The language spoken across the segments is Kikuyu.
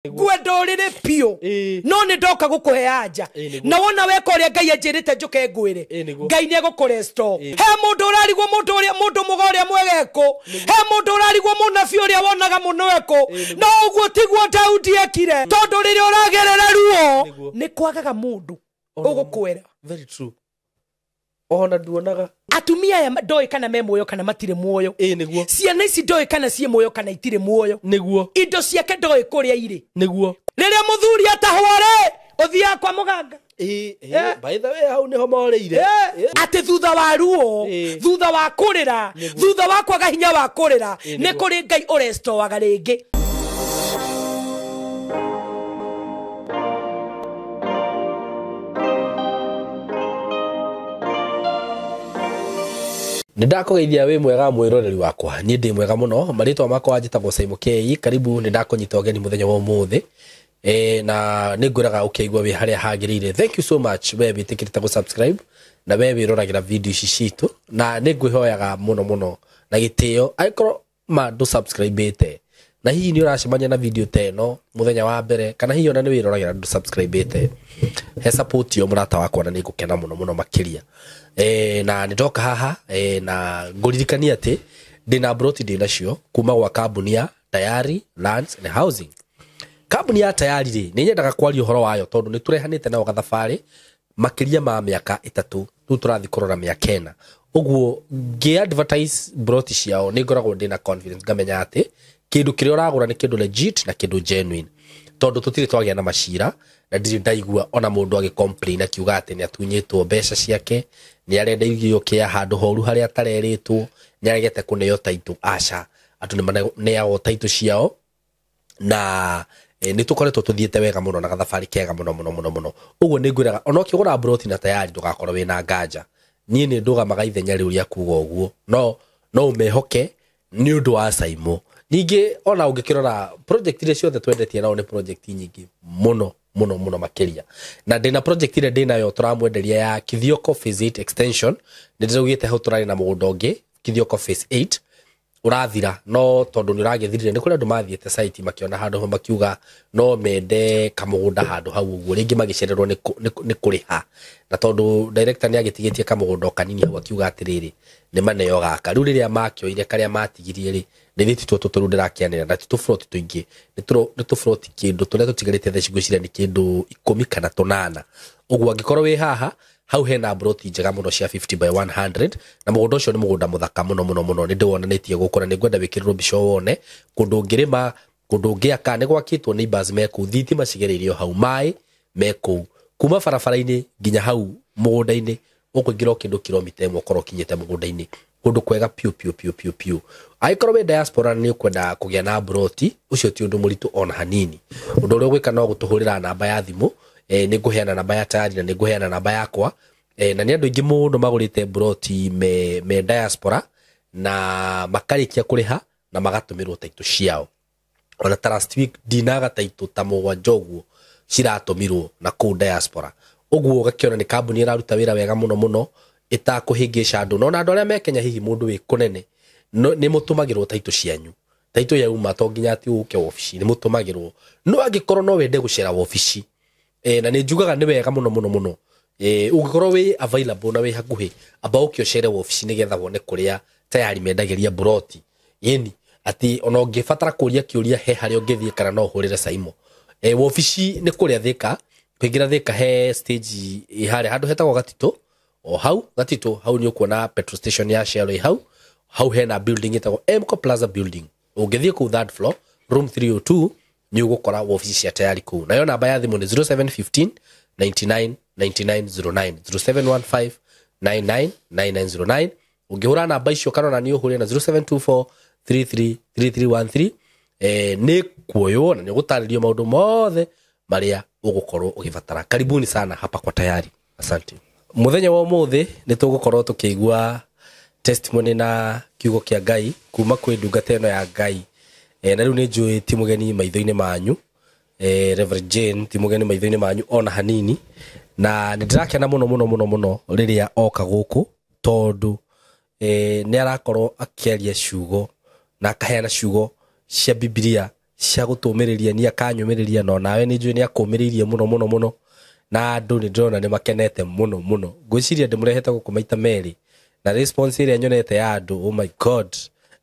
Ngwenda ũrĩrĩ biũ no nĩ ndoka gũkũhe anja na wona weka ũrĩa Ngai anjĩrĩte njũke ngwĩre Ngai nĩ egũkũresto. He mũndũ ũrarigwo mũndũ ũrĩa mũndũ mũga ũrĩa mwega ekũ, he mũndũ ũrarigwo mũnabii ũrĩa wonaga mũno ekũ, no ũguo tiguo Daudi ekire, tondũ rĩrĩa ũragerera ruo nĩ kwagaga mũndũ ũgũkwĩra. Very true. Ona nduonaga atumia aya ndoĩ kana me muoyo kana matirĩ muoyo. Nĩguo. Ciana ici ndoĩ kana ciĩ muoyo kana itirĩ muoyo. Nĩguo. Indo ciake ndoĩ kũrĩa irĩ. Nĩguo. Rĩrĩa mũthuri atahwo rĩ, ũthiaga kwa mũganga. By the way, hau nĩho morĩire. Atĩ thutha wa ruo, thutha wa kũrĩra, thutha wa kwaga hinya wa kũrĩra, nĩ kũrĩ Ngai ũrestoaga rĩngĩ. Nĩ ndakũgeithia wĩ mwega mwĩroreri wakwa, niĩ ndĩ mwega mũno. Marĩtwa makwa njĩtagwo Saimo K. Karibu, nĩ ndakũnyita ũgeni mũthenya wa ũmũthĩ. Na nĩ ngwĩraga ũkĩigua wĩ harĩa hagĩrĩire. Thank you so much we wĩtĩkĩrĩte gũ subscribe na we wĩroragĩra video ici citũ, na nĩ ngwĩhoyaga mũno mũno na gĩtĩo angĩkorwo ma ndũ subscribe-ĩte na hihi nĩ ũracemania na video ta ĩno mũthenya wa mbere, kana hihi ona nĩ wĩroragĩra ndũ subscribe-ĩte, he support yo mũrata wakwa na nĩ ngũkena mũno mũno makĩria. Na nĩ ndoka haha, na ngũririkania atĩ ndĩna broti ndĩ nacio kuma gwa kambuni ya Tayari Lands and Housing. Kambuni ya Tayari rĩ, nĩ nyendaga kwaria ũhoro wayo tondũ nĩ tũrehanĩte nao gathabarĩ makĩria ma mĩaka 3, rĩu tũrathiĩ kũrora mĩaka 4. Ũguo ngĩ advertise broti ciao nĩ ngoragwo ndĩna confidence, ngamenya atĩ kĩndũ kĩrĩa ũragũra nĩ kĩndũ legit na kĩndũ genuine, tondũ tũtirĩ twagĩa na macira na ndirĩ ndaigua ona mũndũ agĩ complain akiuga atĩ nĩ atunyĩtwo mbeca ciake, nĩ arendeirio kĩa handũ horu harĩa atarerĩtwo, nĩ aregete kũneo title. Aca, andũ nĩ maneagwo title ciao na nĩ tũkoretwo tũthiĩte wega mũno na gathabarĩ kega mũno mũno mũno mũno. Ũguo nĩ ngwĩraga ona ũkĩgũra broti na Tayari ndũgakorwo wĩna nganja. Niĩ nĩ ndũgamaga ithenya rĩu rĩa kuga ũguo, no ũmehoke nĩ ũndũ wa Saimo. Ningĩ ona ũngĩkĩrora project iria ciothe twendetie nao nĩ project nyingĩ mũno mũno mũno makĩria. Na ndĩna project ĩrĩa ndĩnayo tũramwenderia ya Kithioko Phase 8 extension. Nĩ ndĩraugĩte hau tũrarĩ na mũgũnda ũngĩ Kithioko Phase 8 ũrathira, no tondũ nĩ ũragĩthirire nĩ kũrĩ andũ mathiĩte site makĩona handũ ho makiuga no mende kamũgũnda handũ hau ũguo, rĩngĩ magĩcererwo nĩ kũrĩha, na tondũ director nĩ agĩtigĩtie kamũgũnda o kanini hau akiuga atĩrĩrĩ nĩ maneo gaka. Rĩu rĩrĩa makĩoire karĩa matigirie rĩ, nĩ thĩ tũtũ tũrũ ndĩrakĩanĩra na ti tũburoti tũingĩ, nĩ tũburoti kĩndũ tũrĩa tũtigarĩte thaa ici ngwĩciria nĩ kĩndũ 10 kana 8. Ũguo angĩkorwo wĩ haha, hau hena broti njega mũno cia 50 by 100, na mũgũnda ũcio nĩ mũgũnda mũthaka mũno mũno mũno. Nĩ ndĩwonanĩtie gũkũ na nĩ ngwenda wĩkĩrĩrwo mbica wone kũndũ ũngĩrĩma, kũndũ ũngĩaka, nĩ gwakĩtwo neighbors me kũu, thitima cigereirio hau, maĩ me kũu, kuma barabara-inĩ nginya hau mũgũnda-inĩ ũkũingĩra o kĩndũ kilomita 1 ũkorwo ũkinyĩte mũgũnda-inĩ, kũndũ kwega piũ piũ piũ piũ piũ. Angĩkorwo wĩ diaspora na nĩ ũkwenda kũgĩa na broti, ũcio ti ũndũ mũritũ ona hanini. Ũndũ ũrĩa ũgwĩka no gũtũhũrĩra namba ya thimũ, nĩ ngũheana namba ya Tayari na nĩ ngũheana namba yakwa. Na nĩ andũ aingĩ mũno magũrĩte broti me diaspora na makarĩkia kũrĩha na magatũmĩrwo title ciao. Ona ta last week ndinaga title ta 7 ũguo ciratũmirwo na kũu diaspora. Ũguo ũgakĩona nĩ kambuni ĩraruta wĩra wega mũno mũno ĩtakũhĩngĩca andũ. Na ona andũ arĩa me Kenya hihi mũndũ wĩ kũnene, nĩ mũtũmagĩrwo title cianyu. Title yauma to nginya atĩ ũke wabici, nĩ mũtũmagĩrwo. No angĩkorwo no wende gũcera wabici, na nĩ njugaga nĩ wega mũno mũno mũno. Ũngĩkorwo wĩ available na wĩ hakuhĩ, amba ũke ũcere wabici nĩgetha wone kũrĩa Tayari mendagĩria broti. Ĩni, atĩ ona ũngĩbatara kũria kĩũria he harĩa ũngĩthiĩ kana no ũhũrĩre Saimo. Wabici nĩ kũrĩa Thika, kũingĩra Thika he stage ĩ harĩa handũ hetagwo Gatitũ, o hau Gatitũ hau nĩ ũkuona petrol station ya Shell ĩ hau, hau hena building ĩtagwo Mco Plaza building. Ũngĩthiĩ kũu third floor room 302 nĩ ũgũkora wabici cia Tayari kũu. Nayo namba ya thimũ nĩ 0715 99 9909, 0715 99 9909. Ũngĩhũra namba icio kana ona nĩ ũhũre na 0724 33 3313, nĩ kuoywo na nĩ ũgũtarĩrio maũndũ mothe marĩa ũgũkorwo ũgĩbatara. Karibuni sana hapa kwa Tayari. Asante. Mũthenya wa ũmũthĩ nĩ tũgũkorwo tũkĩigua testimony na kiugo kĩa Ngai kuma kwĩ ndungata ĩno ya Ngai. Na rĩu nĩ njũĩ ti mũgeni maitho-inĩ manyu. Reverend Jane ti mũgeni maitho-inĩ manyu ona hanini, na nĩ ndĩrakena mũno mũno mũno mũno rĩrĩa oka gũkũ, tondũ nĩ arakorwo akĩaria ciugo na akaheana ciugo cia Bibilia cia gũtũmĩrĩria ni akanyũmĩrĩria no nawe nĩ njũĩ nĩ akũmĩrĩirie mũno mũno mũno na andũ nĩ ndĩrona nĩ makenete mũno mũno. Ngwĩciria ndĩmũrehete gũkũ maita merĩ na response ĩrĩa nyonete ya andũ, oh my god,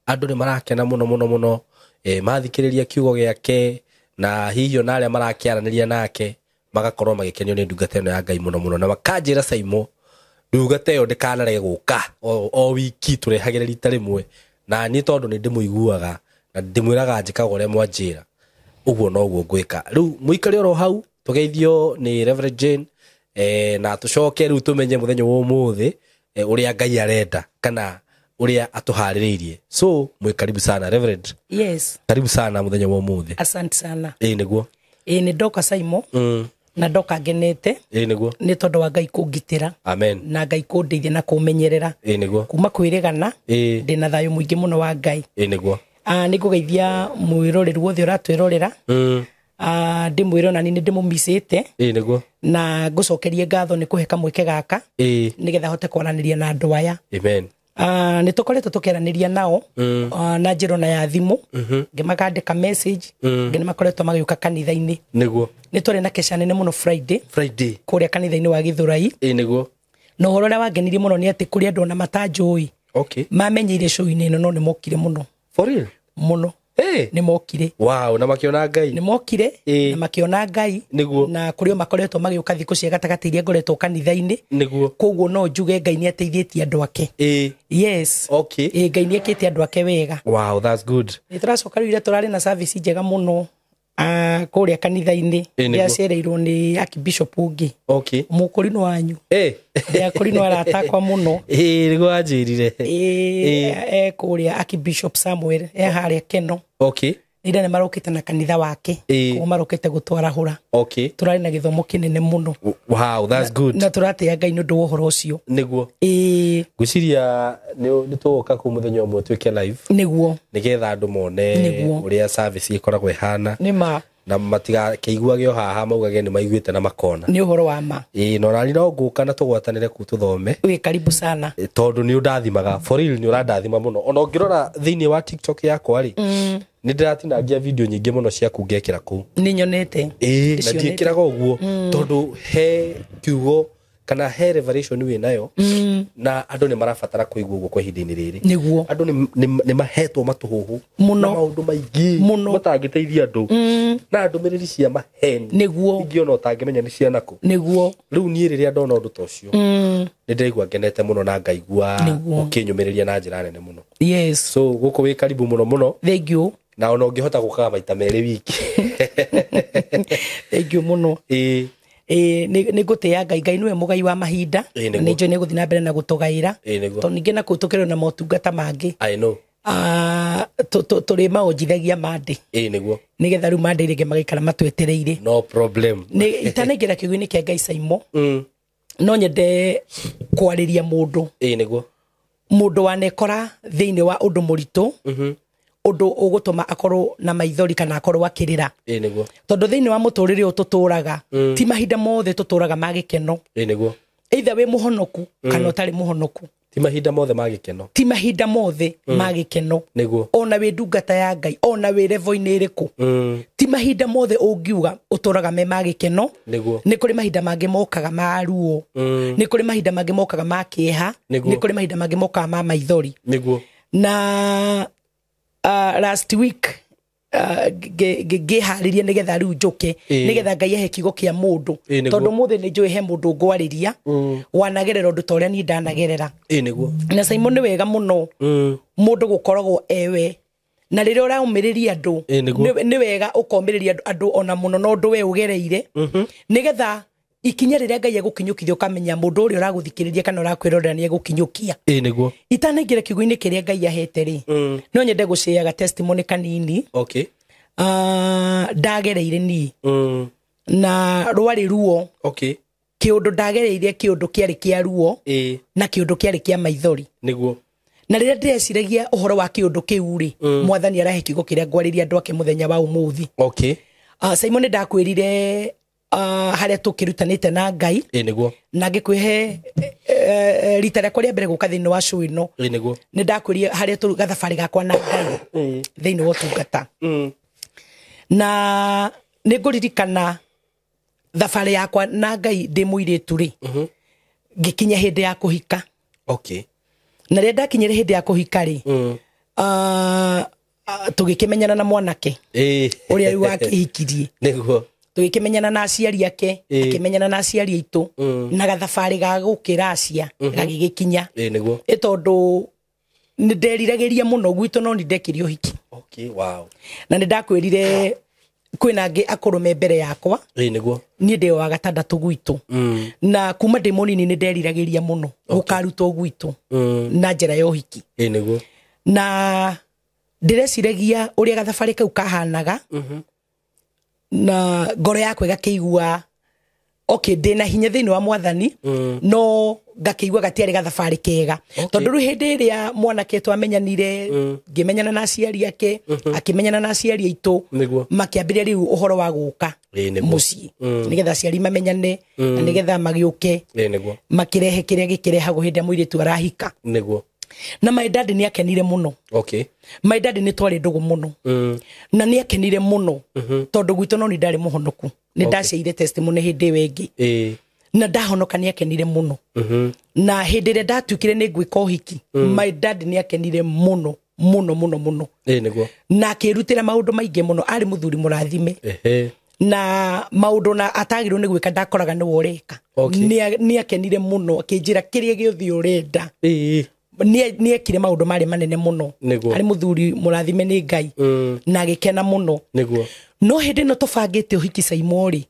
andũ nĩ marakena mũno mũno mũno, mathikĩrĩria kiugo gĩake na hihi ona arĩa marakĩaranĩria nake magakorwo magĩkenio nĩ ndungata ĩno ya Ngai mũno mũno, na makanjĩra Saimo ndungata ĩyo ndĩkanarege gũka o wiki tũrehagĩre rita rĩmwe, na niĩ tondũ nĩ ndĩmũiguaga na ndĩmwĩraga njĩkaga ũrĩa mwanjĩra ũguo noguo ngwĩka. Rĩu mũikare oro hau tũgeithio nĩ Reverend Jane, na tũcoke rĩu tũmenye mũthenya wa ũmũthĩ ũrĩa Ngai arenda kana ũrĩa atũharĩrĩirie. So mwĩ karibu sana Reverend. Yes. Karibu sana mũthenya wa ũmũthĩ. Asante sana. Ĩĩ nĩguo. Ĩĩ nĩ ndoka Saimo. Na ndoka ngenete. Ĩĩ nĩguo. Nĩ tondũ wa Ngai kũngitĩra. Amen. Na Ngai kũndeithia na kũmenyerera. Ĩĩ nĩguo. Kuma kwĩrĩgana. Ĩĩ. Ndĩna thayũ mũingĩ mũno wa Ngai. Ĩĩ nĩguo. Nĩ ngũgeithia mwĩroreri wothe ũratwĩrorera. Ndĩmwĩre ona niĩ nĩ ndĩmũmicĩte. Ĩĩ nĩguo. Na ngũcokerie ngatho nĩ kũhe kamweke gaka. Ĩĩ. Nĩgetha hote kwaranĩria na andũ aya. Amen. Nĩ tũkoretwo tũkĩaranĩria nao na njĩra ona ya thimũ, ngĩmakandĩka message, ngĩ nĩ makoretwo magĩũka kanitha-inĩ. Nĩguo. Nĩ twarĩ na kesha nene mũno Friday kũrĩa kanitha-inĩ wa Gĩthũrai. Ĩĩ nĩguo. Na ũhoro ũrĩa wangenirie mũno nĩ atĩ kũrĩ andũ ona matanjũĩ. Okay. Mamenyeire show-inĩ ĩno no nĩ mokire mũno. For real? Mũno. Hey. Nĩ mokire. Wow, na makĩona Ngai. Nĩ mokire na makĩona Ngai. Nĩguo. Na kũrĩ o makoretwo magĩũka thikũ cia gatagatĩ iria ngoretwo kanitha-inĩ. Nĩguo. Koguo no njuge Ngai nĩ ateithĩtie andũ ake. Ĩĩ. Yes. Okay. Ĩĩ, Ngai nĩ ekĩte andũ ake wega. Wow, that's good. Nĩ tũracoka rĩu ira tũrarĩ na service njega mũno kũrĩa kanitha-inĩ. Ndĩracereirwo nĩ Archbishop ũngĩ. Okay. Mũkũrinũ wanyu. Ĩĩ. Ndĩakũrinũ arata akwa mũno. Ĩĩ, nĩguo wanjĩrire. Ĩĩ, kũrĩa Archbishop Samuel e harĩa Keno. Okay. Ira nĩ marokĩte na kanitha wake. Koguo marokĩte gũtwarahũra. Okay. Tũrarĩ na gĩthomo kĩnene mũno. Wow, that's good. Na tũratĩĩa Ngai nĩ ũndũ wa ũhoro ũcio. Nĩguo. Ĩĩ. Ngwĩciria nĩ tũgũka kũu mũthenya ũmwe tuĩke live. Nĩguo. Nĩgetha andũ mone ũrĩa service ĩkoragwo ĩhana. Nĩ ma. Na matigakĩiguage o haha maugage nĩ maiguĩte na makona. Nĩ ũhoro wa ma. Ĩĩ, na onani no ngũka na tũgwatanĩre kũu tũthome. Wĩ karibu sana. Tondũ nĩ ũndathimaga. For real nĩ ũrandathima mũno. Ona ũngĩrora thĩinĩ wa TikTok yakwa rĩ, nĩ ndĩratinangia video nyingĩ mũno ciaku ngekĩra kũu. Nĩ nyonete. Ĩĩ, na ndiĩkĩraga ũguo tondũ he kiugo kana he revelation wĩ nayo na andũ nĩ marabatara kũigua ũguo kwa ihinda-inĩ rĩrĩ. Nĩguo. Andũ nĩ mahetwo matũhũhũ mũno na maũndũ maingĩ mũno matangĩteithia andũ na ndũmĩrĩri cia maheni. Nĩguo. Ingĩ ona ũtangĩmenya nĩ cia nakũ. Nĩguo. Rĩu niĩ rĩrĩa ndona ũndũ ta ũcio nĩ ndĩraigua ngenete mũno na ngaigua ũkĩnyũmĩrĩria na njĩra nene mũno. Yes. So gũkũ wĩ karibu mũno mũno. Thank you. Na ona ũngĩhota gũkaga maita merĩ wiki. Thank you mũno. Ĩĩ. Nĩ ngũtĩĩa Ngai. Ngai nĩwe mũgai wa mahinda. Na nĩ njũĩ nĩ egũthiĩ na mbere na gũtũgaĩra. Tondũ ningĩ na kũu tũkĩrĩ na motungata mangĩ. I know. Tũrĩ maonjithagia Monday. Ĩĩ nĩguo. Nĩgetha rĩu Monday rĩngĩ magaikara matwetereire. No problem. Nĩ itanaingĩra kiugo-inĩ kĩa Ngai Saimo. No nyende kwarĩria mũndũ. Ĩĩ nĩguo. Mũndũ wanekora thĩinĩ wa ũndũ mũritũ. Ũndũ ũgũtũma akorwo na maithori kana akorwo akĩrĩra. Ĩĩ nĩguo. Tondũ thĩinĩ wa mũtũrĩre ũyũ tũtũraga, ti mahinda mothe tũtũraga ma gĩkeno. Ĩĩ nĩguo. Either wĩ mũhonoku kana ũtarĩ mũhonoku. Ti mahinda mothe ma gĩkeno. Ti mahinda mothe ma gĩkeno. Nĩguo. Ona wĩ ndungata ya Ngai, ona wĩ level-inĩ ĩrĩkũ. Ti mahinda mothe ũngiuga ũtũraga me ma gĩkeno. Nĩguo. Nĩ kũrĩ mahinda mangĩ mokaga ma ruo. Nĩ kũrĩ mahinda mangĩ mokaga ma kĩeha. Nĩ kũrĩ mahinda mangĩ mokaga ma maithori. Nĩguo. Na last week ngĩharĩria nĩgetha rĩu njũke nĩgetha Ngai ahe kiugo kĩa mũndũ, tondũ mũthĩ nĩ njũĩ he mũndũ ngwarĩria wanagerera ũndũ ta ũrĩa niĩ ndanagerera. Ĩĩ nĩguo. Na Simon nĩ wega mũno mũndũ gũkoragwo ewe, na rĩrĩa ũraũmĩrĩria andũ nĩ wega ũkomĩrĩria andũ ona mũno na ũndũ we ũgereire, nĩgetha ikinya rĩrĩa Ngai egũkinyũkithia ũkamenya mũndũ ũrĩa ũragũthikĩrĩria kana ũrakwĩrorera nĩ egũkinyũkia. Ĩĩ nĩguo. Itanaingĩra kiugo-inĩ kĩrĩa Ngai ahete rĩ, no nyende gũcĩaga testimony kanini. Okay. Ndagereire niĩ na rwarĩ ruo. Okay. Kĩũndũ ndagereire, kĩũndũ kĩarĩ kĩa ruo na kĩũndũ kĩarĩ kĩa maithori. Nĩguo. Na rĩrĩa ndĩreciragia ũhoro wa kĩũndũ kĩu rĩ, Mwathani arahe kiugo kĩrĩa ngwarĩria andũ ake mũthenya wa ũmũthĩ. Okay. Simon ndakwĩrire harĩa tũkĩrutanĩte na Ngai. Ĩĩ nĩguo. Na ngĩkwĩhe rita rĩakwa rĩa mbere gũka thĩinĩ wa show ĩno. Ĩĩ nĩguo. Nĩ ndakwĩrire harĩa tũruga thabarĩ gakwa na Ngai thĩinĩ wa ũtungata. Na nĩ ngũririkana thabarĩ yakwa na Ngai ndĩ mũirĩtu rĩ, ngĩkinya hĩndĩ ya kũhika. Okay. Na rĩrĩa ndakinyire hĩndĩ ya kũhika rĩ, tũgĩkĩmenyana na mwanake ũrĩa rĩu wakĩhikirie. Nĩguo. Tũgĩkĩmenyana na aciari ake, akĩmenyana na aciari aitũ, na gathabarĩ ga gũkĩracia gagĩgĩkinya. Nĩguo. Ĩ tondũ nĩ nderiragĩria mũno gwitũ no nĩ ndekire ũhiki. Okay, wow. Na nĩ ndakwĩrire kwĩna angĩ akũrũ me mbere yakwa. Nĩguo. Niĩ ndĩ wa gatandatũ gwitũ. Na kuma ndĩ mũnini nĩ nderiragĩria mũno gũkarutwo gwitũ na njĩra ya ũhiki. Nĩguo. Na ndĩreciragia ũrĩa gathabarĩ kau kahanaga, na ngoro yakwa ĩgakĩigua okay, ndĩna hinya thĩinĩ wa mwathani, no ngakĩigua gatiarĩ gathabarĩ kega. Tondũ rĩu hĩndĩ ĩrĩa mwanake twamenyanire, ngĩmenyana na aciari ake, akĩmenyana na aciari aitũ, makĩambĩrĩria rĩu ũhoro wa gũka mũciĩ, nĩgetha aciari mamenyane, na nĩgetha magĩũke, makĩrehe kĩrĩa gĩkĩrehagwo hĩndĩ ya mũirĩtu arahika. Nĩguo. Na my dad nĩ akenire mũno. Okay. My dad nĩ twarĩ ndũgũ mũno. Na nĩ akenire mũno tondũ gwitũ no nĩ ndarĩ mũhonoku. Nĩ ndaciaire testimony hĩndĩ ĩyo ĩngĩ. Na ndahonoka nĩ akenire mũno. Na hĩndĩ ĩrĩa ndatuĩkire nĩ ngwĩka ũhiki, my dad nĩ akenire mũno mũno mũno mũno. Nĩguo. Na akĩrutĩra maũndũ maingĩ mũno, arĩ mũthuri mũrathime. Na maũndũ na atagĩrĩirwo nĩ gwĩka ndakoraga nĩwe ũreka. Nĩ akenire mũno akĩnjĩra kĩrĩa gĩothe ũrenda. Nĩ ekire maũndũ marĩ manene mũno. Arĩ mũthuri mũrathime nĩ Ngai, na agĩkena mũno. Nĩguo. No hĩndĩ ĩno tũbangĩte ũhiki Saimo rĩ,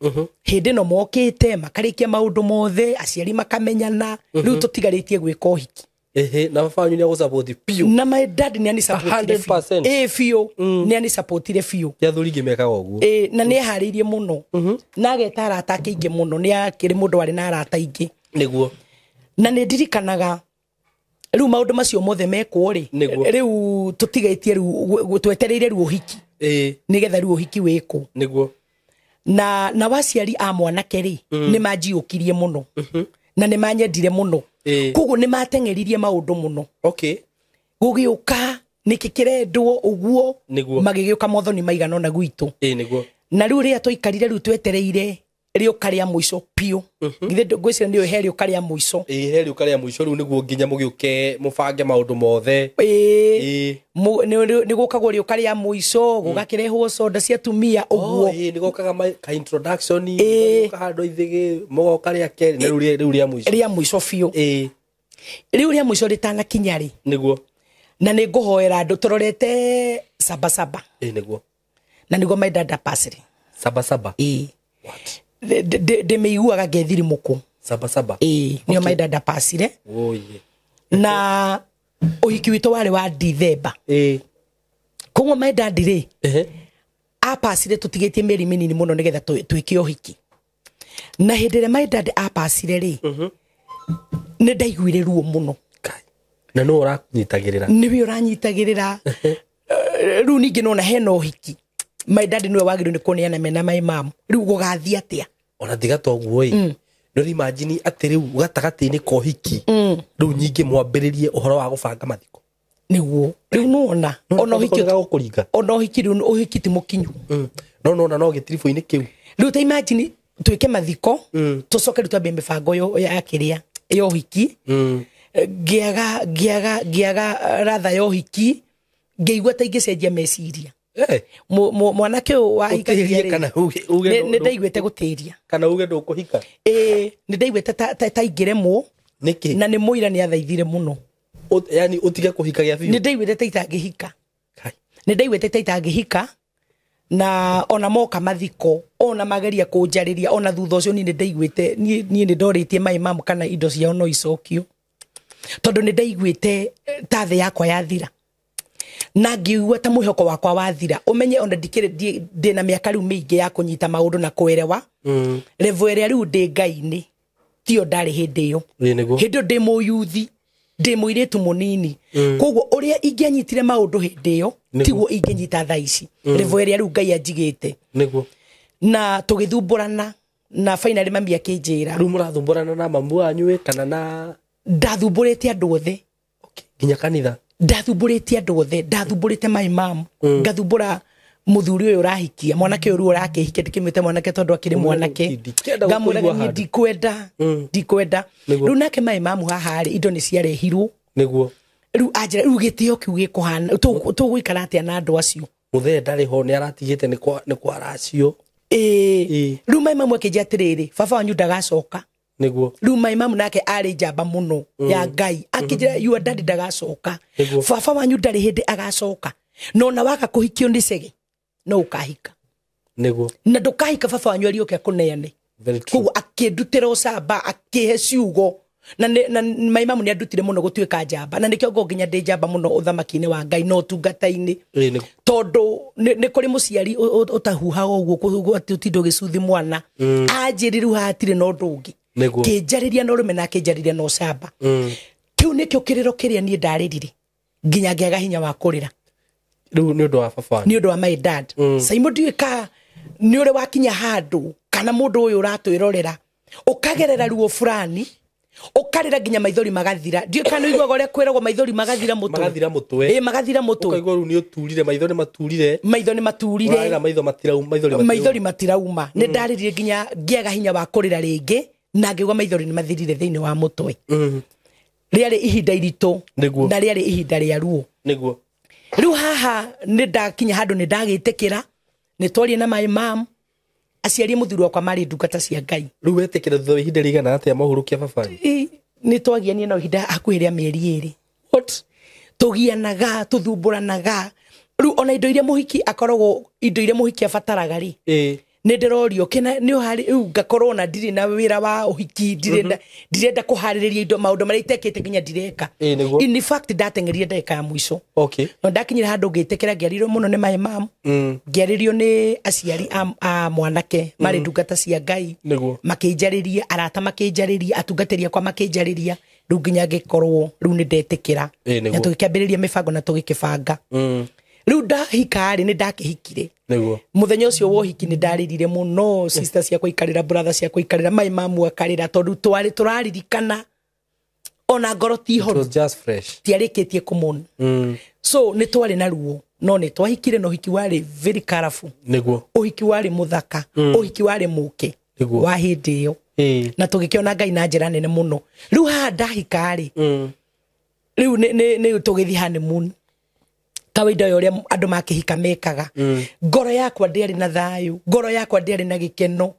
hĩndĩ ĩno mokĩte makarĩkia maũndũ mothe, aciari makamenyana, rĩu tũtigarĩtie gwĩka ũhiki. Na baba wanyu nĩ agũsapoti biũ. Na my dad nĩ anisapotire biũ. Biũ. Nĩ anisapotire biũ. Ti athuri ingĩ mekaga ũguo. Na nĩ eharĩirie mũno. Na ageta arata ake aingĩ mũno, nĩ akĩrĩ mũndũ warĩ na arata aingĩ. Nĩguo. Na nĩ ndirikanaga rĩu maũndũ macio mothe mekwo rĩ, rĩu tũtigĩtie rĩu twetereire rĩu ũhiki. Nĩgetha rĩu ũhiki wĩkwo. Nĩguo. Na waciari a mwanake rĩ, nĩ manjiũkirie mũno. Na nĩ manyendire mũno. Koguo nĩ mateng'eririe maũndũ mũno. Okay. Gũgĩũka nĩkĩ kĩrendwo ũguo, magĩgĩũka mothoni maigana ũna gwitũ. Nĩguo. Na rĩu rĩrĩa twaikarire rĩu twetereire rĩũka rĩa mũico biũ. Githĩ ngwĩciria nĩũĩ he rĩũka rĩa mũico. He rĩũka rĩa mũico rĩu nĩguo nginya mũgĩũke mũbange maũndũ mothe. Nĩ gũkagwo rĩũka rĩa mũico, gũgakĩrehwo soda cia atumia ũguo. Nĩ gokaga ka introduction, mũgoka handũ ithĩgĩ, mũgoka rĩa kerĩ, na rĩu rĩa mũico. Rĩa mũico biũ. Rĩu rĩa mũico rĩtanakinya rĩ. Nĩguo. Na nĩ ngũhoera andũ tũrorete sabasaba. Nĩguo. Na nĩguo my dad apacire. Sabasaba. What? Ndĩmĩiguaga ngethirimũkũ. Sabasaba. Nĩo my dad apacire. Na ũhiki witũ warĩ wa Dithemba. Koguo my dad rĩ, apacire tũtigĩtie mĩeri mĩnini mũno nĩgetha twĩke ũhiki. Na hĩndĩ ĩrĩa my dad apacire rĩ, nĩ ndaiguire ruo mũno. Na nũ ũranyitagĩrĩra? Nĩwe ũranyitagĩrĩra. Rĩu ningĩ nona hena ũhiki. My dad nĩwe wagĩrĩirwo nĩ kũneana mena my mom. Rĩu gũgathiĩ atĩa? Ona tiga to ũguo ĩ, nĩ imagine atĩ rĩu gatagatĩ-inĩ ka ũhiki, rĩu nyingĩ mwambĩrĩrie ũhoro wa gũbanga mathiko. Nĩguo. Rĩu nĩwona, ona ũhiki gũkũringa. Ona ũhiki rĩu ũhiki ti mũkinyu. No nĩwona no gĩtiribũ-inĩ kĩu. Rĩu ta imagine twĩke mathiko, tũcoke rĩu twambie mĩbango ya kĩrĩa ya ũhiki. Ngĩaga ratha ya ũhiki, ngĩigua ta ingĩcenjia meciria. Mwanake ũyũ wahikagia rĩ, nĩ ndaiguĩte gũtĩria. Kana uge ndũkũhika? Nĩ ndaiguĩte ta ingĩremwo. Nĩkĩ? Na nĩ mũira nĩ athaithire mũno. Yani ũtige kũhika gĩa biũ? Nĩ ndaiguĩte ta itangĩhika. Nĩ ndaiguĩte ta itangĩhika, na ona moka mathiko, ona mageria kũnjarĩria, ona thutha ũcio niĩ nĩ ndaiguĩte, niĩ nĩ ndorĩtie my mom kana indo ciao no icokio. Tondũ nĩ ndaiguĩte ta thĩ yakwa yathira. Na ngĩigua ta mwĩhoko wakwa wathira. Ũmenye ona ndikĩrĩ ndĩna mĩaka rĩu mĩingĩ ya kũnyita maũndũ na kũerewa. Level ĩrĩa rĩu ndĩ Ngai-inĩ tiyo ndarĩ hĩndĩ ĩyo. Hĩndĩ ĩyo ndĩ mũyuthi, ndĩ mũirĩtu mũnini. Koguo ũrĩa ingĩanyitire maũndũ hĩndĩ ĩyo tiguo ingĩnyita thaa ici. Level ĩrĩa rĩu Ngai anjigĩte. Nĩguo. Na tũgĩthumbũrana na finally mami akĩnjĩra. Rĩu mũrathumbũrana na mamu wanyu kana na Ndathumbũrĩte andũ othe. Nginya kanitha? Ndathumbũrĩte andũ othe, ndathumbũrĩte my mom, ngathumbũra Muthuri uyu urahikia mwanake uyu urakihikia ndikimwite mwanake tondu akiri mwanake ngamwiraga ni ndikwenda ndikwenda. Riu nake mai mamu haha ri indo ni ciarehirwo niguo. Riu anjira riu gitio kiu gikuhana tugwikara atia na andu acio muthe ndari ho ni aratigite ni kwa racio. Ĩĩ riu mai mamu akinjia atiriri baba wanyu ndagacoka niguo. Riu mai mamu nake ari njamba muno ya Ngai akinjira your daddy ndagacoka baba wanyu ndari hindi agacoka no na waka kuhikio ni cege no ukahika niguo na ndukahika baba wanyu arioke akuneane. Koguo akindutira ucamba akihe ciugo na mai mamu ni andutire muno gutuika njamba na nikio ngo nginya ndi njamba muno uthamaki-ini wa Ngai no tungata-ini tondu ni kuri muciari utahuhaga uguo ati utindo gicuthi mwana anjiriru hatire no undu ungi kinjariria no rume na kinjariria no ucamba. Kiu nikio kiriro kiria nie ndaririre nginya ngiaga hinya wa kurira riu ni undu wa baba ni undu wa my dad. Saimo ndiuĩ ka ni uri wakinya handu kana mundu uyu uratwirorera ukagerera ruo fulani ukarira nginya maithori magathira. Ndiuĩ kana uiguaga uria kwiragwo maithori magathira mutwe magathira mutwe. Ĩ magathira mutwe ukaigua riu ni uturire maitho ni maturire maitho ni maturire urarira maitho matirauma maithori matirauma. Ni ndariririe nginya ngiaga hinya wa kurira ringi na ngigwa maithori ni mathirire thiini wa mutwe. Riari ihinda iritu na riari ihinda ria ruo niguo. Riu haha ni ndakinya handu ni ndagitikira ni twarie na my mom aciari muthuri wakwa mari ndungata cia Ngai. Riu wetikira thutha wa ihinda rigana atia mahurukia baba? Ni twagianie na ihinda hakuhi ria mieri iri. What? Tugianaga tuthumburanaga riu ona indo iria muhiki akoragwo indo iria muhiki abataraga ri ni ndirorio kina ni uhari riu ngakorwo na ndiri na wira wa uhiki ndirenda ndirenda kuhaririria indo maundu maria itekite nginya ndireka. In fact ndatengerie ndagika ya mwico. Okay. No ndakinyira handu ngitikira ngiarirwo muno ni my mom ngiaririo ni aciari a mwanake mari ndungata cia Ngai makinjariria arata makinjariria atungatĩri akwa makinjariria riu nginya ngikorwo riu ni ndetikira na tugikiambiriria mibango na tugikibanga. Riu ndahika ri ni ndakihikire niguo. Muthenya ucio wa uhiki ni ndaririre muno sister ciakwa ikarira brother ciakwa ikarira mai mamu akarira tondu twari turaririkana ona ngoro ti horo just fresh tiarikitie kumona. So ni twari na ruo no ni twahikire no hiki wari very colorful niguo. Uhiki wari muthaka uhiki wari muke wa hindi iyo na tugikiona Ngai na njira nene muno. Riu haha ndahika ri riu ni tugithi honeymoon kawaida ya uria andu makihika mekaga. Ngoro yakwa ndiari na thayu ngoro yakwa ndiari na gikeno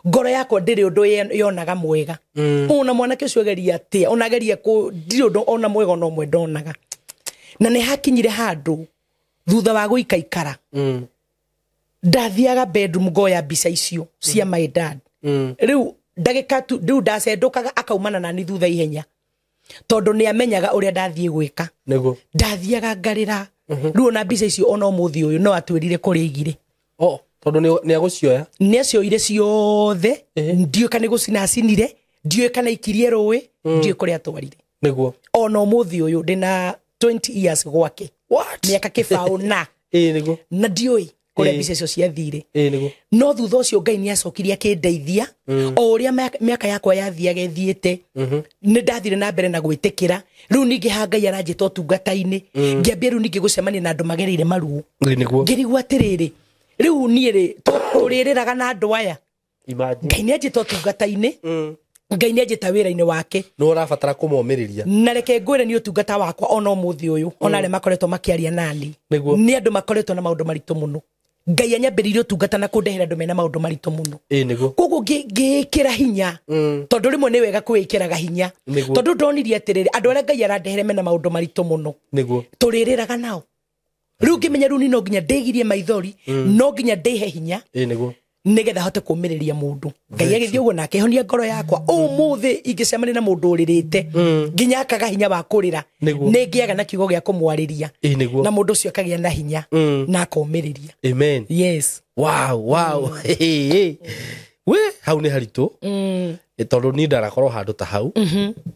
ngoro yakwa ndiri undu yonaga mwega. Ona mwanake ucio ageria atia ona ageria ku ndiri undu ona mwega ona umwe ndonaga. Na ni hakinyire handu thutha wa guikaikara ndathiaga bedroom ngoya mbica icio cia my dad. Riu ndagika tu riu ndacendukaga akaumana nani thutha ihenya tondu ni amenyaga uria ndathie gwika niguo. Ndathiaga ngarira riu ona mbica icio ona umuthi uyu no atwirire kuria igire. Oh tondu ni agucioya ni acioire ciothe ndiuĩ kana gucina acinire ndiuĩ kana ikirie rũĩ ndiuĩ kuria atwarire niguo. Ona umuthi uyu ndina 20 years gwake. What? Miaka kibao na niguo na ndiuĩ kuria mbica icio ciathire. Niguo. No thutha ucio Ngai ni acokirie akindeithia o uria miaka yakwa yathiaga ithiite ni ndathire na mbere na gwitikira. Riu ningi ha Ngai aranjita utungata-ini ngiambia riu ningi gucemania na andu magereire maruo ngirigwo atiriri riu nie ri tuririraga na andu aya. Ngai ni anjita utungata-ini Ngai ni anjita wira-ini wake no urabatara kumomiriria na reke ngwire ni utungata wakwa ona umuthi uyu ona aria makoretwo makiaria nani ni andu makoretwo na maundu maritu muno. Ngai anyambiririe utungata na kundehera andu mena maundu maritu muno. Koguo ngikira hinya tondu rimwe ni wega kwikiraga hinya tondu ndonirie atiriri andu aria Ngai arandehere mena maundu maritu muno tuririraga nao. Riu ngimenya riu ni no nginya ndigirie maithori no nginya ndihe hinya nigetha hote kumiriria mundu. Ngai agithie uguo nake honia ngoro yakwa umuthi ingicemania na mundu uririte nginya akaga hinya wa kurira ni ngiaga na kiugo gia kumwariria na mundu ucio akagia na hinya na akomiriria. Amen. Yes. Wow wow. We hau ni haritu tondu ni ndarakorwo handu ta hau.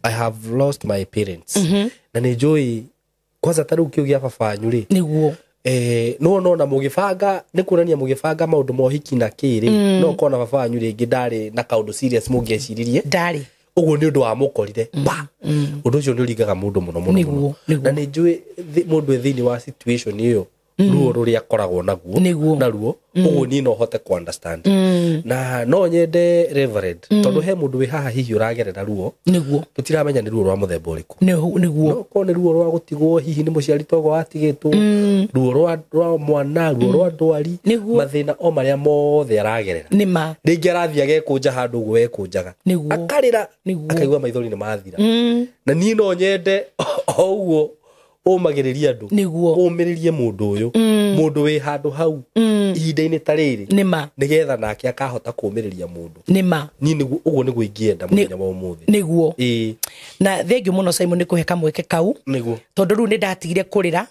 I have lost my parents na ni njui kwanza ta riu kiu gia baba wanyu ri niguo no no na mugibanga ni kuonania mugibanga maundu ma uhiki na kiri no kona baba wanyu ringi ndari na kaundu serious mungieciririe ndari uguo ni undu wa mukorire pa undu ucio ni uringaga mundu muno muno na ni njui mundu thiini wa situation iyo Ruo rũrĩa akoragwo naguo. Nĩguo. Naruo ũguo niĩ no hote ku understand na no nyende Reverend, tondũ he mũndũ wĩ haha hihi ũragerera ruo. Nĩguo. Tũtiramenya nĩ ruo rwa mũthemba ũrĩkũ. Nĩguo. No korwo nĩ ruo rwa gũtigwo hihi nĩ mũciari togo watigĩtwo, ruo rwa mwana, ruo rwa ndwari. Nĩguo. Mathĩna o marĩa mothe aragerera. Nĩma. Rĩngĩ arathiĩ agekũnja handũ ũguo wekũnjaga. Nĩguo. Akarĩra. Nĩguo. Akaigua maithori nĩ mathira. Na niĩ no nyende o ũguo ũmagĩrĩrie andũ. Nĩguo. Ũmĩrĩrie mũndũ ũyũ, mũndũ wĩ handũ hau ihinda-inĩ ta rĩrĩ, Nĩma. nĩgetha nake akahota kũũmĩrĩria mũndũ. Nĩma. Niĩ nĩguo ũguo nĩguo ingĩenda mũthenya wa ũmũthĩ. Nĩguo. Ĩĩ. Na thengio mũno Simon nĩ kũhe kamweke kau. Nĩguo. Tondũ rĩu nĩ ndatigire kũrĩra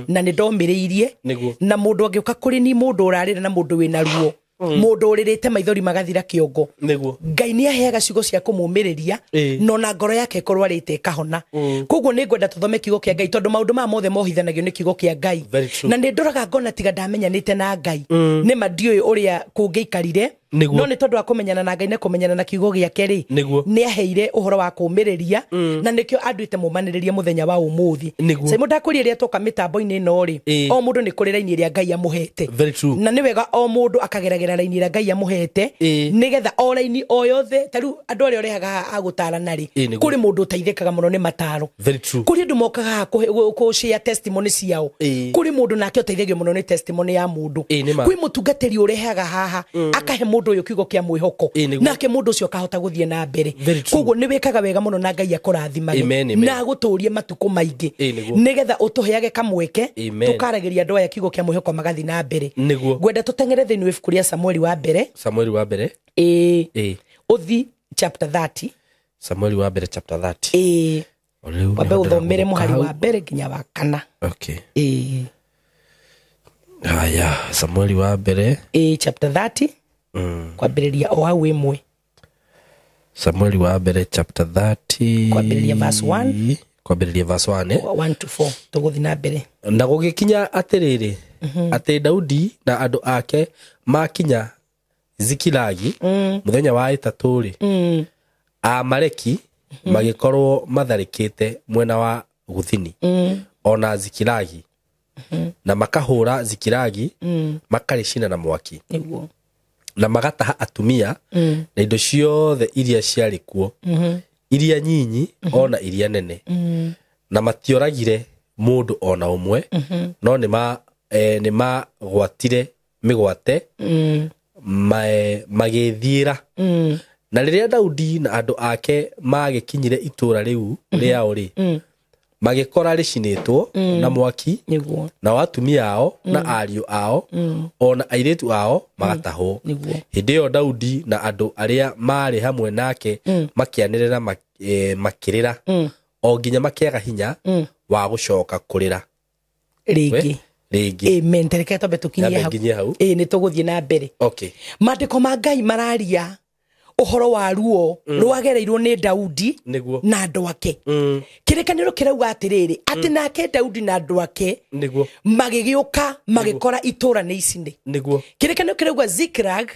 na nĩ ndomĩrĩirie. Nĩguo. Na mũndũ angĩũka kũrĩ ni, mũndũ ũrarĩra na mũndũ wĩna ruo, mũndũ ũrĩrĩte maithori magathira kĩongo, Nĩguo. Ngai nĩ aheaga ciugo cia kũmũmĩrĩria. Ĩĩ. No na ngoro yake ĩkorwo arĩte ĩkahona. Koguo nĩ ngwenda tũthome kiugo kĩa Ngai, tondũ maũndũ maya mothe mohithanagio nĩ kiugo kĩa Ngai. Very true. Na nĩ ndoraga ngona tiga ndamenyanĩte na Ngai, nĩ ma ndiũĩ ũrĩa kũngĩikarire. Nĩguo. No nĩ tondũ wa kũmenyana na Ngai na kũmenyana na kiugo gĩake rĩ, Nĩguo. nĩ aheire ũhoro wa kũũmĩrĩria, na nĩkĩo anduĩte mũmanĩrĩria mũthenya wa ũmũthĩ. Nĩguo. Simon, ndakũria rĩrĩa twoka mĩtambo-inĩ ĩno rĩ, Ĩĩ. o mũndũ nĩ kũrĩ raini ĩrĩa Ngai amũhete. Very true. Na nĩ wega o mũndũ akageragera raini ĩrĩa Ngai amũhete, Ĩĩ. nĩgetha o raini o yothe, ta rĩu andũ arĩa ũrehaga haha agũtarana rĩ, Ĩĩ, nĩguo. kũrĩ mũndũ ũteithĩkaga mũno nĩ mataro. Very true. Kũrĩ andũ mokaga haha kũ share testimony ciao. Ĩĩ. Kũrĩ mũndũ nake ũteithagio mũno nĩ testimony ya mũndũ. Ĩĩ, nĩ ma. Kwĩ mũtungatĩri ũrehaga haha akahe mũndũ ũyũ kiugo kĩa mwĩhoko, Ĩĩ, nĩguo. nake mũndũ ũcio akahota gũthiĩ na mbere. Very true. Koguo nĩ wĩkaga wega mũno na Ngai akũrathimage Amen, amen. na agũtũrie matukũ maingĩ, Ĩĩ, nĩguo. nĩgetha ũtũheage kamweke Amen. tũkaragĩria andũ aya kiugo kĩa mwĩhoko magathiĩ na mbere. Nĩguo. Ngwenda tũteng'ere thĩinĩ wa ibuku rĩa Samueli wa mbere. Samueli wa mbere. Ĩĩ. Ĩĩ. Ũthi chapter 30. Samueli wa mbere chapter 30. Ĩĩ. O rĩu Wambe nĩho ũthomere ndĩragũthũka mũhari hau. wa mbere nginya wa kana. Okay. Ĩĩ. Haya, Samueli wa mbere. Ĩĩ, chapter 30, kwambĩrĩria o hau ĩmwe. Samueli wa mbere chapter 30. Kwambĩrĩria verse 1. Kwambĩrĩria verse 1, eh? 1 to 4 tũgũthiĩ na mbere. Na gũgĩkinya atĩrĩrĩ, atĩ Daudi na andũ ake makinya Zikilagi mũthenya wa ĩtatũ-rĩ, Amaleki magĩkorwo matharĩkĩte mwena wa gũthini ona Zikilagi, na makahũra Zikilagi, makarĩcina na mwaki, Nĩguo. na magataha atumia na indo ciothe iria ciarĩ kuo, iria nyinyi ona iria nene, na matioragire mũndũ ona ũmwe, no nĩmagwatire mĩgwate, magĩthiĩra. Na rĩrĩa Daudi na andũ ake magĩkinyire itũũra rĩu rĩao rĩ, magĩkora rĩcinĩtwo na mwaki, Nĩguo. nao atumia ao na ariũ ao ona airĩtu ao magatahwo. Nĩguo. Hĩndĩ ĩyo Daudi na andũ arĩa maarĩ hamwe nake makĩanĩrĩra, makĩrĩra o nginya makĩaga hinya wa gũcoka kũrĩra Rĩngĩ. Rĩngĩ. Amen. Tereke twambe tũkinyie Nyambe hau. nginyie hau. Ĩĩ, nĩ tũgũthiĩ na mbere. Okay. Maandĩko ma Ngai mararia ũhoro wa ruo rwagereirwo nĩ Daudi Nĩguo. na andũ ake. Kĩrĩkanĩro kĩrauga atĩrĩrĩ, atĩ nake Daudi na andũ ake Nĩguo. magĩgĩũka magĩkora itũũra nĩ icine. Nĩguo. Kĩrĩkanĩro kĩrauga Ziklag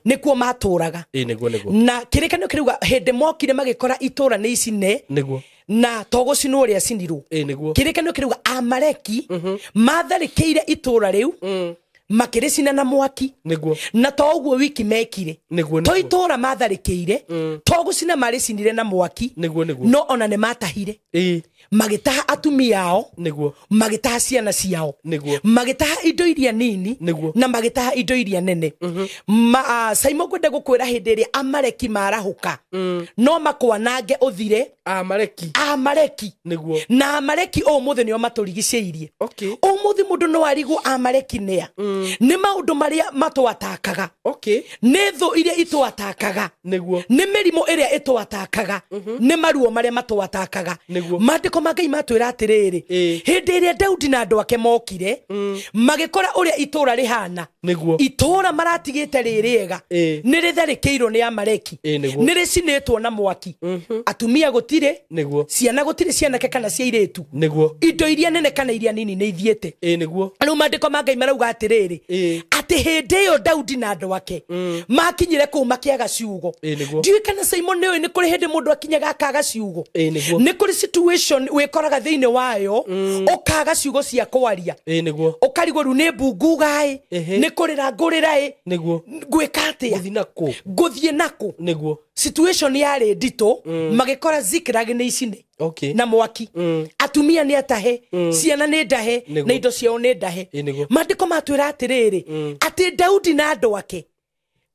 nĩkuo matũraga. Ĩĩ, nĩguo, nĩguo. Na kĩrĩkanĩro kĩrauga hĩndĩ mokire magĩkora itũũra nĩ icine, Nĩguo. na to gũcinwo rĩacinirwo. Ĩĩ, nĩguo. Kĩrĩkanĩro kĩrauga Amaleki matharĩkĩire itũũra rĩu, makĩrĩcina na mwaki. Nĩguo. Na to ũguo wiki mekire, Nĩguo, to nĩguo. itũũra matharĩkĩire, to gũcina marĩcinire na mwaki, Nĩguo, nĩguo. no ona nĩ matahire, Ĩĩ. magĩtaha atumia ao, Nĩguo. magĩtaha ciana ciao, Nĩguo. magĩtaha indo iria nini, Nĩguo. na magĩtaha indo iria nene. Simon, ngwenda gũkwĩra hĩndĩ ĩrĩa Amaleki marahũka, no makwanange ũthire. Amaleki. Amaleki. Nĩguo. Na Amaleki ũmũthĩ nĩo matũrigicĩirie. Okay. Ũmũthĩ mũndũ no arigwo Amaleki nĩa. Nĩ maũndũ marĩa matwatakaga, Okay. nĩ thũ iria itwatakaga, Nĩguo. nĩ mĩrimũ ĩrĩa ĩtwatakaga, nĩ maruo marĩa matwatakaga. Nĩguo. Maandĩko ma Ngai matwĩra atĩrĩrĩ, Ĩĩ. hĩndĩ ĩrĩa Daudi na andũ ake mokire, magĩkora ũrĩa itũũra rĩhana, Nĩguo. itũũra maratigĩte rĩ rĩega, Ĩĩ. nĩ rĩtharĩkĩirwo nĩ Amaleki, Ĩĩ, nĩguo. nĩ rĩcinĩtwo na mwaki, atumia gũtirĩ, Nĩguo. ciana gũtirĩ, cianake kana cia airĩtu, Nĩguo. indo iria nene kana iria nini nĩ ithiĩte. Ĩĩ, nĩguo. Rĩu maandĩko ma Ngai marauga atĩrĩrĩ, atĩrĩrĩ atĩ hĩndĩ ĩyo Daudi na andũ ake makinyire kũu makĩaga ciugo. Ndiũĩ kana Simon nĩ ũĩ nĩ kũrĩ hĩndĩ mũndũ akinyaga akaga ciugo. Nĩ kũrĩ situation wĩkoraga thĩinĩ wayo ũkaga ciugo cia kwaria. Ũkarigwo rĩu nĩ mbunguga ĩ, nĩ kũrĩra ngũrĩra ĩ, ngwĩka atĩa, ngũthiĩ nakũ. Situation yarĩ nditũ, magĩkora Ziklag nĩ icine na mwaki, atumia nĩ atahe, ciana nĩ ndahe, na indo ciao nĩ ndahe. Maandĩko matwĩra atĩrĩrĩ atĩ Daudi na andũ ake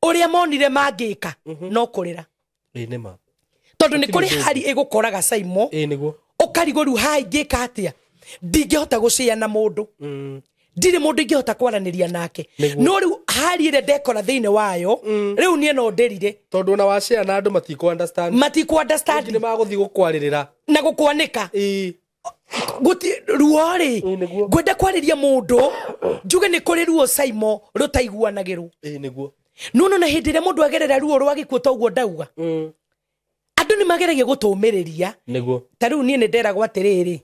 ũrĩa monire mangĩka no kũrĩra. Tondũ nĩ kũrĩ hari ĩgũkoraga Simon, ũkarigwo rĩu ha ingĩka atĩa, ndingĩhota gũcĩa na mũndũ, ndirĩ mũndũ ingĩhota kwaranĩria nake, no rĩu hari ĩrĩa ndekora thĩinĩ wayo rĩu niĩ no ndĩrire, tondũ ona wacĩa na andũ matikũ understand, nĩ magũthiĩ gũkwarĩrĩra na gũkwanĩka. Guti ruo rĩ, ngwenda kwarĩria mũndũ njuge nĩ kũrĩ ruo Simon rũtaiguanagĩrwo. No na hĩndĩ ĩrĩa mũndũ agerera ruo rwa gĩkuũ ta ũguo ndauga, andũ nĩ mageragia gũtũmĩrĩria. Ta rĩu niĩ nĩ nderagwo atĩrĩrĩ,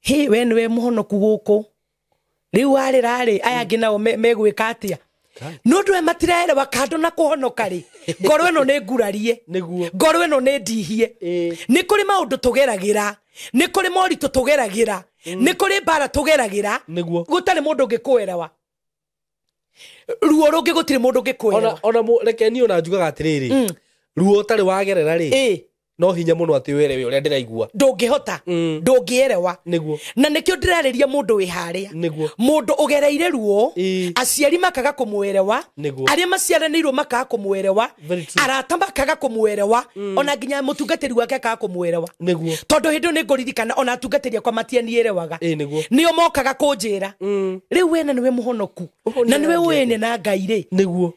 hĩ we nĩwe mũhonoku gũkũ, rĩu warĩra rĩ, aya angĩ nao megwĩka atĩa? No andũ aya matiraerewa kando na kũhonoka rĩ, ngoro ĩno nĩ ngurarie, ngoro ĩno nĩ ndihie. Nĩ kũrĩ maũndũ tũgeragĩra, nĩ kũrĩ moritũ tũgeragĩra, nĩ kũrĩ mbara tũgeragĩra, gũtarĩ mũndũ ũngĩkũerewa. Ruo rũngĩ gũtirĩ mũndũ ũngĩkũerewa. Ona reke niĩ ona njugaga atĩrĩrĩ, ruo ũtarĩ wagerera rĩ, no hinya mũno atĩ wĩrewe ũrĩa ndĩraigua, ndũngĩhota, ndũngĩerewa. Na nĩkĩo ndĩrarĩria mũndũ wĩ harĩa, mũndũ ũgereire ruo, aciari makaga kũmwerewa, arĩa maciaranĩirwo makaga kũmwerewa, arata makaga kũmwerewa, ona nginya mũtungatĩri wake akaga kũmwerewa. Tondũ hĩndĩ ĩyo nĩ ngũririkana ona atungatĩri akwa matianiĩrewaga, nĩo mokaga kũnjĩra rĩu we na nĩwe mũhonoku na nĩwe ũĩne na Ngai rĩ,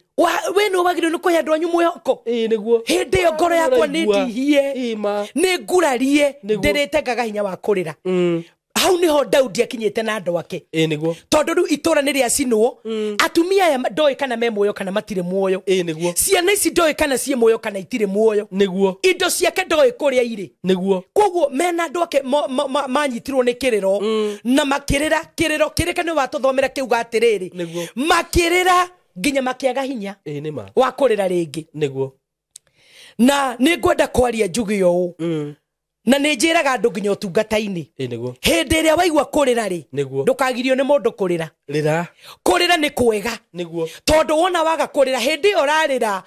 we nĩ wagĩrĩirwo nĩ kũhe andũ anyu mwĩhoko. Hĩndĩ ĩyo ngoro yakwa nĩ ndihie, nĩ ngurarie, ndĩrĩtengaga hinya wa kũrĩra. Hau nĩho Daudi akinyĩte na andũ ake. Tondũ rĩu itũra nĩ rĩacinwo, atumia aya ndoĩ kana me muoyo kana matirĩ muoyo, ciana ici ndoĩ kana ciĩ muoyo kana itirĩ muoyo, indo ciake ndoĩ kũrĩa irĩ. Koguo mena andũ ake manyitirwo nĩ kĩrĩro na makĩrĩra kĩrĩro kĩrĩka nĩ watũthomera kĩuga atĩrĩrĩ, makĩrĩra nginya makĩaga hinya wa kũrĩra rĩngĩ. Na nĩ ngwenda kwaria njuge ũũ, na nĩ njĩraga andũ nginya ũtungata-inĩ, hĩndĩ ĩrĩa waigua kũrĩra rĩ, ndũkagirio nĩ mũndũ kũrĩra. Kũrĩra nĩ kwega, tondũ wona waga kũrĩra hĩndĩ ĩyo ũrarĩra,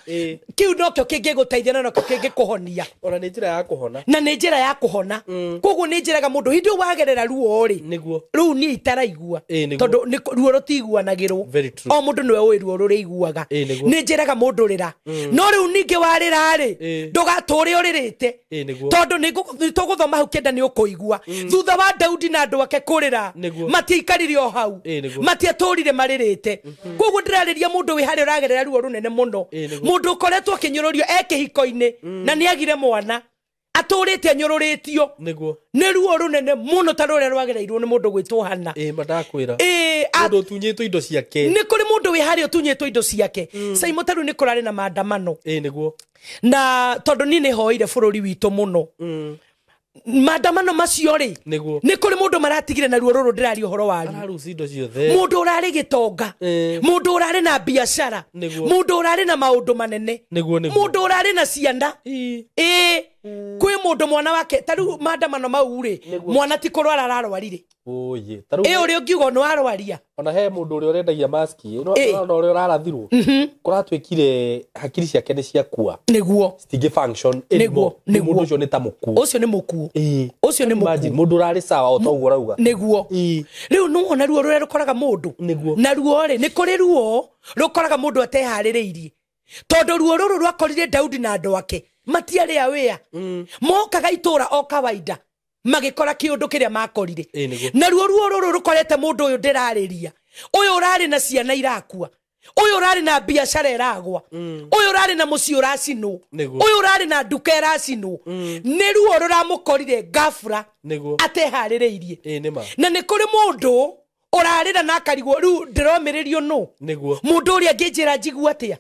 kĩu nokĩo kĩngĩgũteithia na nokĩo kĩngĩkũhonia. Ona nĩ njĩra ya kũhona. Na nĩ njĩra ya kũhona. Koguo nĩ njĩraga mũndũ hĩndĩ ĩyo wagerera ruo rĩ, rĩu niĩ itaraigua, tondũ ruo rũtiguanagĩrwo, o mũndũ nĩwe ũĩ ruo rũrĩa aiguaga. Nĩ njĩraga mũndũ rĩra, no rĩu ningĩ warĩra rĩ, ndũgatũre ũrĩrĩte, tondũ nĩ tũgũthoma hau kenda nĩ ũkũigua. Thutha wa Daudi na andũ ake kũrĩra, matiaikarire o hau, matiatũrire marĩrĩte. Koguo ndĩrarĩria mũndũ wĩ harĩa ũragerera ruo rũnene mũno, mũndũ ũkoretwo akĩnyũrũrio e kĩhiko-inĩ na nĩagire mwana, atũrĩte anyũrũrĩtio nĩ ruo rũnene mũno ta rũrĩa rwagereirwo nĩ mũndũ gwĩtwo Hana. Mũndũ ũtunyĩtwo indo ciake. Nĩ kũrĩ mũndũ wĩ harĩa ũtunyĩtwo indo ciake. Simon ta rĩu nĩ kũrarĩ na maandamano. Na tondũ niĩ nĩ hoire bũrũri witũ mũno, maandamano macio rĩ, nĩ kũrĩ mũndũ maratigire na ruo rũrũ ndĩraria ũhoro waruo. Mũndũ ũrarĩ gĩtonga, mũndũ ũrarĩ na biacara, mũndũ ũrarĩ na maũndũ manene, mũndũ ũrarĩ na ciana. Kwĩ mũndũ mwana wake ta rĩu maandamano mau rĩ, mwana ti kũrwara ararwarire. Ĩ ũrĩa ũngiuga nĩ warwaria. Ona he mũndũ ũrĩa ũrendagia maski, na ũrĩa ũrarathirwo, kũratuĩkire hakiri ciake nĩ ciakua, citingĩ function anymore. Mũndũ ũcio nĩ ta mũkuũ. Ũcio nĩ mũkuũ. Ũcio nĩ mũkuũ. Mũndũ ũrarĩ sawa o ta ũguo ũrauga. Nĩguo. Rĩu nĩwona ruo rũrĩa rũkoraga mũndũ. Na ruo rĩ, nĩ kũrĩ ruo rũkoraga mũndũ ateharĩrĩirie. Tondũ ruo rũrũ rwakorire Daudi na andũ ake matiarĩ aware, mokaga itũra o kawaida, magĩkora kĩũndũ kĩrĩa makorire. Na ruo ruo rũrũ rũkorete mũndũ ũyũ ndĩrarĩria, ũyũ ũrarĩ na ciana irakua, ũyũ ũrarĩ na biacara ĩragwa, ũyũ ũrarĩ na mũciĩ ũracinwo, ũyũ ũrarĩ na nduka ĩracinwo, nĩ ruo rũramũkorire ghafla ateharĩrĩirie. Na nĩ kũrĩ mũndũ ũrarĩra na akarigwo rĩu ndĩromĩrĩrio nũ, mũndũ ũrĩa angĩnjĩra njigua atĩa,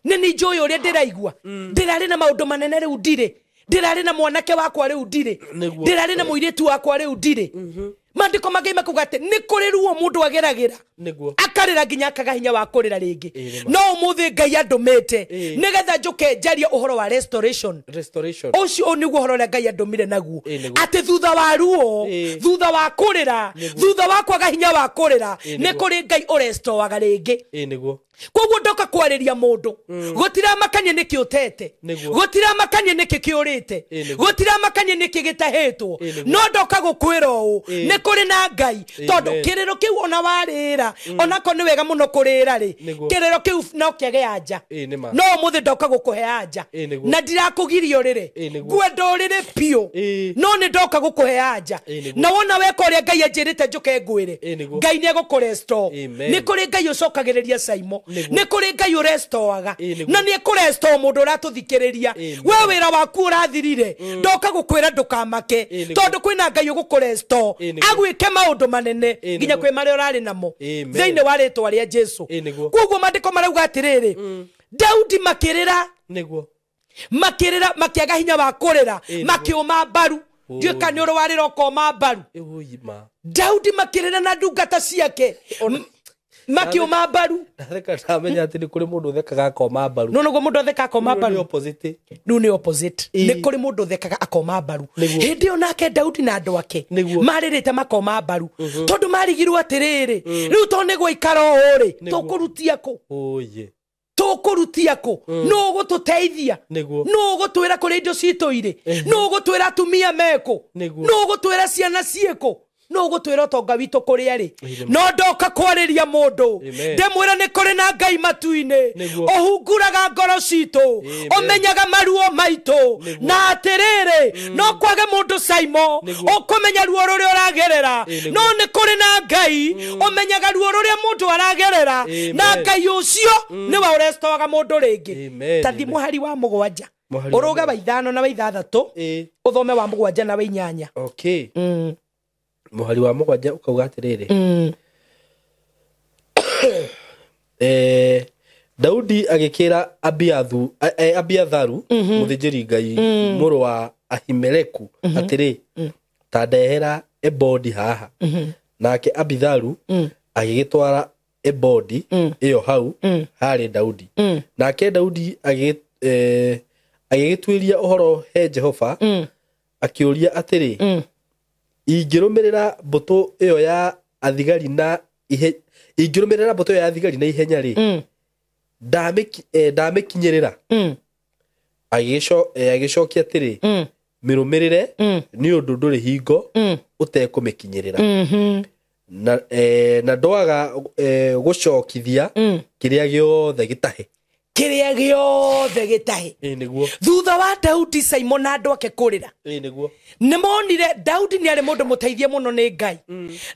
nĩ niĩ njũĩ ũrĩa ndĩraigua, ndĩrarĩ na maũndũ manene rĩu ndirĩ, ndĩrarĩ na mwanake wakwa rĩu ndirĩ, ndĩrarĩ na mũirĩtu wakwa rĩu ndirĩ. Maandĩko mangĩ makuga atĩ nĩ kũrĩ ruo mũndũ ageragĩra Nĩguo. akarĩra nginya akaga hinya wa kũrĩra rĩngĩ. Ĩĩ, nĩ ma. No ũmũthĩ Ngai andũmĩte Ĩĩ. nĩgetha njũke njarie ũhoro wa restoration. Restoration. Ũcio nĩguo ũhoro ũrĩa Ngai andũmire naguo. Ĩĩ, nĩguo. Atĩ thutha wa ruo, Ĩĩ. thutha wa kũrĩra, Nĩguo. thutha wa kwaga hinya wa kũrĩra, Ĩĩ, nĩ nĩguo. kũrĩ Ngai ũrestoaga rĩngĩ. Ĩĩ, nĩguo. Koguo ndoka kwarĩria mũndũ, gũtiramakanie nĩkĩ ũtete, Nĩguo. gũtiramakanie nĩkĩ kĩũrĩte, Ĩĩ, nĩguo. gũtiramakanie nĩkĩ gĩtahĩtwo, Ĩĩ, nĩguo. no ndoka gũkwĩra ũũ, Ĩĩ. nĩ kũrĩ na Ngai, tondũ Amen. kĩrĩro kĩu ona warĩra, onako nĩ wega mũno kũrĩra rĩ, Nĩguo. kĩrĩro kĩu no kĩage anja. Ĩĩ, nĩ ma. No ũmũthĩ ndoka gũkũhe anja, Ĩĩ, nĩguo. na ndirakũgiria ũrĩre, Ĩĩ, nĩguo. ngwenda ũrĩre biũ, Ĩĩ. no nĩ ndoka gũkũhe anja. Ĩĩ, nĩguo. Na wona weka ũrĩa Ngai anjĩrĩte njũke ngwĩre, Ĩĩ, nĩguo. Ngai nĩ egũkũrestore. Amen. Nĩ kũrĩ Ngai ũcokagĩrĩria Caimo, Nĩguo. nĩ kũrĩ Ngai ũrestoaga, Ĩĩ, nĩguo. na nĩ ekũrestore mũndũ ũratũthikĩrĩria. Amen. We wĩra waku ũrathirire, ndoka gũkwĩra ndũkamake, Ĩĩ, nĩguo. tondũ kwĩna Ngai ũgũkũrestore, Ĩĩ, nĩguo. agwĩke maũndũ manene Ĩĩ, nginya nĩguo. kwĩ marĩa ũrarĩ namo Amen. thĩinĩ wa rĩtwa rĩa Jesu. Ĩĩ, nĩguo. Koguo maandĩko marauga atĩrĩrĩ, Daudi makĩrĩra, Nĩguo. makĩrĩra, makĩaga hinya wa kũrĩra, Ĩĩ, nĩguo. makĩũma mbaru. Ndiũĩ kana nĩ ũrĩ warĩra ũkoma mbaru. Ĩĩ, ma. Daudi makĩrĩra na ndungata ciake, makiuma mbaru. Ndatheka ndamenya atĩ nĩ kũrĩ mũndũ ũthekaga akoma mbaru. No nĩguo mũndũ atheka akoma Rĩu nĩ mbaru. opposite. Rĩu nĩ opposite. Ĩĩ. Nĩ kũrĩ mũndũ ũthekaga akoma mbaru. Nĩguo. Hĩndĩ ĩyo nake Daudi na andũ ake Nĩguo. marĩrĩte makoma mbaru, tondũ marigirwo atĩrĩrĩ, rĩu to nĩ gũikara ũũ rĩ, Nĩguo. tũkũrutia kũ? Ũyĩ. Tũkũrutia kũ? Nũ ũgũtũteithia? Nĩguo. Nũ ũgũtwĩra kũrĩa indo citũ irĩ? Nũ ũgũtwĩra atumia mekũ? Nĩguo. Nũ ũgũtwĩra ciana ciĩkũ? Nũ ũgũtwĩra ũtonga witũ kũrĩa rĩ? Ĩĩ, No ndoka kwarĩria mũndũ, Amen. ndĩmwĩre nĩ kũrĩ na Ngai matu-inĩ Nĩguo. ũhunguraga ngoro citũ, Amen. ũmenyaga maruo maitũ, Nĩguo. na atĩrĩrĩ, no kwage mũndũ Caimo Nĩguo. ũkũmenya ruo rũrĩa ũragerera, Ĩĩ, nĩguo. no nĩ kũrĩ na Ngai ũmenyaga ruo rũrĩa mũndũ aragerera, Amen. na Ngai ũcio nĩwe ũrestoaga mũndũ rĩngĩ. Amen. Ta thi mũhari wa 7, Mũhari wa ũrũge wa 5 na wa 6, Ĩĩ. ũthome wa 7 na wa 8. Okay. Mũhari wa 7 ũkauga atĩrĩrĩ, Daudi agĩkĩra Abiatharu mũthĩnjĩri Ngai mũrũ wa Ahimeleku atĩrĩ, ta ndehera ebodi haha. Nake Abitharu agĩgĩtwara ebodi ĩyo hau harĩ Daudi. Nake Daudi agĩgĩtuĩria ũhoro he Jehova, akĩũria atĩrĩ, ingĩrũmĩrĩra mbũtũ ĩyo ya athigari na ingĩrũmĩrĩra mbũtũ ĩyo ya athigari na ihenya rĩ, ndamĩkinyĩrĩra? Agĩcokia atĩrĩ, mĩrũmĩrĩre, nĩ ũndũ ndũrĩ hingo ũtekũmĩkinyĩrĩra, na ndwaga gũcokithia kĩrĩa gĩothe gĩtahe. Kĩrĩa gĩothe gĩtahe. Ĩĩ, nĩguo. Thutha wa Daudi Caimo na andũ ake kũrĩra, Ĩĩ, nĩguo. nĩ monire Daudi nĩ arĩ mũndũ mũteithie mũno nĩ Ngai,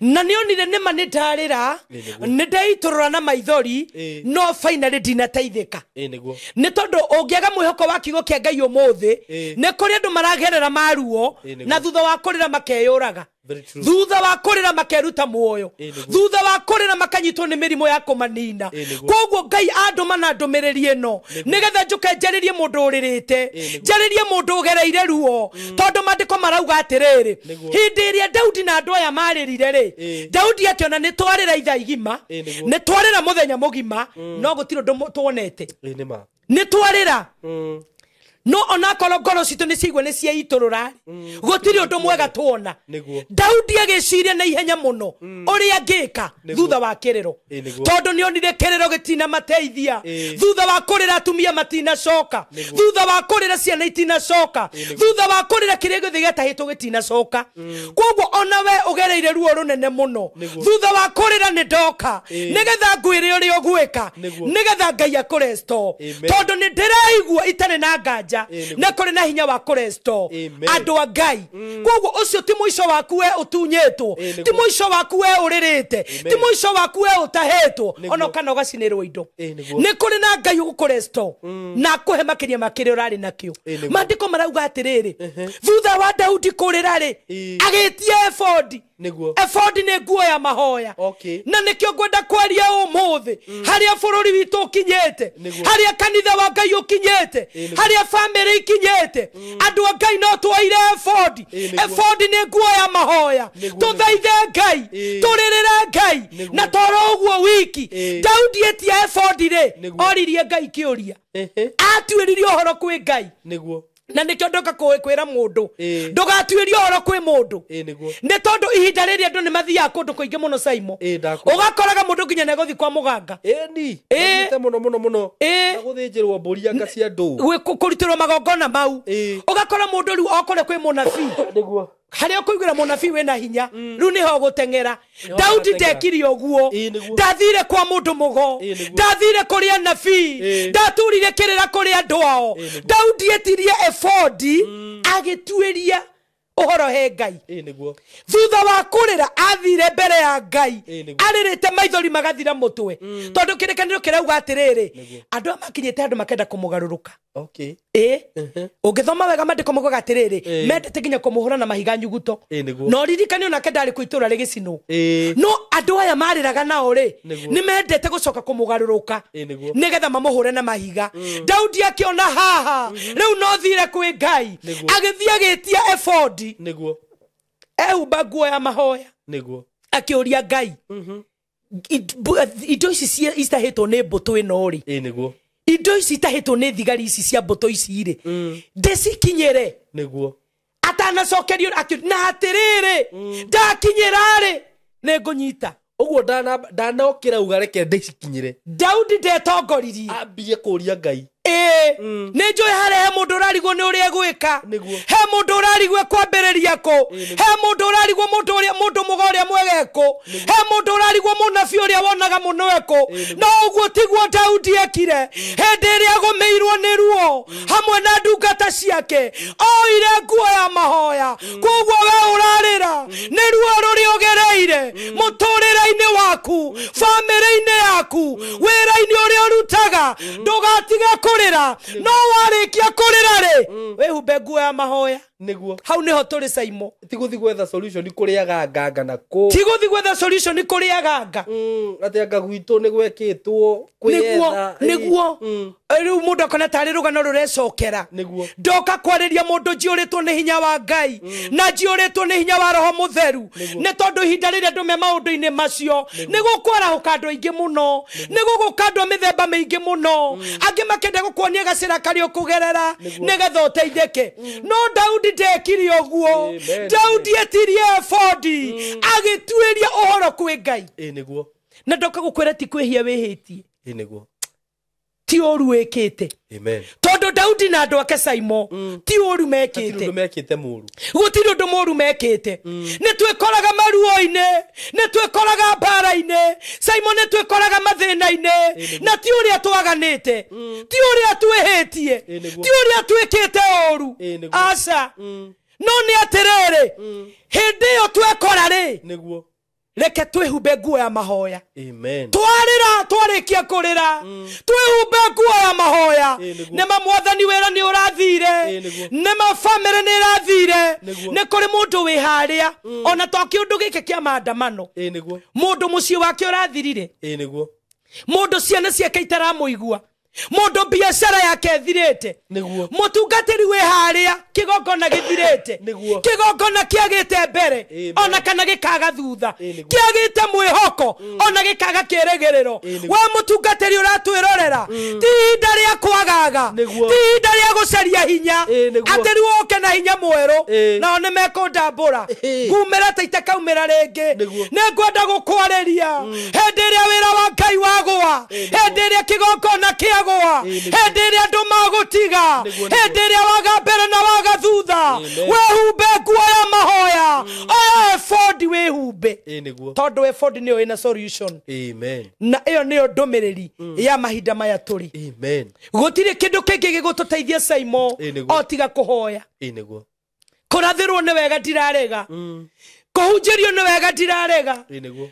na nĩ onire nĩma nĩ ndarĩra, Ĩĩ, nĩguo. nĩ ndeitũrũra na maithori, Ĩĩ. no finally ndinateithĩka. Ĩĩ, nĩguo. Nĩ tondũ ũngĩaga mwĩhoko wa kiugo kĩa Ngai ũmũthĩ, Ĩĩ. nĩ kũrĩ andũ maragerera maruo, Ĩĩ, nĩguo. na thutha wa kũrĩra makeyũraga, Very true. thutha wa kũrĩra makeruta muoyo, Ĩĩ, nĩguo. thutha wa kũrĩra makanyitwo nĩ mĩrimũ ya kũmanina. Ĩĩ, nĩguo. Koguo Ngai andũma na ndũmĩrĩri ĩno nĩgetha njũke njarĩrie mũndũ ũrĩrĩte, Ĩĩ, nĩguo. njarĩrie mũndũ ũgereire ruo, tondũ maandĩko marauga atĩrĩrĩ, Nĩguo. hĩndĩ ĩrĩa Daudi na andũ aya marĩrire rĩ, Ĩĩ. Daudi akĩona nĩ twarĩra ithaa igima, Ĩĩ, nĩguo. nĩ twarĩra mũthenya mũgima, no gũtirĩ ũndũ tuonete. Ĩĩ, nĩ ma. Nĩ twarĩra, no onakorwo ngoro citũ nĩ ciaigua nĩ ciaitũrũra, gũtirĩ ũndũ mwega tuona. Nĩguo. Daudi agĩciria na ihenya mũno ũrĩa angĩka Nĩguo. thutha wa kĩrĩro, Ĩĩ, nĩguo. tondũ nĩ onire kĩrĩro gĩtinamateithia. Ĩĩ. Thutha wa kũrĩra atumia matinacoka, Nĩguo. thutha wa kũrĩra ciana itinacoka, Ĩĩ, nĩguo. thutha wa kũrĩra kĩrĩa gĩothe gĩatahĩtwo gĩtinacoka. Koguo ona we ũgereire ruo rũnene mũno, Nĩguo. thutha wa kũrĩra nĩ ndoka Ĩĩ. nĩgetha ngwĩre ũrĩa ũgwĩka, Nĩguo. nĩgetha Ngai akũrestore, Amen. tondũ nĩ ndĩraigua itarĩ na nganja Ĩĩ, nĩguo. nĩ kũrĩ na hinya wa kũrestore Amen. andũ a Ngai. Koguo ũcio ti mũico waku we ũtunyĩtwo, Ĩĩ, nĩguo. ti mũico waku we ũrĩrĩte, Amen. ti mũico waku we ũtahĩtwo, Nĩguo. ona kana ũgacinĩrwo indo. Ĩĩ, nĩguo. Nĩ kũrĩ na Ngai ũgũkũrestore na akũhe makĩria ma kĩrĩa ũrarĩ nakĩo. Ĩĩ, nĩguo. Maandĩko marauga atĩrĩrĩ, thutha wa Daudi kũrĩra rĩ, Ĩĩ. agĩtia ebodi. Nĩguo. Ebodi nĩ nguo ya mahoya. Okay. Na nĩkĩo ngwenda kwaria ũmũthĩ harĩa bũrũri witũ ũkinyĩte, Nĩguo. harĩa kanitha wa Ngai ũkinyĩte, Ĩĩ, nĩguo. harĩa bamĩrĩ ikinyĩte, andũ a Ngai no twoire ebodi. Ĩĩ, nĩguo. Ebodi nĩ nguo ya mahoya. Nĩguo, Tũthaithe Ngai, Ĩĩ. tũrĩrĩre Ngai. Nĩguo. Na toro ũguo wiki Ĩĩ. Daudi etia ebodi rĩ, Nĩguo. oririe Ngai kĩũria, Ehe. atuĩririe ũhoro kwĩ Ngai. Nĩguo. Na nĩkĩo ndoka kwĩra mũndũ, Ĩĩ. ndũgatuĩrie ũhoro kwĩ mũndũ. Ĩĩ, nĩguo. Nĩ tondũ ihinda rĩrĩ andũ nĩ mathiaga kũndũ kũingĩ mũno Saimo. Ĩĩ, ndakwĩra. Ũgakoraga mũndũ nginya nĩegũthiĩ kwa mũganga. Ĩni. Ĩĩ. Mathiĩte mũno mũno mũno. Ĩĩ. Na gũthĩnjĩrwo mbũri anga cia ndũ. Kũrutĩrwo magongona mau. Ĩĩ. Ũgakora mũndũ rĩu okore kwĩ mũnabii. Nĩguo. Harĩa ũkũiguĩra mũnabii wĩna hinya, rĩu nĩho ũgũteng'era. Daudi ũgateng'era. ndekire ũguo. Ĩĩ, nĩguo. Ndathire kwa mũndũ mũgo, Ĩĩ, nĩguo. ndathire kũrĩ anabii, Ĩĩ. ndaturire kĩrĩra kũrĩ andũ ao. Ĩĩ, nĩguo. Daudi etirie ebodi agĩtuĩria ũhoro he Ngai. Ĩĩ, nĩguo. Thutha wa kũrĩra athire mbere ya Ngai Ĩĩ, nĩguo. arĩrĩte maithori magathira mũtwe, tondũ kĩrĩkanĩro kĩrauga atĩrĩrĩ, Nĩguo. andũ aya makinyĩte andũ makenda kũmũgarũrũka. Okay. Ĩ, ũngĩthoma wega mandĩko maugaga atĩrĩrĩ, Ĩĩ. mendete nginya kũmũhũra na mahiga nyuguto. Ĩĩ, nĩguo. Na ũririkane onake ndarĩ kũ itũra rĩgĩcinwo. Ĩĩ. No andũ aya marĩraga nao rĩ, Nĩguo. nĩ mendete gũcoka kũmũgarũrũka Ĩĩ, nĩguo. nĩgetha mamũhũre na mahiga. Daudi akĩona haha rĩu no thire kwĩ Ngai, Nĩguo. agĩthiĩ agĩtia ebodi, Nĩguo. ehumba nguo ya mahoya, Nĩguo. akĩũria Ngai, indo ici itahĩtwo nĩ mbũtũ ĩno rĩ, Ĩĩ, nĩguo. indo ici itahĩtwo nĩ thigari ici cia mbũtũ ici rĩ, ndĩcikinyĩre. Nĩguo. Atanacokerio na atĩrĩrĩ, ndakinyĩra rĩ, nĩngũnyita. Ũguo ndanokĩra uga reke ndĩcikinyĩre. Daudi ndetongoririe. Ambie kũria Ngai. Ĩĩ, nĩ njũĩ harĩa he mũndũ ũrarigwo nĩ ũrĩa egwĩka, Nĩguo. he mũndũ ũrarigwo ekwambĩrĩria kũ, Ĩĩ, nĩguo. he mũndũ ũrarigwo mũndũ ũrĩa mũndũ mũga ũrĩa mwega ekũ, he mũndũ ũrarigwo mũnabii ũrĩa wonaga mũno ekũ. Ĩĩ, nĩguo. No ũguo tiguo Daudi ekire. Hĩndĩ ĩrĩa agũmĩirwo nĩ ruo hamwe na ndungata ciake, oire nguo ya mahoya. Koguo we ũrarĩra nĩ ruo rũrĩa ũgereire mũtũrĩre-inĩ waku, bamĩrĩ-inĩ yaku, wĩra-inĩ ũrĩa ũrutaga, ndũgatige kũrĩra. No warĩkia kũrĩra rĩ, wĩhumbe nguo ya mahoya. Nĩguo. Hau nĩho tũrĩ Saimo. Ti gũthiĩ gwetha solution kũrĩ aganga na kũ. Ti gũthiĩ gwetha solution kũrĩ aganga. Atĩ anga gwitũ nĩ gwekĩtwo Nĩguo. kwĩyetha. Nĩguo rĩu mũndũ akona tarĩ rũgano rũrecokera. Nĩguo. Ndoka kwarĩria mũndũ njiyũrĩtwo nĩ hinya wa Ngai na njiyũrĩtwo nĩ hinya wa Roho Mũtheru, nĩ tondũ ihinda rĩrĩa andũ me maũndũ-inĩ macio, nĩ gũkwarahũka andũ aingĩ mũno, nĩ gũgũka andũ a mĩthemba mĩingĩ mũno, angĩ makenda gũkuonia gacĩra karĩa ũkũgerera nĩgetha ũteithĩke. No Daudi ndekire ũguo. Amen. Daudi etirie ebodi agĩtuĩria ũhoro kwĩ Ngai. Ĩĩ, nĩguo. Na ndoka gũkwĩra ti kwĩhia wĩhĩtie, Ĩĩ, nĩguo. ti ũru wĩkĩte. Amen. Tondũ Daudi na andũ ake Saimo ti ũru Hatirĩ mekĩte. ũndũ mekĩte mũru. Gũtirĩ ũndũ mũru mekĩte. Nĩ twĩkoraga maruo-inĩ, nĩ twĩkoraga mbara-inĩ Saimo, nĩ twĩkoraga mathĩna-inĩ, na ti ũrĩa twaganĩte, ti ũrĩa twĩhĩtie, Ĩĩ, nĩguo. ti ũrĩa twĩkĩte ũru. Ĩĩ, nĩguo. Aca. No nĩ atĩrĩrĩ, hĩndĩ ĩyo twekora rĩ, Nĩguo. reke twĩhumbe nguo ya mahoya. Amen. Twarĩra, twarĩkia kũrĩra, twĩhumbe nguo ya mahoya. Ĩĩ, nĩguo. Nĩma mwathani wĩra nĩ ũrathire, Ĩĩ, nĩguo. nĩma bamĩrĩ nĩ ĩrathire. Nĩguo. Nĩ kũrĩ mũndũ wĩ harĩa ona to kĩũndũ gĩkĩ kĩa maandamano, Ĩĩ, nĩguo. mũndũ mũciĩ wake ũrathirire, Ĩĩ, nĩguo. mũndũ ciana ciake itaramũigua, mũndũ biacara yake ĩthirĩte, Nĩguo. mũtungatĩri wĩ harĩa kĩgongona gĩthirĩte, Nĩguo. kĩgongona kĩagĩte mbere Amen. ona kana gĩkaga thutha, Ĩĩ, nĩguo. kĩagĩte mwĩhoko ona gĩkaga kĩrĩgĩrĩro. Ĩĩ, nĩguo. We mũtungatĩri ũratwĩrorera, ti ihinda rĩa kwagaga, Nĩguo. ti ihinda rĩa gũcaria hinya Ĩĩ, nĩguo. atĩ rĩu ũke na hinya mwerũ, Ĩĩ. nao nĩ mekũndambũra, Ĩĩ. ngumĩra ta itakaumĩra rĩngĩ. Nĩguo. Nĩ ngwenda gũkwarĩria hĩndĩ ĩrĩa wĩra wa Ngai wagũa, Ĩĩ, nĩguo. hĩndĩ ĩrĩa kĩgongona kĩagũa, Ĩĩ, nĩguo. hĩndĩ ĩrĩa andũ magũtiga, Nĩguo, nĩguo. hĩndĩ ĩrĩa waga mbere na waga thutha, Amen. wĩhumbe nguo ya mahoya, oya ebodi wĩhumbe, Ĩĩ, nĩguo. tondũ ebodi nĩyo ĩna solution. Amen. Na ĩyo nĩyo ndũmĩrĩri ya mahinda maya tũrĩ. Amen. Gũtirĩ kĩndũ kĩngĩ gĩgũtũteithia Saimo Ĩĩ, nĩguo. o tiga kũhoya. Ĩĩ, nĩguo. Kũrathĩrwo nĩ wega ndirarega, kũhunjĩrio nĩ wega ndirarega, Ĩĩ, nĩguo.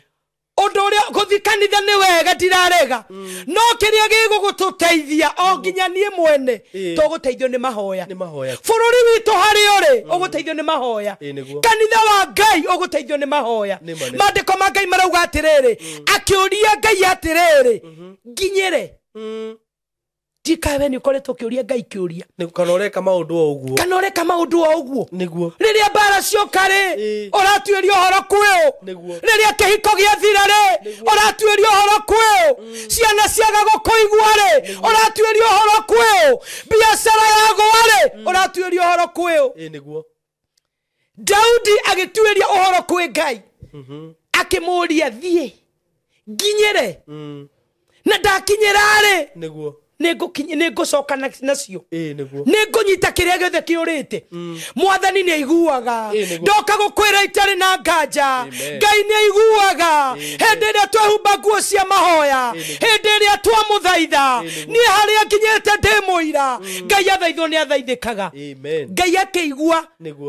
Ũndũ ũrĩa gũthiĩ kanitha nĩ wega ndirarega, no kĩrĩa gĩgũgũtũteithia o nginya niĩ mwene tũgũteithio nĩ mahoya. Bũrũri witũ harĩa ũrĩ ũgũteithio nĩ mahoya, kanitha wa Ngai ũgũteithio nĩ mahoya. Maandĩko ma Ngai marauga atĩrĩrĩ, akĩũria Ngai atĩrĩrĩ, nginyĩre. Ndikawe nĩ ũkoretwo ũkĩũria Ngai kĩũria, kana ũreka maũndũ o ũguo, kana ũreka maũndũ o ũguo. Nĩguo. Rĩrĩa mbara cioka rĩ, ũratuĩria ũhoro kwĩũ. Rĩrĩa kĩhiko gĩathira rĩ, ũratuĩria ũhoro kwĩũ. Ciana ciaga gũkũigua rĩ, ũratuĩria ũhoro kwĩũ. Biacara yagũa rĩ, ũratuĩria ũhoro kwĩũ. Nĩguo. Daudi agĩtuĩria ũhoro kwĩ Ngai, akĩmũũria thiĩ nginyĩre, na ndakinyĩra rĩ, nĩguo nĩngũcoka nacio, nĩguo nĩngũnyita kĩrĩa gĩothe kĩũrĩte. Mwathani nĩ aiguaga, ndoka gũkwĩra itarĩ na nganja. Ngai nĩ aiguaga hĩndĩ ĩrĩa twehumba nguo cia mahoya, hĩndĩ ĩrĩa twamũthaitha. Niĩ harĩa nginyĩte ndĩ mũira, Ngai athaithwo nĩ athaithĩkaga. Ngai akĩigua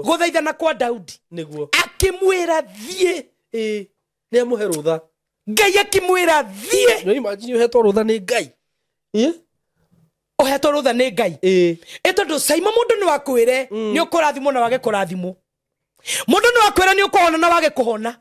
gũthaithana kwa Daudi, akĩmwĩra thiĩ. Nĩ amũhe rũtha. Ngai akĩmwĩra thiĩ. No imagine ũhetwo rũtha nĩ Ngai. Ũhetwo rũtha nĩ Ngai. Ĩ tondũ Saimo mũndũ nĩ wakwĩre nĩ ũkũrathimwo na wage kũrathimwo, mũndũ nĩ wakwĩra nĩ ũkũhona na wage kũhona,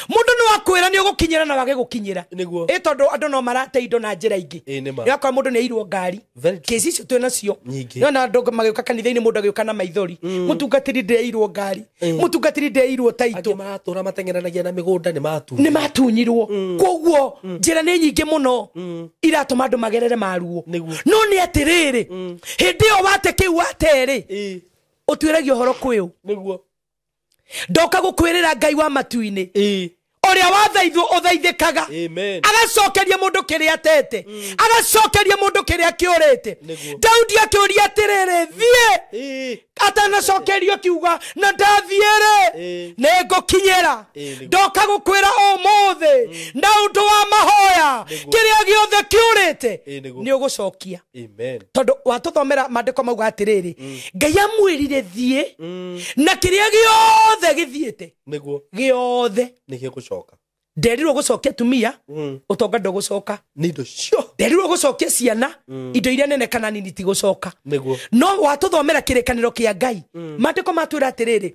mũndũ nĩ wakwĩra nĩ ũgũkinyĩra na wage gũkinyĩra. Ĩ tondũ andũ no marate indo na njĩra ingĩ. Nĩ wakora mũndũ nĩ airwo ngari, kĩci icio twĩ nacio. Nĩwona andũ magĩũka kanitha-inĩ, mũndũ agĩũka na maithori, mũtungatĩri ndĩairwo ngari, mũtungatĩri ndĩairwo taitũ. Angĩ maratũra mateng'eranagia na mĩgũnda nĩ matunyirwo. Koguo njĩra nĩ nyingĩ mũno iratũma andũ magerere maruo. No nĩ atĩrĩrĩ, hĩndĩ ĩyo wate kĩu waterĩ, ũtuĩragia ũhoro kwĩũ. Nĩguo. Ndoka gũkwĩrĩra Ngai wa matu-inĩ, ũrĩa wathaithwo ũthaithĩkaga, agacokeria mũndũ kĩrĩa atete, agacokeria mũndũ kĩrĩa kĩũrĩte. Daudi akĩũria atĩrĩrĩ, thiĩ. Atanacokerio kiuga na ndathiĩ rĩ, nĩngũkinyĩra. Ndoka gũkwĩra ũmũthĩ na ũndũ wa mahoya, kĩrĩa gĩothe kĩũrĩte nĩ ũgũcokia. Tondũ watũthomera maandĩko mauga atĩrĩrĩ, Ngai amwĩrire thiĩ na kĩrĩa gĩothe gĩthiĩte, nĩguo gĩothe nĩgĩgũcoka. Nderirwo gũcokia atumia, ũtonga ndũgũcoka. Nĩ indo cio. Nderirwo gũcokia ciana, indo iria nene kana nini tigũcoka. Nĩguo. No watũthomera kĩrĩkanĩro kĩa Ngai, maandĩko matwĩra atĩrĩrĩ,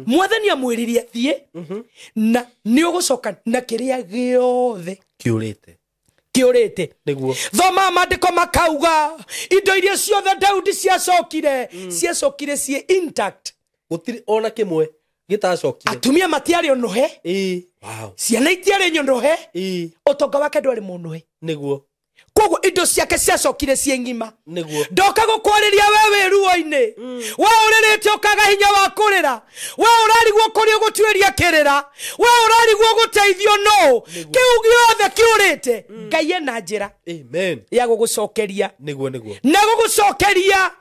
mwathani amwĩrire thiĩ na nĩ ũgũcoka na kĩrĩa gĩothe kĩũrĩte. Kĩũrĩte. Nĩguo. Thoma maandĩko makauga indo iria ciothe Daudi ciacokire, ciacokire ciĩ intact. Gũtirĩ ona kĩmwe gĩtacokire. Atumia matiarĩ ũnũhe. Wow. Ciana itiarĩ nyũnũhe. Ũtonga wake ndwarĩ mũnũhe. Nĩguo. Koguo indo ciake ciacokire ciĩ ng'ima. Nĩguo. Ndoka gũkwarĩria we wĩ ruo-inĩ, we ũrĩrĩte ũkaga hinya wa kũrĩra, we ũrarigwo kũrĩa ũgũtuĩria kĩrĩra, we ũrarigwo gũteithio no kĩu gĩothe kĩũrĩte, Ngai ena njĩra ya gũgũcokeria. Nĩguo, nĩguo. Na gũgũcokeria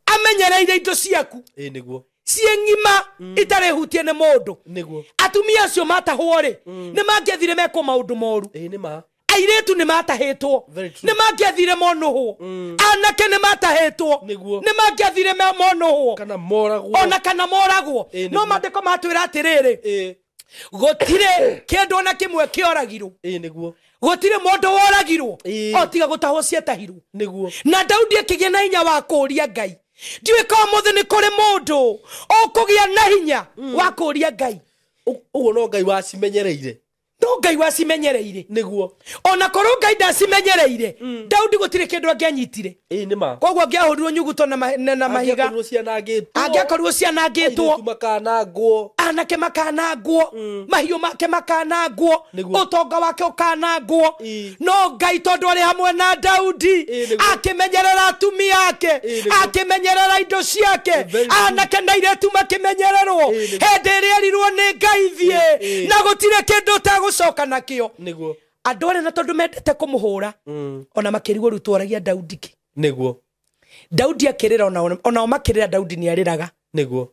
amenyereire indo ciaku. Nĩguo. Ciĩ ng'ima itarĩ hutie nĩ mũndũ. Nĩguo. Atumia acio matahwo rĩ, nĩ mangĩathire mekwo maũndũ moru. Nĩ ma. Airĩtu nĩ matahĩtwo, nĩ mangĩathire monũhwo. Anake nĩ matahĩtwo, nĩ mangĩathire monũhwo, kana moragwo, ona kana moragwo. No maandĩko matwĩra atĩrĩrĩ, gũtirĩ kĩndũ ona kĩmwe kĩoragirwo. Nĩguo. Gũtirĩ mũndũ woragirwo o tiga gũtahwo ciatahirwo. Nĩguo. Na Daudi akĩgĩa na hinya wa kũũria Ngai. Ndiũĩ ka ũmũthĩ nĩ kũrĩ mũndũ ũkũgĩa na hinya wa kũũria Ngai. Ũguo no Ngai wacimenyereire. No Ngai wacimenyereire. Nĩguo. Ona korwo Ngai ndacimenyereire, Daudi gũtirĩ kĩndũ angĩanyitire. Nĩ ma. Koguo angĩahũrirwo nyuguto na mahiga. Angĩakorirwo cianangĩtwo. Airĩtu makanangwo. Anake makanangwo. Mahiũ make makanangwo. Ũtonga wake ũkanangwo. No Ngai tondũ arĩ hamwe na Daudi, akĩmenyerera atumia ake, akĩmenyerera indo ciake, anake na airĩtu makĩmenyererwo. Hĩndĩ ĩrĩa erirwo nĩ Ngai thiĩ, na gũtirĩ kĩndũ ũtagũcoka nakĩo. Nĩguo. Andũ arĩa na tondũ mendete kũmũhũra, ona makĩrigwo rĩu twaragia Daudi kĩ. Nĩguo. Daudi akĩrĩra, onao makĩrĩra Daudi nĩ arĩraga. Nĩguo.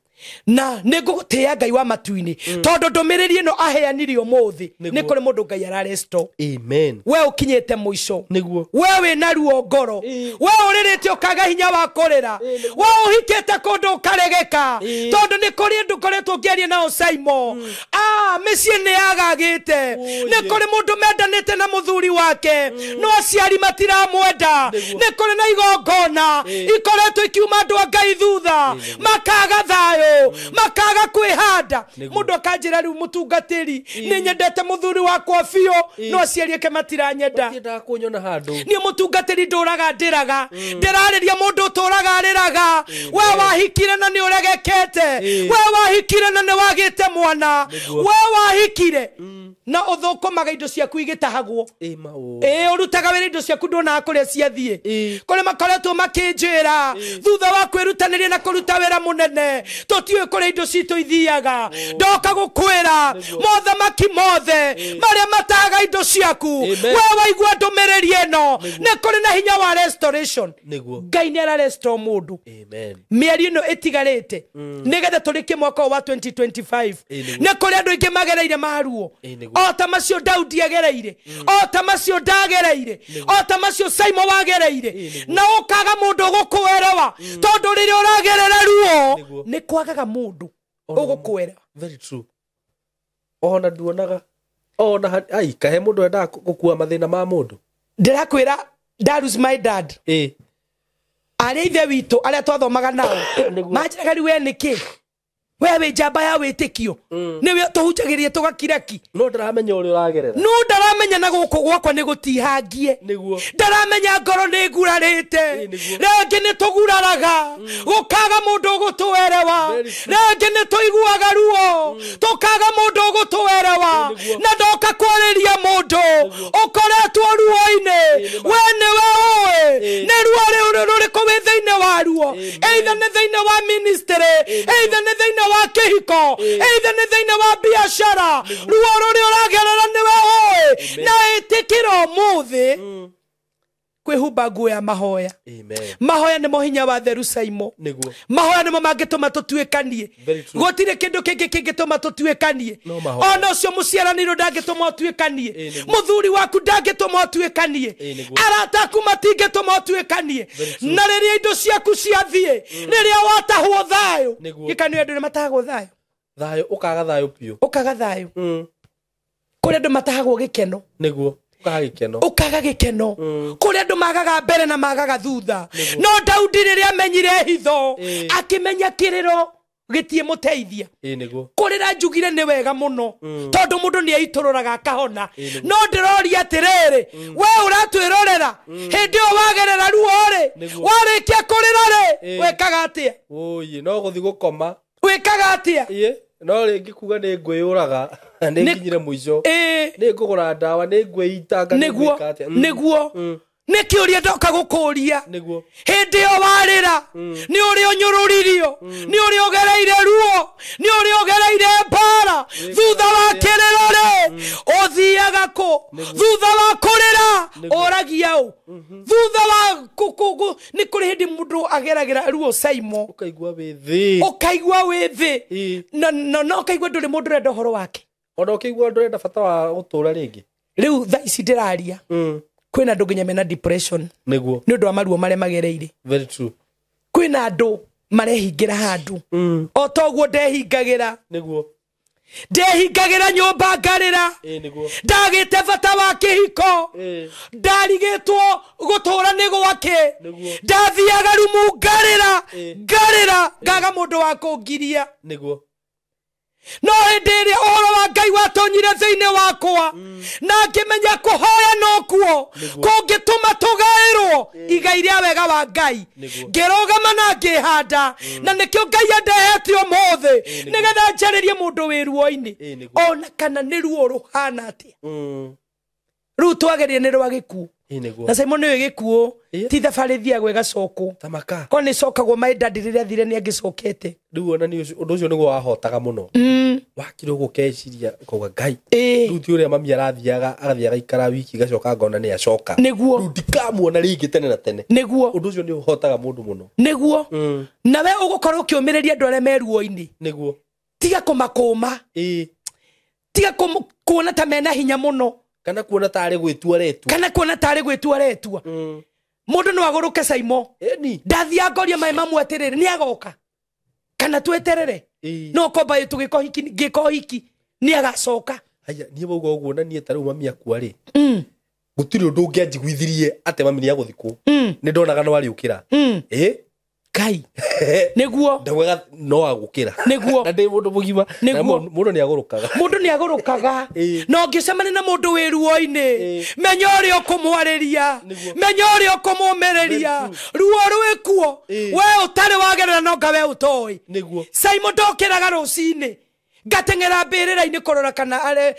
Na nĩ ngũgũtĩĩa Ngai wa matu-inĩ tondũ ndũmĩrĩri ĩno aheanire ũmũthĩ nĩ kũrĩ mũndũ Ngai araresto. Amen. We ũkinyĩte mũico. Nĩguo. We wĩna ruo ngoro. We ũrĩrĩte ũkaga hinya wa kũrĩra. We ũhikĩte kũndũ ũkaregeka. Tondũ nĩ kũrĩ andũ ngoretwo ngĩaria nao Saimo. Mĩciĩ nĩ yagagĩte. Nĩ kũrĩ mũndũ mendanĩte na mũthuri wake no aciari matiramwenda. Nĩ kũrĩ na igongona ikoretwo ikiuma andũ a Ngai thutha makaga thayũ, makaga kwĩhanda. Mũndũ akanjĩra rĩu mũtungatĩri nĩ nyendete mũthuri wakwa biũ no aciari ake matiranyenda. Matiendaga kũnyona handũ. Niĩ mũtungatĩri ndũraga ndĩraga, ndĩrarĩria mũndũ ũtũraga arĩraga. We wahikire na nĩ ũregekete, we wahikire na nĩ wagĩte mwana, we wahikire na ũthũkũmaga indo ciaku igĩtahagwo. Ũrutaga wĩra indo ciaku nduonaga kũrĩa ciathiĩ. Kũrĩ makoretwo makĩnjĩra thutha wa kwĩrutanĩria na kũruta wĩra mũnene tũtiũĩ kũrĩa indo citũ ithiaga. Ndoka gũkwĩra mothamaki mothe marĩa matahaga indo ciaku, we waigua ndũmĩrĩri ĩno nĩ kũrĩ na hinya wa restoration. Ngai nĩ ararestore mũndũ. Mĩeri ĩno ĩtigarĩte nĩgetha tũrĩkie mwaka wa 2025 nĩ kũrĩ andũ aingĩ magereire maruo o ta macio Daudi agereire, o ta macio ndagereire, o ta macio Saimo wagereire, na ũkaga mũndũ ũgũkwerewa tondũ rĩrĩa ũragerera ruo nĩ kwagaga mũndũ ũgũkwerewa. Very true. Ona nduonaga ona ai kahe mũndũ endaga gũkua mathĩna ma mũndũ. Ndĩrakwĩra nda lose my dad. Arĩa ithe witũ arĩa twathomaga nao manjĩraga rĩu we nĩkĩ we wĩ njamba ya wĩtĩkio nĩwe tũhunjagĩria tũgakiraki. No ndaramenya ũrĩa ũragerera. No ndaramenya na gũkũ gwakwa nĩ gũtihangie. Ndaramenya ngoro nĩ ngurarĩte. Rĩngĩ nĩ tũguraraga gũkaga mũndũ ũgũtũerewa. Rĩngĩ nĩ tũiguaga ruo tũkaga mũndũ ũgũtũerewa. Na ndoka kwarĩria mũndũ ũkoretwo ruo-inĩ, we nĩwe ũĩ nĩ ruo rũrĩkũ wĩ thĩinĩ wa ruo, either nĩ thĩinĩ wa ministry, either nĩ thĩinĩ wa kĩhiko, either nĩ thĩinĩ wa biashara. Ruo rũrĩa ũragerera nĩwe ũĩ. Na ĩtĩkĩra ũmũthĩ kwĩhumba nguo ya mahoya. Mahoya nĩmo hinya wa theru Saimo. Mahoya nĩmo mangĩtũma tũtuĩkanie. Gũtirĩ kĩndũ kĩngĩ kĩngĩtũma tũtuĩkanie. Ona ũcio mũciaranĩirwo ndangĩtũma ũtuĩkanie, mũthuri waku ndangĩtũma ũtuĩkanie, arata aku matingĩtũma ũtuĩkanie. Na rĩrĩa indo ciaku ciathiĩ, rĩrĩa watahwo thayũ, gĩkanio andũ nĩmatahagwo thayũ. Thayũ ũkaga thayũ biũ. Ũkaga thayũ. Kũrĩ andũ matahagwo gĩkeno. Nĩguo. Ũkaga gĩkeno. Kũrĩ andũ magaga mbere na magaga thutha. No Daudi rĩrĩa amenyire hitho akĩmenya kĩrĩro gĩtie mũteithia. Kũrĩra njugire nĩ wega mũno tondũ mũndũ nĩ aitũrũraga akahona. No ndĩroria atĩrĩrĩ, we ũratwĩrorera hĩndĩ ĩyo wagerera ruo rĩ, warĩkia kũrĩra rĩ, wĩkaga atĩa? Ũi, no gũthiĩ gũkoma. Wĩkaga atĩa? No rĩngĩ kuga nĩ ngwĩyũraga, nĩ nginyire mũico, nĩ ngũgũra ndawa, nĩ ngwĩitanga, nĩ ngwĩka atĩa. Nĩguo nĩ kĩũria ndoka gũkũria. Hĩndĩ ĩyo warĩra nĩ ũrĩa ũnyũrũririo, nĩ ũrĩa ũgereire ruo, nĩ ũrĩa ũgereire mbara. Thutha wa kĩrĩro rĩ ũthiaga kũ? Thutha wa kũrĩra ũragia ũ? Thutha wa nĩ kũrĩ hĩndĩ mũndũ ageragĩra ruo Saimo, ũkaigua wĩ thĩ, ũkaigua wĩ thĩ, na ũkaigua ndũrĩ mũndũ ũrenda ũhoro wake. Ona ũkĩigua ndũrenda bata wa gũtũra rĩngĩ. Rĩu thaa ici ndĩraria kwĩna andũ nginya mena depression. Nĩguo. Nĩ ũndũ wa maruo marĩa magereire. Very true. Kwĩna andũ marehingĩra handũ o toguo ndehingagĩra. Nĩguo. Ndehingagĩra nyũmba ngarĩra. Nĩguo. Ndagĩte bata wa kĩhiko. Ndarigĩtwo gũtũra nĩ gwake. Ndathiaga rumu ngarĩra, ngarĩra ngaga mũndũ wa kũngiria. Nĩguo. No hĩndĩ ĩrĩa ũhoro wa Ngai watonyire thĩinĩ wakwa na ngĩmenya kũhoya nokuo kũngĩtũma tũgaĩrwo igai rĩa wega wa Ngai, ngĩrũgama na ngĩhanda. Na nĩkĩo Ngai andehete ũmũthĩ nĩgetha njarĩrie mũndũ wĩ ruo-inĩ ona kana nĩ ruo rũhana atĩa. Rĩu twagerie nĩ rwa gĩkuũ. Na Simon nĩ gĩkuũ ti thabarĩ thiagwo ĩgacokwo. Tamaka. Ko nĩ cokagwo my dad rĩrĩa athire nĩ angĩcokete. Rĩu ona nĩ ũndũ ũcio nĩguo wahotaga mũno. Wakira ũguo ũkeciria ũkauga Ngai. Rĩu ti ũrĩa mami arathiaga agathiĩ agaikara wiki gacoka ngona nĩ acoka. Nĩguo. Rĩu ndikamuona rĩngĩ tene na tene. Nĩguo. Ũndũ ũcio nĩ ũhotaga mũndũ mũno. Nĩguo. Nawe ũgũkorwo ũkĩũmĩrĩria andũ arĩa me ruo-inĩ. Nĩguo. Tiga kũmakũma. Tiga kuona ta mena hinya mũno. Kana kuona tarĩ gwĩtua retua. Kana kuona tarĩ gwĩtua retua. Mũndũ no agũrũke Saimo. Ndathiaga ngoria maĩ mamwe atĩrĩrĩ nĩ agoka. Kana tweterere. No komba tũgĩka ũhiki ngĩka ũhiki nĩ agacoka. Haya niĩ wauga ũguo na niĩ ta rĩu mami akua rĩ. Gũtirĩ ũndũ ũngĩanjiguithirie atĩ mami nĩ agũthikwo. Nĩ ndonaga no ariũkĩra. Ngai. Nĩguo. Ndaugaga no agũkĩra. Nĩguo. Na ndĩ mũndũ mũgima. Nĩguo. Mũndũ nĩ agũrũkaga. Mũndũ nĩ agũrũkaga. Na ũngĩcemania na mũndũ wĩ ruo-inĩ, menya ũrĩa ũkũmwarĩria. Menya ũrĩa ũkũmũmĩrĩria. Ruo rwĩkuo. We ũtarĩ wagerera no nga we ũtoĩ. Nĩguo. Simon ndokĩraga rũcinĩ. Ngateng'era mbĩrĩra-inĩ kũrora kana are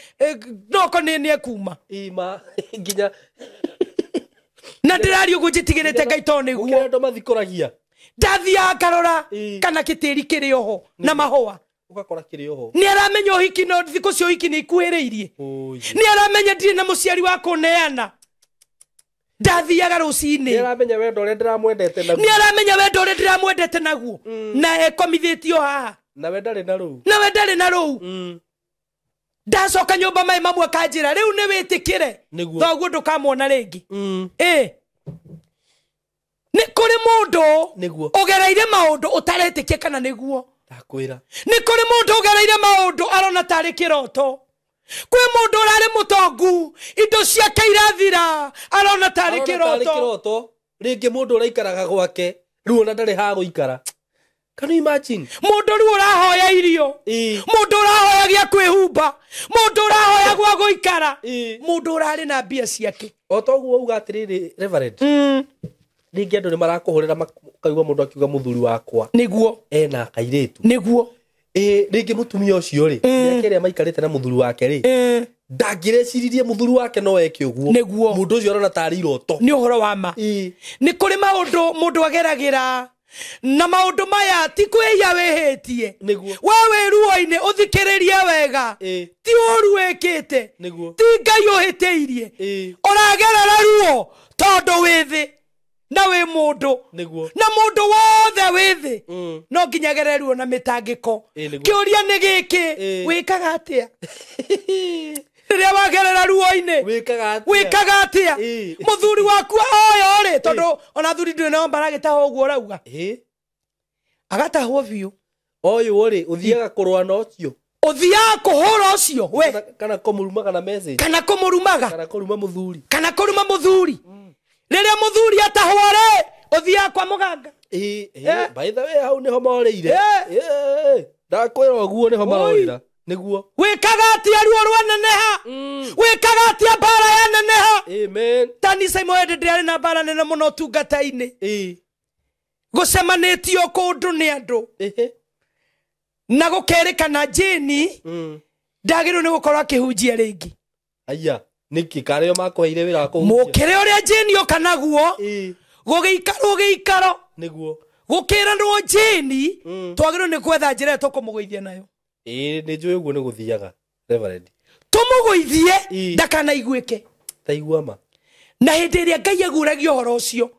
noko nĩ ekuma. Ima nginya na ndĩraria ũguo njĩtigĩrĩte Ngai tondũ nĩguo. Gũkĩra andũ mathikũragia. Ndathiaga ngarora kana gĩtĩri kĩrĩ oho na mahũa. Ũgakora kĩrĩ oho. Nĩ aramenya ũhiki no thikũ cia ũhiki nĩ ikuhĩrĩirie. Nĩ aramenya ndirĩ na mũciari wa kũneana. Ndathiaga rũcinĩ. Nĩ aramenya wendo ũrĩa ndĩramwendete naguo. Nĩ aramenya wendo ũrĩa ndĩramwendete naguo. Na ekomithĩtio haha. Na we ndarĩ na rũu. Na we ndarĩ na rũu. Ndacoka nyũmba maĩ mamwe akanjĩra rĩu nĩ wĩtĩkĩre. Thoguo ndũkamwona rĩngĩ. Nĩ kũrĩ mũndũ ũgereire maũndũ ũtaretĩkia kana nĩguo. Ndakwĩra. Nĩ kũrĩ mũndũ ũgereire maũndũ arona tarĩ kĩroto. Kwĩ mũndũ ũrarĩ mũtongu indo ciake irathira arona tarĩ kĩroto. Rĩngĩ mũndũ ũraikaraga gwake rĩu ona ndarĩ ha gũikara. Can you imagine? Mũndũ rĩu ũrahoya irio. Mũndũ ũrahoya gĩa kwĩhumba. Mũndũ ũrahoya gwa gũikara. Mũndũ ũrarĩ na mbia ciake. O toguo uga atĩrĩrĩ Reverend. Rĩngĩ andũ nĩ marakũhũrĩra makaigua mũndũ akiuga mũthuri wakwa. Nĩguo. Ena kairĩtu. Nĩguo. Rĩngĩ mũtumia ũcio rĩ, mĩaka ĩrĩa maikarĩte na mũthuri wake rĩ, ndangĩreciririe mũthuri wake no eke ũguo. Nĩguo. Mũndũ ũcio arona tarĩ iroto. Nĩ ũhoro wa ma. Nĩ kũrĩ maũndũ mũndũ ageragĩra. Na maũndũ maya ti kwĩhia wĩhĩtie. Nĩguo. We wĩ ruo-inĩ ũthikĩrĩrie wega. Ti ũru wĩkĩte. Nĩguo. Ti Ngai ũhĩtĩirie. Ũragerera ruo tondũ wĩ thĩ. Na wĩ mũndũ. Nĩguo. Na mũndũ wothe wĩ thĩ. No nginya agere ruo na mĩtangĩko. Kĩũria nĩ gĩkĩ, wĩkaga atĩa? Rĩrĩa wagerera ruo-inĩ, wĩkaga atĩa? Mũthuri waku oyo rĩ, tondũ ona athuri ndũrĩ nao maragĩtahwo ũguo ũrauga. Agatahwo biũ. Ũyũ rĩ, ũthiaga kũrũa na ũcio. Ũthiaga kũhũra ũcio we. Kana kũmũrumaga na message. Kana kũmũrumaga. Kana kũruma mũthuri. Kana kũruma mũthuri. Rĩrĩa mũthuri atahwo rĩ, ũthiaga kwa mũganga. By the way, hau nĩho morĩire. Ndakwĩra ũguo nĩho marorĩra. Nĩguo. Wĩkaga atĩa ruo rwaneneha? Wĩkaga atĩa mbara yaneneha? Amen. Tani Simon hĩndĩ ndĩrarĩ na mbara nene mũno ũtungata-inĩ. Gũcemanĩtio kũndũ nĩ andũ. Na gũkerĩkana Jane ndagĩrĩirwo nĩ gũkorwo akĩhunjia rĩngĩ. Aya. Nĩkĩ karĩo makũheire wĩra wa kũhunjia? Mũkĩre ũrĩa Jane oka naguo. Gũgĩikarwo gĩikaro. Nĩguo. Gũkĩranwo Jane twagĩrĩirwo nĩ gwetha njĩra ĩrĩa tũkũmũgũithia nayo. Nĩ njũĩ ũguo nĩ gũthiaga Reverend. Tũmũgũithie ndakanaiguĩke. Taigua ma. Na hĩndĩ ĩrĩa Ngai aguragia ũhoro ũcio.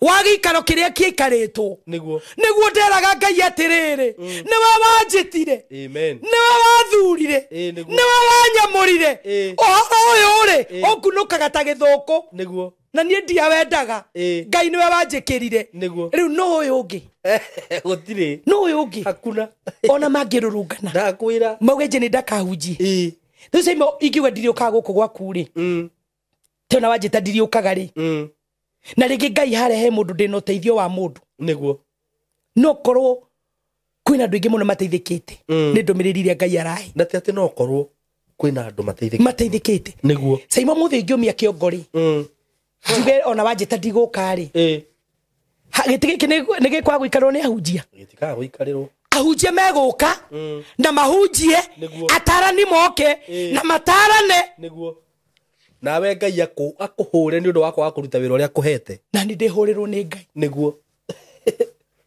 Wa gĩikaro kĩrĩa kĩaikarĩtwo. Nĩguo. Nĩguo nderaga Ngai atĩrĩrĩ, nĩwe wanjĩtire. Amen. Nĩwe wathurire. Nĩwe wanyamũrire. Ũhoro ũyũ rĩ, ũngunũkaga ta gĩthũkũ. Nĩguo. Na niĩ ndiawendaga. Ngai nĩwe wanjĩkĩrire. Nĩguo. Rĩu nũ ũyũ ũngĩ? Gũtirĩ. Nũ ũyũ ũngĩ? Hakuna. Ona mangĩrũrũngana. Ndakwĩra. Mauge Jane ndakahunjie. Rĩu Simon ingiuga ndiriũkaga gũkũ gwaku rĩ. Tena wanjĩta ndiriũkaga rĩ. Na rĩngĩ Ngai harehe mũndũ ndĩna ũteithio wa mũndũ. Nĩguo. No korwo kwĩna andũ aingĩ mũno mateithĩkĩte. Nĩ ndũmĩrĩri ĩrĩa Ngai arahe. Na ti atĩ no korwo kwĩna andũ mateithĩkĩte. Mateithĩkĩte. Nĩguo. Simon mũthĩ ingĩũmia kĩongo rĩ. Njuge ona wanjĩta ndigũka rĩ. Gĩtĩ gĩkĩ nĩ gĩkwaga gũikarwo nĩ ahunjia. Gĩtikaga gũikarĩrwo. Ahunjia megũka na mahunjie, atarani moke na matarane. Nĩguo. Nawe Ngai akũhũre nĩ ũndũ wa kwaga kũruta wĩra ũrĩa akũhete. Na nĩ ndĩhũrĩrwo nĩ Ngai. Nĩguo.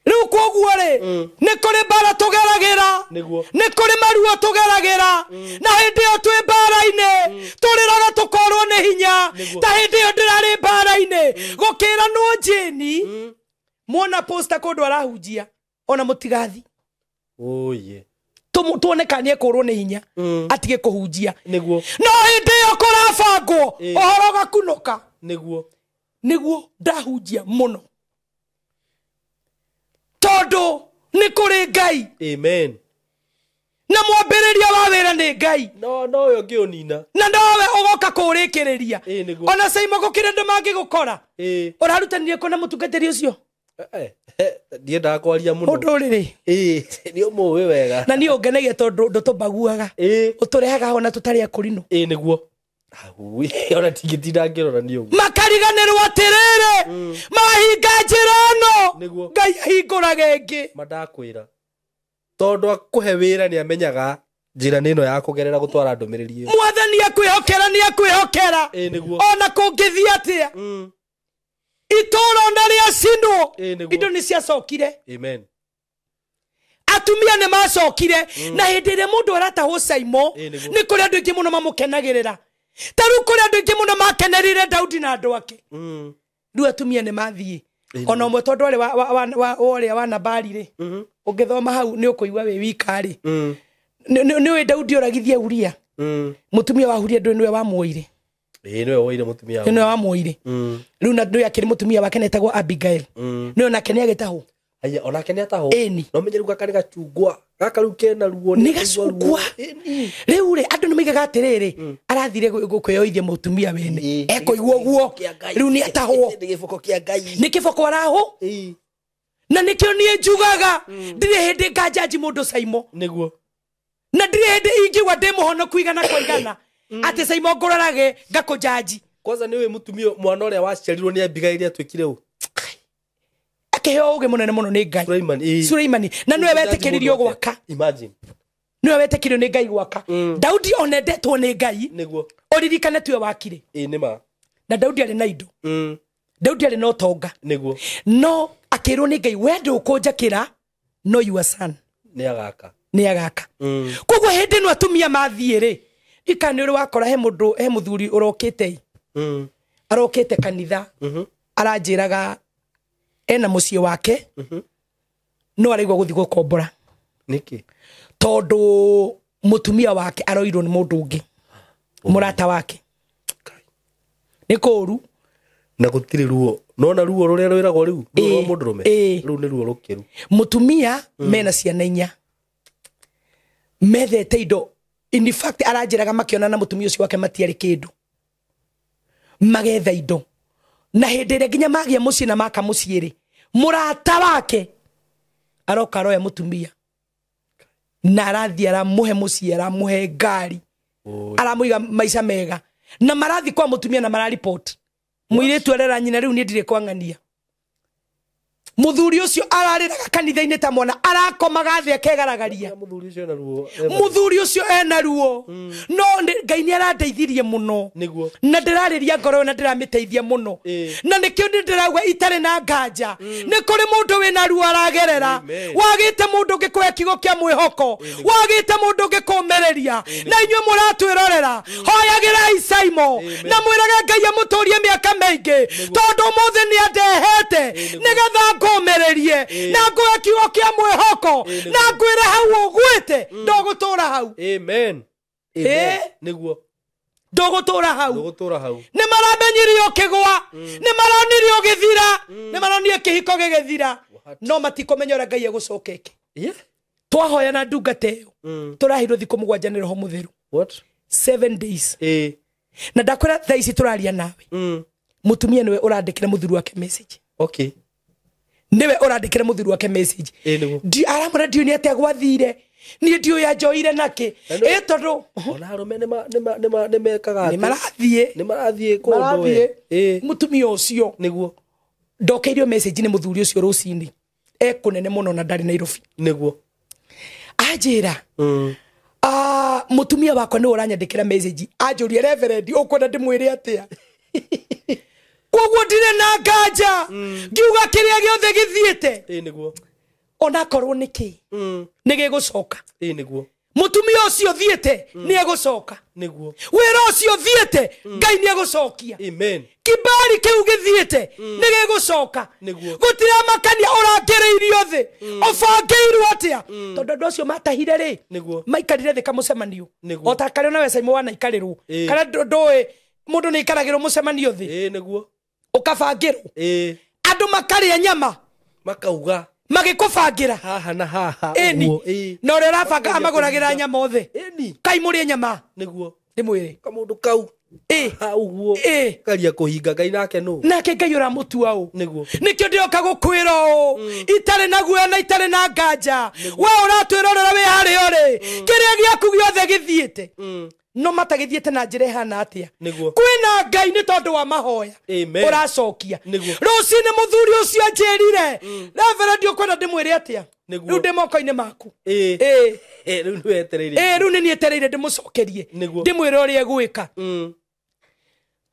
Rĩu koguo rĩ, nĩ kũrĩ mbara tũgeragĩra, nĩ kũrĩ maruo tũgeragĩra, na hĩndĩ ĩyo twĩ mbara-inĩ tũrĩraga tũkorwo nĩ hinya. Ta hĩndĩ ĩyo ndĩrarĩ mbara-inĩ gũkĩranwo njĩni, muona posta kũndũ arahunjia ona mũtigathi. Oye. Tuone kana nĩekũrwo nĩ hinya atige kũhunjia. Nĩguo. No hĩndĩ ĩyo kũrabangwo ũhoro ũgakunũka. Nĩguo. Nĩguo ndahunjia mũno. Tondũ nĩ kũrĩ Ngai. Amen. Na mwambĩrĩria wa wĩra nĩ Ngai. No nowe ũngĩũnina. Na nowe ũgoka kũũrĩkĩrĩria. Ona Saimo gũkĩrĩ andũ mangĩgũkora. Ũrarutanire kũ na mũtungatĩri ũcio? Ndiendaga kwaria mũno. Ũndũ rĩrĩ. Nĩ ũmũĩ wega. Na niĩ ũngenagia tondũ ndũtũmbaguaga. Ũtũrehaga ho na tũtarĩ akũrinũ. Nĩguo. Ona tingĩtinda ngĩrora nĩ ũguo. Makariganĩrwo atĩrĩrĩ, mahinga njĩra ĩno, Ngai ahingũraga ĩngĩ. Mandakwĩra. Tondũ akũhe wĩra nĩ amenyaga njĩra nĩ ĩno ya kũgerera gũtwara ndũmĩrĩri ĩyo. Mwathani akwĩhokera nĩ akwĩhokera. Ona kũngĩthiĩ atĩa. Itũũra ona rĩacinwo, indo nĩ ciacokire. Amen. Atumia nĩ macokire. Na hĩndĩ ĩrĩa mũndũ aratahwo Saimo, nĩ kũrĩ andũ aingĩ mũno mamũkenagĩrĩra. Ta rĩu kũrĩ andũ aingĩ mũno makenerire Daudi na andũ ake. Rĩu atumia nĩ mathiĩ. Ona ũmwe tondũ arĩ ũrĩa wa Nabali rĩ, ũngĩthoma hau nĩ ũkũigua wĩ wika rĩ. Nĩ ũĩ Daudi oragithie Uria. Mũtumia wa Uria ndũĩ nĩwe wamuoire. Nĩwe woire mũtumia. Nĩwe wamuoire. Rĩu na ndũĩ akĩrĩ mũtumia wake netagwo Abigail. Nĩwe onake nĩ agĩtahwo. Aya onake nĩ atahwo. Ĩni. No menye rĩu gaka nĩ gacungwa. Gaka rĩu kena ruo. Nĩ gacungwa. Rĩu rĩ andũ nĩ maigaga atĩrĩrĩ, arathire kwĩyoithia mũtumia wene. Ekũigua ũguo. Rĩu nĩ atahwo. Nĩ gĩboko kĩa Ngai. Nĩ kĩboko arahwo. Na nĩkĩo niĩ njugaga ndirĩ hĩndĩ nganjanji mũndũ Saimo. Nĩguo. Na ndirĩ hĩndĩ ingiuga ndĩ mũhonoku igana kwa igana. Atĩ Saimo ngũrorage ngakũjanji. Kwanza nĩũĩ mũtumia mwana ũrĩa waciarirwo nĩ Abigail atuĩkire ũ? Akĩheo ũũgĩ mũnene mũno nĩ Ngai. Suleimani. Na nĩwe wetĩkĩririo gwaka. Imagine. Nĩwe wetĩkĩririo nĩ Ngai gwaka. Daudi onendetwo nĩ Ngai. Nĩguo. Ũririkane tiwe wakire. Nĩ ma. Na Daudi arĩ na indo. Daudi arĩ na ũtonga. Nĩguo. No akĩrwo nĩ Ngai we ndũkũnjakĩra no your son. Nĩ agaka. Nĩ agaka. Koguo hĩndĩ ĩno atumia mathiĩ rĩ, ika nĩ ũrĩ wakora he mũndũ, he mũthuri ũrokĩte. Arokĩte kanitha. Aranjĩraga ena mũciĩ wake. No araigua gũthiĩ gũkombora. Nĩkĩ? Tondũ mũtumia wake aroirwo nĩ mũndũ ũngĩ. Mũrata wake. Nĩ kũũru. Na gũtirĩ ruo. Nona ruo rũrĩa rwĩragwo rĩu, ruo rwa mũndũrũme. Rũu nĩ ruo rũkĩru. Mũtumia mena ciana inya. Methete indo. In fact aranjĩraga makĩonana mũtumia ũcio wake matiarĩ kĩndũ. Magetha indo. Na hĩndĩ ĩrĩa nginya magĩa mũciĩ na maka mũciĩ rĩ, mũrata wake aroka aroya mũtumia. Na arathiĩ aramũhe mũciĩ, aramũhe ngari. Aramũiga maica mega. Na marathiĩ kwa mũtumia na mararipoti. Mũirĩtu arera nyina rĩu niĩ ndirĩ kwang'ania. Mũthuri ũcio ararĩraga kanitha-inĩ ta mwana, arakomaga thĩ akegaragaria. Mũthuri ũcio ena ruo. No Ngai nĩ arandeithirie mũno. Na ndĩrarĩria ngoro na ndĩramĩteithia mũno. Na nĩkĩo nĩ ndĩrauga itarĩ na nganja. Nĩ kũrĩ mũndũ wĩna ruo aragerera. Wagĩte mũndũ ũngĩkũhe kiugo kĩa mwĩhoko. Wagĩte mũndũ ũngĩkũũmĩrĩria. Na inyuĩ mũratwĩrorera. Hoyagĩrai Saimo. Na mwĩrage Ngai amũtũrie mĩaka mĩingĩ. Tondũ ũmũthĩ nĩ andehete. Nĩgetha ngũmĩrĩrie. Na ngũhe kiugo kĩa mwĩhoko. Na ngwĩre hau ũgwĩte. Ndũgũtũra hau. Amen. Amen. Nĩguo. Ndũgũtũra hau. Ndũgũtũra hau. Nĩ maramenyirie ũkĩgũa. Nĩ maronire ũgĩthira. Nĩ maronire kĩhiko gĩgĩthira. No matikũmenya ũrĩa Ngai egũcoka eke. Twahoya na ndungata ĩyo. Tũraheirwo thikũ 7 nĩ Roho Mũtheru. What? 7 days. Na ndakwĩra thaa ici tũraria nawe. Mũtumia nĩwe ũrandĩkĩra mũthuri wake message. Okay. Nĩwe ũrandĩkĩra mũthuri wake message. Aramwĩra ndiũĩ nĩ atĩa gwathire. Niĩ ndiũĩ anjoire nakĩ. Tondũ ona arũme nĩ mekaga atĩ. Nĩ marathiĩ. Nĩ marathiĩ kũndũ we. Mũtumia ũcio. Nĩguo. Ndokeirio message nĩ mũthuri ũcio rũcinĩ. Ekũnene mũno na ndarĩ Nairobi. Nĩguo. Anjĩra. Mutumia wakwa nĩ ũranyandĩkĩra message anjũrie reverend ũkwenda ndĩmwĩre atĩa. Koguo ndirĩ na nganja ngiuga kĩrĩa gĩothe gĩthiĩte nĩguo onakorwo nĩ kĩ nĩ gĩgũcoka. Nĩguo mutumia ũcio thiĩte nĩ egũcoka. Nĩguo wĩra ũcio thiĩte Ngai nĩ egũcokia. Amen. Kibali kĩu gĩthiĩte nĩ gĩgũcoka. Gũtiramakania ũrangĩrĩirio thĩ ũbangĩirwo atĩa tondũ andũ acio matahire rĩ maikarire thĩ kamũcemanio o ta karĩa nawe Simon wanaikarĩrwo kana ndũĩ mũndũ nĩ aikaragĩrwo mũcemanio thĩ. Nĩguo ũkabangĩrwo andũ makarĩa nyama makauga magĩkũbangĩra haha na haha ĩni na ũrĩa ũrabanga amagũragĩra nyama othe kai mũrĩe nyama nĩguo ndĩmwĩre kamũndũ kau ũguo karia kũhinga Ngai nake nũ nake Ngai ũramũtua ũ nĩguo nĩkĩo ndĩroka gũkwĩra ũũ itarĩ na guoya na itarĩ na nganja we ũratwĩrorera wĩ harĩa ũrĩ kĩrĩa gĩaku gĩothe gĩthiĩte no matagĩthiĩte na njĩra ĩhana atĩa kwĩna Ngai nĩ tondũ wa mahoya ũracokia. Rũcinĩ mũthuri ũcio anjĩrire reverend ũkwenda ndĩmwĩre atĩa rĩu ndĩ moko-inĩ maku. Rĩu nĩwetereire. Rĩu nĩ niĩ etereire ndĩmũcokerie ndĩmwĩre ũrĩa egwĩka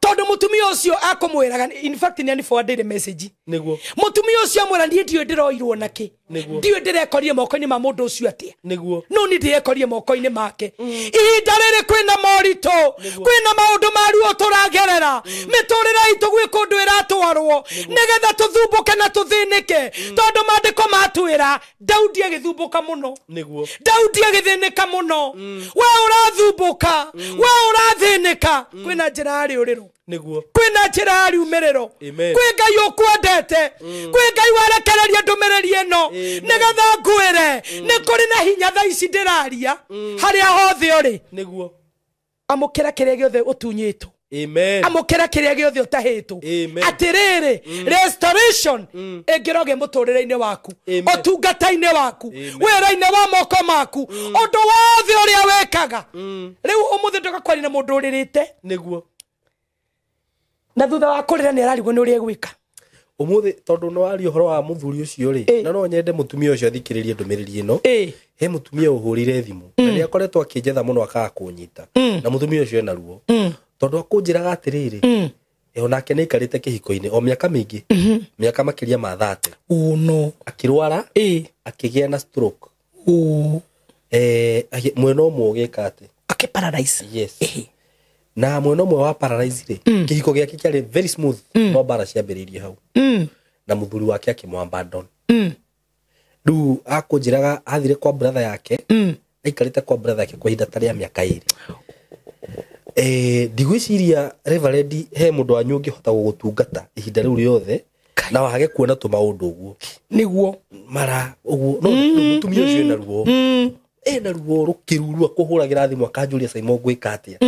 tondũ mũtumia ũcio akũmwĩraga in fact nĩ aniforwardĩire message. Nĩguo mũtumia ũcio amwĩra niĩ ndiũĩ ndĩroirwo nakĩ ndiũĩ ndĩrekorire moko-inĩ ma mũndũ ũcio atĩa nĩguo no niĩ ndĩrekorire moko-inĩ make. Ihinda rĩrĩ kwĩna moritũ kwĩna maũndũ ma ruo tũragerera mĩtũrĩre itũ gwĩ kũndũ ĩratwarwo nĩgetha tũthumbũke na tũthĩnĩke tondũ maandĩko matwĩra Daudi agĩthumbũka mũno. Nĩguo Daudi agĩthĩnĩka mũno. We ũrathumbũka we ũrathĩnĩka kwĩna njĩra ya rĩũrĩro nĩguo kwĩna njĩra ya riumĩrĩro kwĩ Ngai ũkwendete kwĩ Ngai warekereria ndũmĩrĩri ĩno nĩgetha ngwĩre nĩ kũrĩ na hinya thaa ici ndĩraria harĩa hothe ũrĩ. Nĩguo amũkĩra kĩrĩa gĩothe ũtunyĩtwo. Amen. Amũkĩra kĩrĩa gĩothe ũtahĩtwo. Atĩrĩrĩ restoration ĩngĩroge mũtũrĩre-inĩ waku ũtungata-inĩ waku wĩra-inĩ wa moko maku ũndũ wothe ũrĩa wĩkaga. Rĩu ũmũthĩ ndũgakwaria na mũndũ ũrĩrĩte. Nĩguo na thutha wa kũrĩra nĩ ararigwo nĩ ũrĩa egwĩka ũmũthĩ tondũ nĩ waria ũhoro wa mũthuri ũcio rĩ na no nyende mũtumia ũcio athikĩrĩrie ndũmĩrĩri ĩno. He mũtumia ũhũrire thimũ na nĩ akoretwo akĩnjetha mũno akaga kũnyita na mũtumia ũcio ena ruo tondũ akũnjĩraga atĩrĩrĩ onake nĩ aikarĩte kĩhiko-inĩ o mĩaka mĩingĩ mĩaka makĩria ma 30 no akĩrwara akĩgĩa na stroke mwena ũmwe ũgĩka atĩ akĩparalyze. Yes. Na mwena ũmwe wa paralyze rĩ kĩhiko gĩake kĩarĩ very smooth no mbara ciambĩrĩirie hau na mũthuri wake akĩmwabandon. Rĩu akũnjĩraga athire kwa brother yake aikarĩte kwa brother yake kwa ihinda ta rĩa mĩaka 2. Ndigwĩciria reverend he mũndũ wanyu ũngĩhota gũgũtungata ihinda rĩu rĩothe na wage kuona tũmaũndũ ũguo nĩguo mara ũguo no mũtumia ũcio ena ruo ena ruo rũkĩrurua kũhũragĩra thimũ akanjũria Simon ngwĩka atĩa.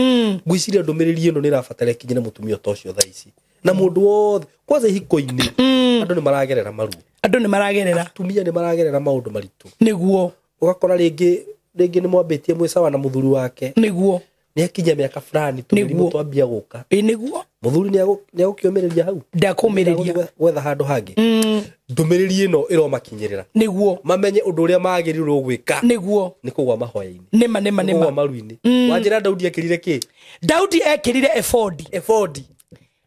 Ngwĩciria ndũmĩrĩri ĩno nĩ ĩrabatara ĩkinyĩre mũtumia ta ũcio thaa ici na mũndũ wothe kwanza ihiko-inĩ andũ nĩ maragerera maruo andũ nĩ maragerera atumia nĩ maragerera maũndũ maritũ nĩguo ũgakora rĩngĩ nĩ mwambĩtie mwĩ sawa na mũthuri wake nĩguo nĩ akinyia mĩaka fulani tũmĩrimũ twambia gũka nĩguo mũthuri nĩ agũkĩũmĩrĩria hau ndakũmĩrĩria gwetha handũ hangĩ. Ndũmĩrĩri ĩno ĩromakinyĩrĩra nĩguo mamenye ũndũ ũrĩa magĩrĩirwo gwĩka nĩguo nĩ kũgwa mahoya-inĩ nĩma nĩma nĩma kũgwa maru-inĩ. Wanjĩra Daudi ekĩrire kĩ? Daudi ekĩrire ebodi.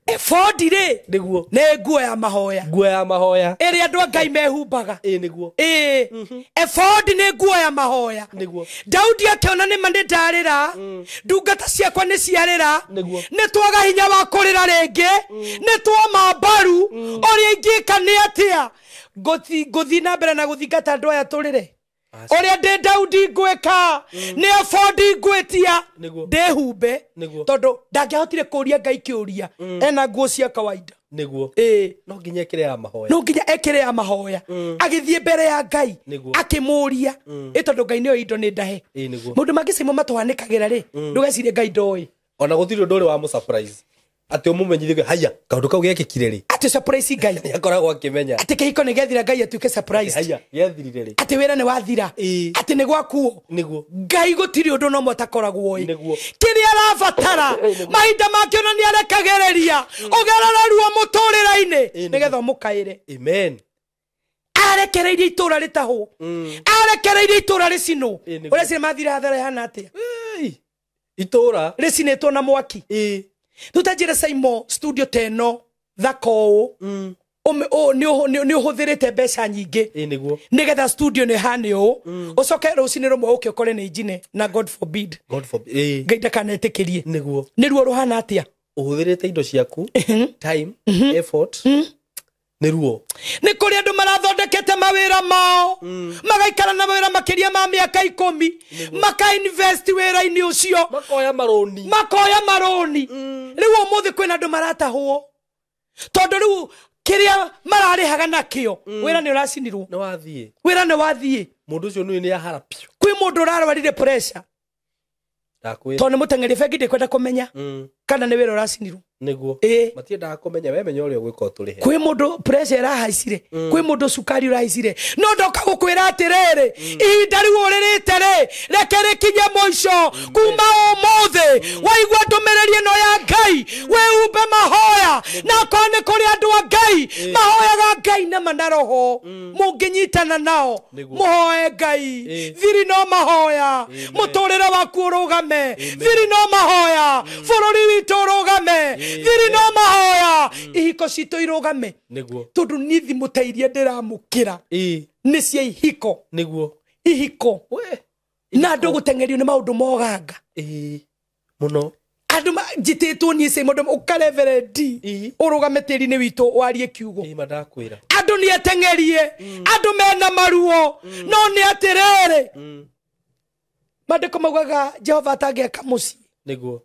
Ebodi rĩ nĩguo nĩ nguo ya mahoya nguo ya mahoya ĩrĩa andũ a Ngai mehumbaga. Nĩguo ebodi nĩ nguo ya mahoya. Nĩguo Daudi akĩona nĩma nĩ ndarĩra ndungata ciakwa nĩ ciarĩra nĩ twaga hinya wa kũrĩra rĩngĩ nĩ twoma mbaru ũrĩa ingĩka nĩ atĩa ngũthiĩ na mbere na gũthingata andũ aya tũrĩre ũrĩa ndĩ Daudi ngwĩka nĩ ebodi ngwĩtia ndĩhumbe tondũ ndangĩahotire kũũria Ngai kĩũria ena nguo cia kawaida nĩguo no nginya ekĩre ya mahoya no nginya ekĩre ya mahoya agĩthiĩ mbere ya Ngai akĩmũũria ĩ tondũ Ngai nĩoĩ indo nĩ ndahe maũndũ mangĩ Simon matũhanĩkagĩra rĩ ndũgecirie Ngai ndoĩ ona gũtirĩ ũndũ ũrĩ wa mũsurprise atĩ ũmũmenyithie haya kaũndũ kau gekĩkire rĩ atĩ surprise Ngai nĩ akoragwo akĩmenya atĩ kĩhiko nĩ gĩathira Ngai atuĩke surprise haya gĩathirire rĩ atĩ wĩra nĩ wathira atĩ nĩ gwakuo nĩguo Ngai gũtirĩ ũndũ no atakoragwo ĩ nĩguo kĩrĩa arabatara mahinda make ona nĩ arekagĩrĩria ũgerere ruo mũtũrĩre-inĩ nĩgetha ũmũkaĩre. Amen. Arekereirie itũra rĩtahwo. Arekereirie itũra rĩcinwo. Ũreciria mathire hathara ĩhana atĩa? Itũra rĩcinĩtwo na mwaki. Rĩu ta njĩre Saimo, studio ta ĩno thaka ũũ, nĩ ũhũthĩrĩte mbeca nyingĩ nĩgetha studio nĩ ĩhane ũũ, ũcoke rũcinĩ rũmwe ũke ũkore nĩ njine, na God forbid, Ngai ndakanetĩkĩrie. Nĩguo. Nĩ ruo rũhana atĩa? Ũhũthĩrĩte indo ciaku, time, effort, nĩ ruo. Nĩ kũrĩ andũ marathondekete mawĩra mao, magaikara na mawĩra makĩria ma mĩaka 10, maka invest wĩra-inĩ ũcio, makoya marũni, makoya marũni. Rĩu ũmũthĩ kwĩna andũ maratahwo tondũ rĩu kĩrĩa mararĩhaga nakĩo wĩra nĩ ũracinirwo. Nĩ wathiĩ. Wĩra nĩ wathiĩ. Mũndũ ũcio nĩ ahara piũ. Kwĩ mũndũ ũrarwarire pressure Ndakwĩra. tondũ nĩ mũteng'eri bengi ndĩkwenda kũmenya kana nĩ wĩra ũracinirwo. Nĩguo. Ĩĩ. Matiendaga kũmenya, we menya ũrĩa ũgwĩka ũtũrĩhe. Kwĩ mũndũ pressure ĩrahaicire, kwĩ mũndũ cukari ũrahaicire, no ndoka gũkwĩra atĩrĩrĩ, ihinda rĩu ũrĩrĩte rĩ, reke rĩkinye mũico. Kuma ũmũthĩ waigua ndũmĩrĩri ĩno ya Ngai, wĩhumbe mahoya, na akorwo nĩ kũrĩ andũ a Ngai mahoyaga Ngai na ma na roho, mũngĩnyitana nao mũhoe Ngai, thiri no mahoya, mũtũrĩre waku ũrũgame, thiri no mahoya, bũrũri witũ ũrũgame, thiri no mahoya, ihiko citũ irũgame. Nĩguo. Tondũ niĩ thimũ ta iria ndĩramũkĩra nĩ cia ihiko. Nĩguo. Ihiko na andũ gũteng'erio nĩ maũndũ moganga. Mũno. Andũ njĩtĩtwo niĩ cia maũndũ ũkareverendi ũrũgame tĩri-inĩ witũ warie kiugo. Ĩ, mandakwĩra. Andũ nĩ ateng'erie, andũ mena maruo, no nĩ atĩrĩrĩ, maandĩko maugaga Jehova atangĩaka mũciĩ. Nĩguo.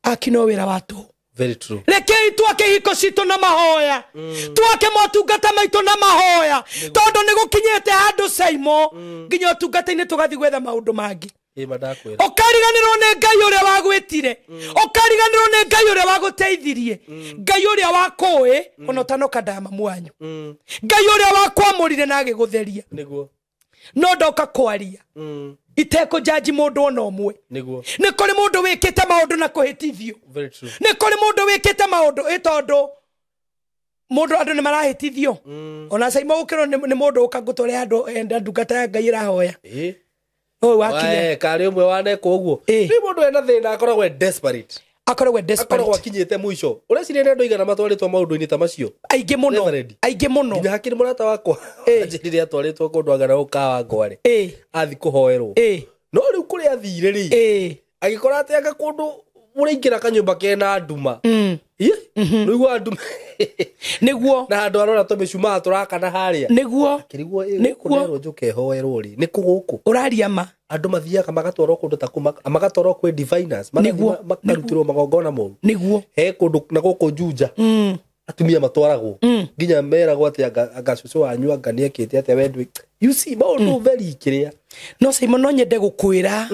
Aki no wĩra wa tũhũ. Very true. Rekei twake ihiko citũ na mahoya, twake motungata maitũ na mahoya, tondũ nĩ gũkinyĩte handũ Saimo nginya ũtungata-inĩ tũgathiĩ gwetha maũndũ mangĩ. Ĩ, mandakwĩra. Ũkariganĩrwo nĩ Ngai ũrĩa wagwĩtire, ũkariganĩrwo nĩ Ngai ũrĩa wagũteithirie, Ngai ũrĩa wakũĩ ona ũtanoka ndama mwanyu, Ngai ũrĩa wakwamũrire na agĩgũtheria. Nĩguo. No ndoka kwaria itekũnjanji mũndũ ona ũmwe. Nĩguo. Nĩ kũrĩ mũndũ wĩkĩte maũndũ na kũhĩtithio. Very true. Nĩ kũrĩ mũndũ wĩkĩte maũndũ ĩ tondũ mũndũ andũ nĩ marahĩtithio. Ona Saimo gũkĩrwo nĩ mũndũ ũka ngũtware andũ enda ndungata ya Ngai ĩrahoya. Ũyũ wakinya. Karĩ ũmwe wanekwo ũguo. Rĩu mũndũ ena thĩna akoragwo e desperate. Akoragwo e desperate. Akoragwo akinyĩte mũico. Ũreciria nĩ andũ aigana matwarĩtwo maũndũ-inĩ ta macio? Aingĩ mũno. Reverend. Aingĩ mũno. Nginya hakĩrĩ mũrata wakwa. Anjĩrire atwarĩtwo kũndũ anga ũkawa ngware. Athi kũhoerwo. No rĩu kũrĩa athire rĩ, agĩkora atĩ anga kũndũ mũraingĩra kanyũmba kena nduma. Nĩguo nduma. Nĩguo. Na andũ arora tũmĩcumaa tũrakana harĩa. Nĩguo. Akĩrigwo, gũkũ nerwo njũke hoerwo rĩ, nĩ kũ gũkũ? Ũraria ma. Andũ mathiaga magatwarwo kũndũ ta kũu, magatwarwo kwĩ diviners, makarutĩrwo magongona moru. Nĩguo. He kũndũ na gũkũ Juja. Atumia matwaragwo. Nginya meragwo atĩ anga cũcũ wanyu anga nĩekĩte atĩa we ndwĩ. You see, maũndũ very kĩrĩa. No Saimo no nyende gũkwĩra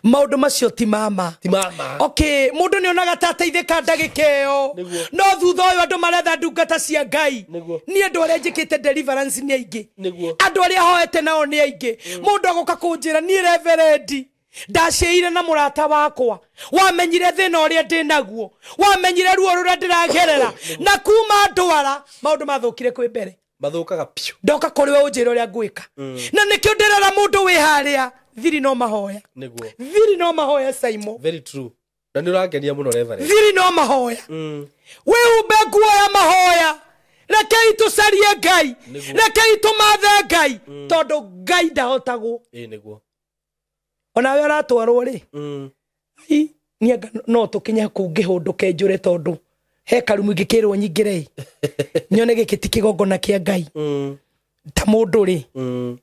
maũndũ macio ti mama. Ti mama. Okay, mũndũ nĩ onaga ta ateithĩka ndagĩka ĩyo. No thutha ũyũ andũ maretha ndungata cia Ngai. Niĩ andũ arĩa njĩkĩte deliverance nĩ aingĩ. Andũ arĩa hoete nao nĩ aingĩ. Mũndũ agoka kũnjĩra niĩ reverendi ndacĩire na mũrata wakwa, wamenyire thĩna ũrĩa ndĩ naguo, wamenyire ruo rũrĩa ndĩragerera, na kuma ndwara maũndũ mathũkire kwĩ mbere. Mathũkaga piũ. Ndoka kũrĩ we ũnjĩre ũrĩa ngwĩka. Na nĩkĩo ndĩrera mũndũ wĩ harĩa thiri no mahoya. Nĩguo. Thiri no mahoya Saimo. Very true. Na nĩ ũrangenia mũno Reverend. Thiri no mahoya. Wĩhumbe nguo ya mahoya. Rekei tũcarie Ngai. Rekei tũmathe Ngai. Tondũ Ngai ndahotagwo. Ĩ, nĩguo. Ona we ũratwarwo rĩ. Ai, niĩ anga no tũkinye kũu ngĩhũndũke njũre tondũ he karumu ingĩkĩrwo nyingĩre ĩ. Nyone gĩkĩ ti kĩgongona kĩa Ngai. Ta mũndũ rĩ,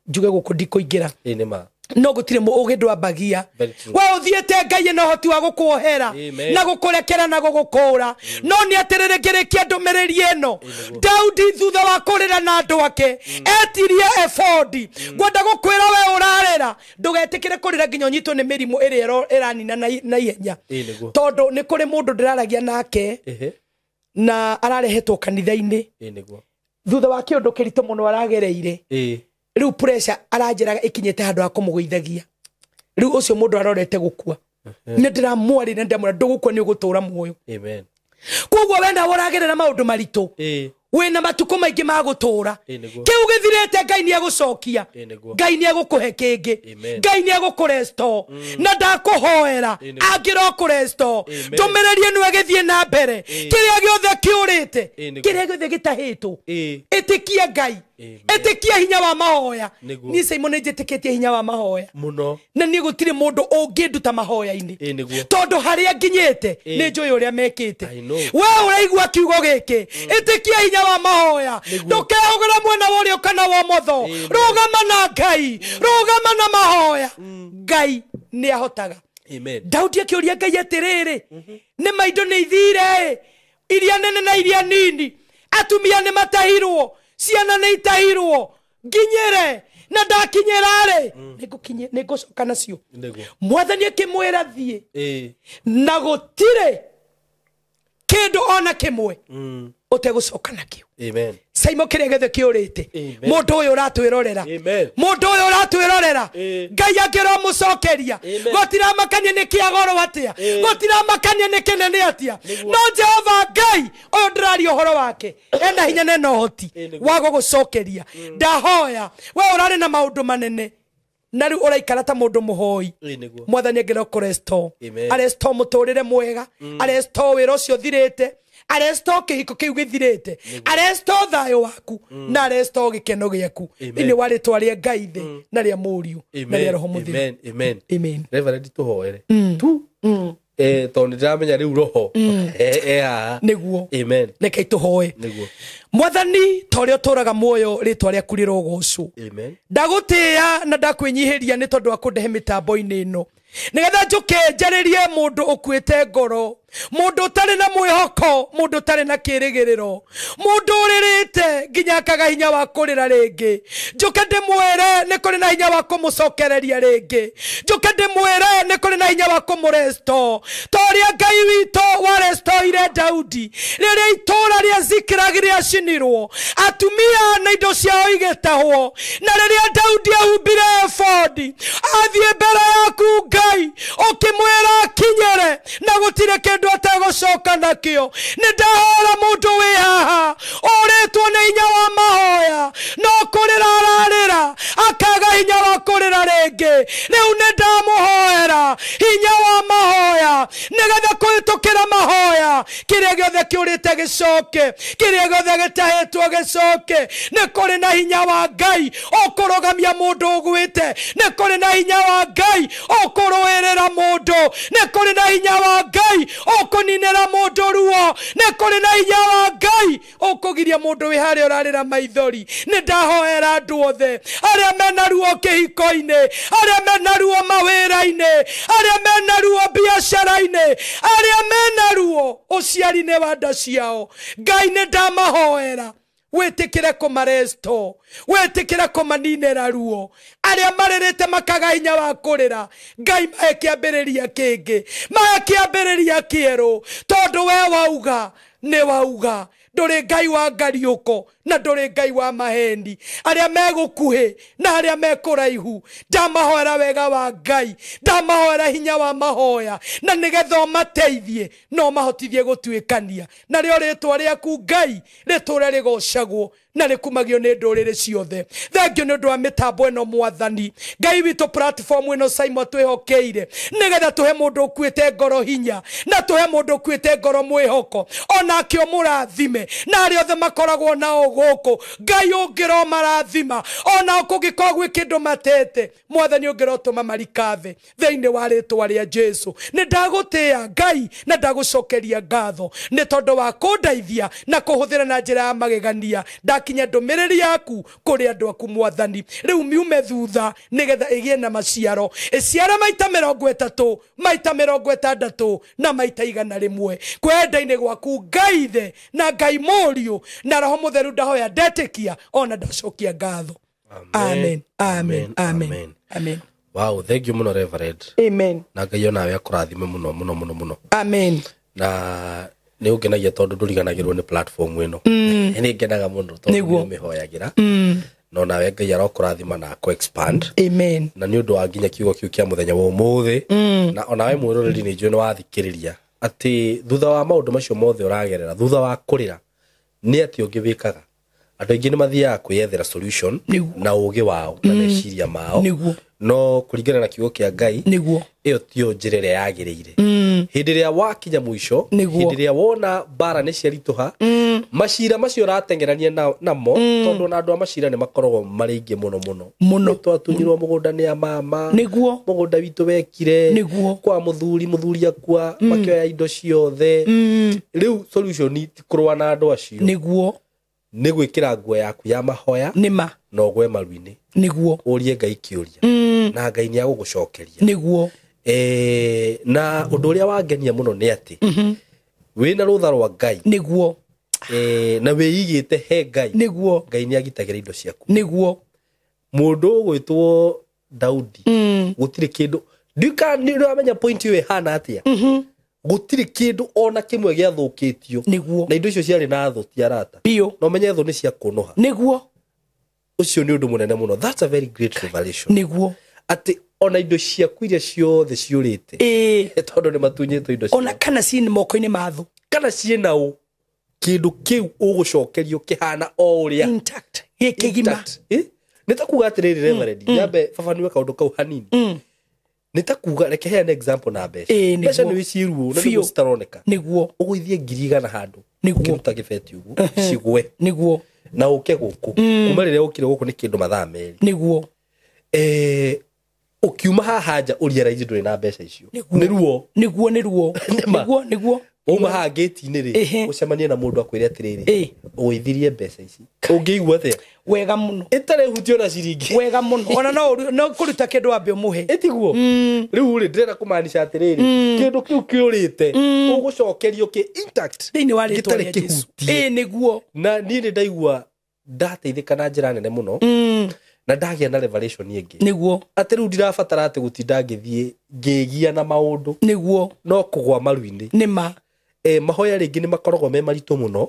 njuge gũkũ ndikũingĩra. Ĩ, nĩ ma. No gũtirĩ ũgĩ ndwambagia. We ũthiĩte Ngai ena ũhoti wa gũkuohera na gũkũrekera na gũgũkũra. No nĩ atĩrĩrĩ ngĩrĩkia ndũmĩrĩri ĩno, Daudi thutha wa kũrĩra na andũ ake etirie ebodi. Ngwenda gũkwĩra we ũrarĩra, ndũgetĩkĩre kũrĩra nginya ũnyitwo nĩ mĩrimũ ĩrĩa ĩranina na ihenya. Tondũ nĩ kũrĩ mũndũ ndĩraragia nake na ararehetwo kanitha-inĩ. Thutha wa kĩũndũ kĩritũ mũno aragereire, rĩu pressure aranjĩraga ĩkinyĩte handũ ha kũmũgũithagia. Rĩu ũcio mũndũ arorete gũkua. Nĩ ndĩramwarĩria ndamwĩra ndũgũkua nĩ ũgũtũra muoyo. Amen. Koguo we nawe ũragerera maũndũ maritũ, Wĩna matukũ maingĩ ma gũtũũra. Kĩu gĩthirĩte Ngai nĩ egũcokia. Ngai nĩ egũkũhe kĩngĩ. Ngai nĩ egũkũresto. Na ndakũhoera angĩrokũresto. Ndũmĩrĩri ĩno ĩgĩthiĩ na mbere. Kĩrĩa gĩothe kĩũrĩte, kĩrĩa gĩothe gĩtahĩtwo, ĩtĩkia Ngai. Ĩtĩkia hinya wa mahoya. Niĩ Simon nĩ njĩtĩkĩtie hinya wa mahoya mũno, na niĩ gũtirĩ mũndũ ũngĩnduta mahoya-inĩ, tondũ harĩa nginyĩte nĩ njũĩ ũrĩa mekĩte. We ũraigua kiugo gĩkĩ, ĩtĩkia hinya wa mahoya. Ndũkehũgũre mwena wa ũrĩo kana wa ũmotho. Rũgama na Ngai, rũgama na mahoya. Ngai nĩ ahotaga. Daudi akĩũria Ngai atĩrĩrĩ, nĩ maindo nĩ ithire, iria nene na iria nini, atumia nĩ matahirwo, ciana nĩ itahirwo, nginyĩre na ndakinyĩra rĩ, nĩngũcoka nacio. Mwathani akĩmwĩra thiĩ, na gũtirĩ kĩndũ ona kĩmwe ũtegũcoka nakĩo. Simon kĩrĩa gĩothe kĩũrĩte, mũndũ ũyũ ũratwĩrorera, mũndũ ũyũ ũratwĩrorera, Ngai angĩromũcokeria. Gũtiramakania nĩ kĩa goro atĩa, gũtiramakania nĩ kĩnene atĩa, no Jehova Ngai ũyũ ndĩraria ũhoro wake ena hinya na ena ũhoti wa gũgũcokeria. Ndahoya we ũrarĩ na maũndũ manene na rĩu ũraikara ta mũndũ mũhoi, Mwathani angĩrokũresto, aresto mũtũrĩre mwega, aresto wĩra ũcio ũthirĩte, aresto kĩhiko kĩu gĩthirĩte, aresto thayũ waku, na aresto gĩkeno gĩaku, thĩinĩ wa rĩtwa rĩa Ngai Ithe na rĩa Mũriũ na rĩa Roho Mũtheru. Amen. Amen. Reverend, tũhoere tu, tondũ nĩ ndĩramenya rĩu roho haha. Nĩguo. Amen. Reke tũhoe. Nĩguo. Mwathani, ta ũrĩa ũtũũraga muoyo, rĩtwa rĩaku rĩrogocwo. Amen. Ndagũtĩĩa na ndakwĩnyihĩria nĩ tondũ wa kũndehe mĩtambo-inĩ ĩno, nĩgetha njũke njarĩrie mũndũ ũkuĩte ngoro, mũndũ ũtarĩ na mwĩhoko, mũndũ ũtarĩ na kĩĩrĩgĩrĩro, mũndũ ũrĩrĩte nginya akaga hinya wa kũrĩra rĩngĩ. Njũke ndĩmwĩre nĩ kũrĩ na hinya wa kũmũcokereria rĩngĩ. Njũke ndĩmwĩre nĩ kũrĩ na hinya wa kũmũresto, ta ũrĩa Ngai witũ warestoire Daudi rĩrĩa itũũra rĩa Zikilagi rĩacinirwo, atumia na indo ciao igĩtahwo, na rĩrĩa Daudi ahumbire ebodi athiĩ mbere yaku Ngai ũkĩmwĩra akinyĩre, na gũtirĩ kĩndũ ategũcoka nakĩo. Nĩ ndahora mũndũ wĩ haha ũrĩtwo nĩ hinya wa mahoya, no kũrĩra ararĩra akaga hinya wa kũrĩra rĩngĩ. Rĩu nĩ ndamũhoera hinya wa mahoya, nĩgetha kũhĩtũkĩra mahoya kĩrĩa gĩothe kĩũrĩte gĩcoke, kĩrĩa gĩothe gĩtahĩtwo gĩcoke. Nĩ kũrĩ na hinya wa Ngai ũkũrũgamia mũndũ ũgwĩte, nĩ kũrĩ na hinya wa Ngai ũkũrũĩrĩra mũndũ, nĩ kũrĩ na hinya wa Ngai ũkũninĩra mũndũ ruo, nĩ kũrĩ na hinya wa Ngai ũkũgiria mũndũ wĩ harĩa ũrarĩra maithori. Nĩ ndahoera andũ othe arĩa mena ruo kĩhiko-inĩ, arĩa mena ruo mawĩra-inĩ, arĩa mena ruo biacara-inĩ, arĩa mena ruo ũciari-inĩ wa nda ciao. Ngai nĩ ndamahoera wĩtĩkĩre kũmaresto, wĩtĩkĩre kũmaninĩra ruo. Arĩa marĩrĩte makaga hinya wa kũrĩra, Ngai mahe kĩambĩrĩria kĩngĩ, mahe kĩambĩrĩria kĩerũ, tondũ we wauga nĩ wauga. Ndũrĩ Ngai wa ngariũko na ndũrĩ Ngai wa maheni. Arĩa megũkuhĩ na arĩa mekũraihu, ndamahoera wega wa Ngai, ndamahoera hinya wa mahoya, na nĩgetha ũmateithie na ũmahotithie gũtuĩkania. Narĩo rĩtwa rĩaku Ngai rĩtũũre rĩgocagwo na rĩkumagio nĩ ndũrĩrĩ ciothe. Thengio nĩ ũndũ wa mĩtambo ĩno Mwathani Ngai witũ, platform ĩno Simon twĩhokeire, nĩgetha tũhe mũndũ ũkuĩte ngoro hinya, na tũhe mũndũ ũkuĩte ngoro mwĩhoko, onake ũmũrathime, na arĩa othe makoragwo nao gũkũ Ngai ũngĩromarathima, ona kũngĩkorwo gwĩ kĩndũ matete, Mwathani ũngĩrotũma marikathe thĩinĩ wa rĩtwa rĩa Jesu. Nĩ ndagũtĩĩa Ngai na ndagũcokeria ngatho nĩ tondũ wa kũndeithia na kũhũthĩra na njĩra ya magegania. Ndakinya ndũmĩrĩri yaku kũrĩ andũ aku Mwathani, rĩu miume thutha nĩgetha ĩgĩe na maciaro, ĩciare maita 30, maita 60 na maita 100. Kwenda-inĩ gwaku Ngai Ithe na Ngai Mũriũ na Roho Mũtheru, ndahoya ndetĩkia ona ndacokia ngatho. Amen. Amen. Amen. Amen. Wow, thank you mũno Reverend. Amen. Na Ngai onawe akũrathime mũno mũno mũno mũno. Amen. Na nĩ ũngenagia tondũ ndũriganagĩrwo nĩ platform ĩno. Nĩ ngenaga mũno tondũ nĩ ũmĩhoyagĩra. No nawe Ngai arokũrathima na akũ expand. Amen. Na nĩ ũndũ wa nginya kiugo kĩu kĩa mũthenya wa ũmũthĩ. Na onawe mwĩroreri nĩ njũĩ nĩ wathikĩrĩria atĩ thutha wa maũndũ macio mothe ũragerera, thutha wa kũrĩra, Nĩ atĩ ũngĩ wĩkaga andũ aingĩ nĩ mathiaga kwĩyethera solution na ũgĩ wao na meciria mao, no kũringana na kiugo kĩa Ngai nĩguo ĩyo tiyo njĩra ĩrĩa yagĩrĩire. Hĩndĩ ĩrĩa wakinya mũico, hĩndĩ ĩrĩa wona mbara nĩ ciaritũha, macira macio ũrateng'erania namo, tondũ ona andũ a macira nĩ makoragwo marĩ aingĩ mũno mũno mũno. Twatunyirwo mũgũnda nĩ a mama, nĩguo mũgũnda witũ wekire, nĩguo kwa mũthuri akua, makĩoya indo ciothe. Rĩu solution ti kũrũa na andũ acio, nĩguo nĩ gwĩkĩra nguo yaku ya mahoya nĩma na ũgwe maru-inĩ, nĩguo ũrie Ngai kĩũria na Ngai nĩ agũgũcokeria, nĩguo. Na ũndũ ũrĩa wangenia mũno nĩ atĩ wĩna rũtha rwa Ngai, nĩguo, na wĩigĩte he Ngai, nĩguo Ngai nĩ agitagĩra indo ciaku, nĩguo. Mũndũ ũgwĩtwo Daudi gũtirĩ kĩndũ, ndũramenya point ĩyo ĩhana atĩa, gũtirĩ kĩndũ ona kĩmwe gĩathũkĩtio, nĩguo, na indo icio ciarĩ na thũ ti arata, biũ, na ũmenye thũ nĩ cia kũnũha, nĩguo. Ũcio nĩ ũndũ mũnene mũno, that's a very great revelation, nĩguo, atĩ ona indo ciaku iria ciothe ciũrĩte, tondũ nĩ matunyĩtwo indo ciao, ona kana ciĩ moko-inĩ ma thũ, kana ciĩ naũ, kĩndũ kĩu ũgũcokerio kĩhana o ũrĩa intact, gĩkĩgima. Nĩ ta kuga atĩrĩrĩ, Reverend, nyambe baba niwe kaũndũ kau hanini. Nĩ ta kuga, reke heane example na mbeca. Mbeca nĩ ciruo na nĩguo citaroneka, nĩguo, ũgũithie 100,000 handũ, nĩguo, ũkĩruta gĩbeti ũguo cigwe, nĩguo, na ũke gũkũ, kuma rĩrĩa ũkire gũkũ nĩ kĩndũ mathaa merĩ, nĩguo, ũkiuma haha nja ũrealize ndũrĩ na mbeca icio, nĩ ruo, nĩguo, nĩ ruo, nĩguo, nĩguo. Wauma haha gate-inĩ rĩ, ũcemanie na mũndũ akwĩre atĩrĩrĩ, ũgũithirie mbeca ici, ũngĩigua atĩa? Wega mũno, ĩtarĩ hutio na ciringi, wega mũno, ona no kũruta kĩndũ wambe ũmũhe, ĩtiguo. Rĩu rĩ, ndĩrenda kũmaanisha atĩrĩrĩ, kĩndũ kĩu kĩũrĩte ũgũcokerio kĩ intact thĩinĩ wa rĩtwa rĩa Jesũ, nĩguo. Na niĩ nĩ ndaigua ndateithĩka na njĩra nene mũno, na ndagĩa na revelation ĩngĩ, nĩguo, atĩ rĩu ndirabatara atĩ gũtinda ngĩthiĩ ngĩgia na maũndũ, nĩguo, no kũgwa maru-inĩ, nĩma. Mahoya rĩngĩ nĩ makoragwo me maritũ mũno,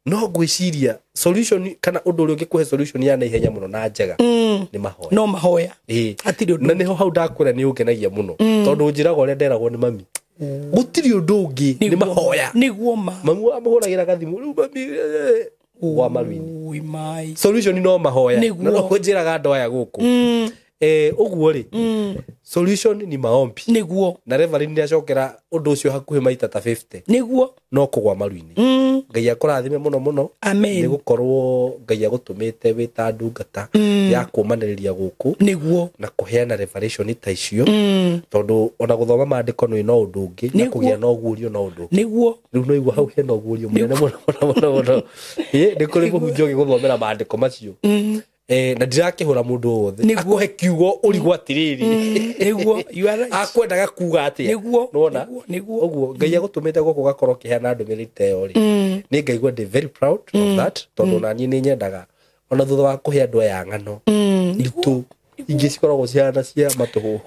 no ngwĩciria solution kana ũndũ ũrĩa ũngĩkũhe solution ya naihenya mũno na njega nĩ mahoya, no mahoya, hatirĩ ũndũ. Na nĩho hau ndakwĩra nĩ ũngenagia mũno, tondũ njĩraga ũrĩa nderagwo nĩ mami, gũtirĩ ũndũ ũngĩ, nĩ mahoya, nĩguo. Ma mami wamũhũragĩra gathimũ, rĩu mami gwa maru-inĩ, solution no mahoya, na no njĩraga andũ aya gũkũ, ũguo rĩ, solution ni maombi, nĩguo. Na Reverend nĩ acokera ũndũ ũcio hakuhĩ maita ta 50, nĩguo, no kũgwa maru-inĩ. Ngai akũrathime mũno mũno, amen, nĩ gũkorwo Ngai agũtũmĩte wĩ ta ndungata ya kũmanĩrĩria gũkũ, nĩguo, na kũheana revelation ta icio, tondũ ona gũthoma maandĩko nĩ no ũndũ ũngĩ, na kũgĩa na ũguũrio no ũndũ ũngĩ, nĩguo. Rĩu no igua hau hena ũguũrio mũnene mũno mũno mũno mũno. Nĩ kũrĩ mũhunjia ũgĩgũthomera maandĩko macio, na ndirakĩhũra mũndũ wothe akũhe kiugo ũrigwo atĩrĩrĩ, nĩguo, you are right, akwendaga kuga atĩa, nĩguo, nĩwona, nĩguo. Ũguo Ngai agũtũmĩte gũkũ ũgakorwo ũkĩheana ndũmĩrĩri ta ĩyo rĩ, nĩ ngaigua ndĩ very proud of that, tondũ ona niĩ nĩ nyendaga ona thutha wa kũhe andũ aya ng'ano nditũ ingĩ cikoragwo cihana cia matũhũ,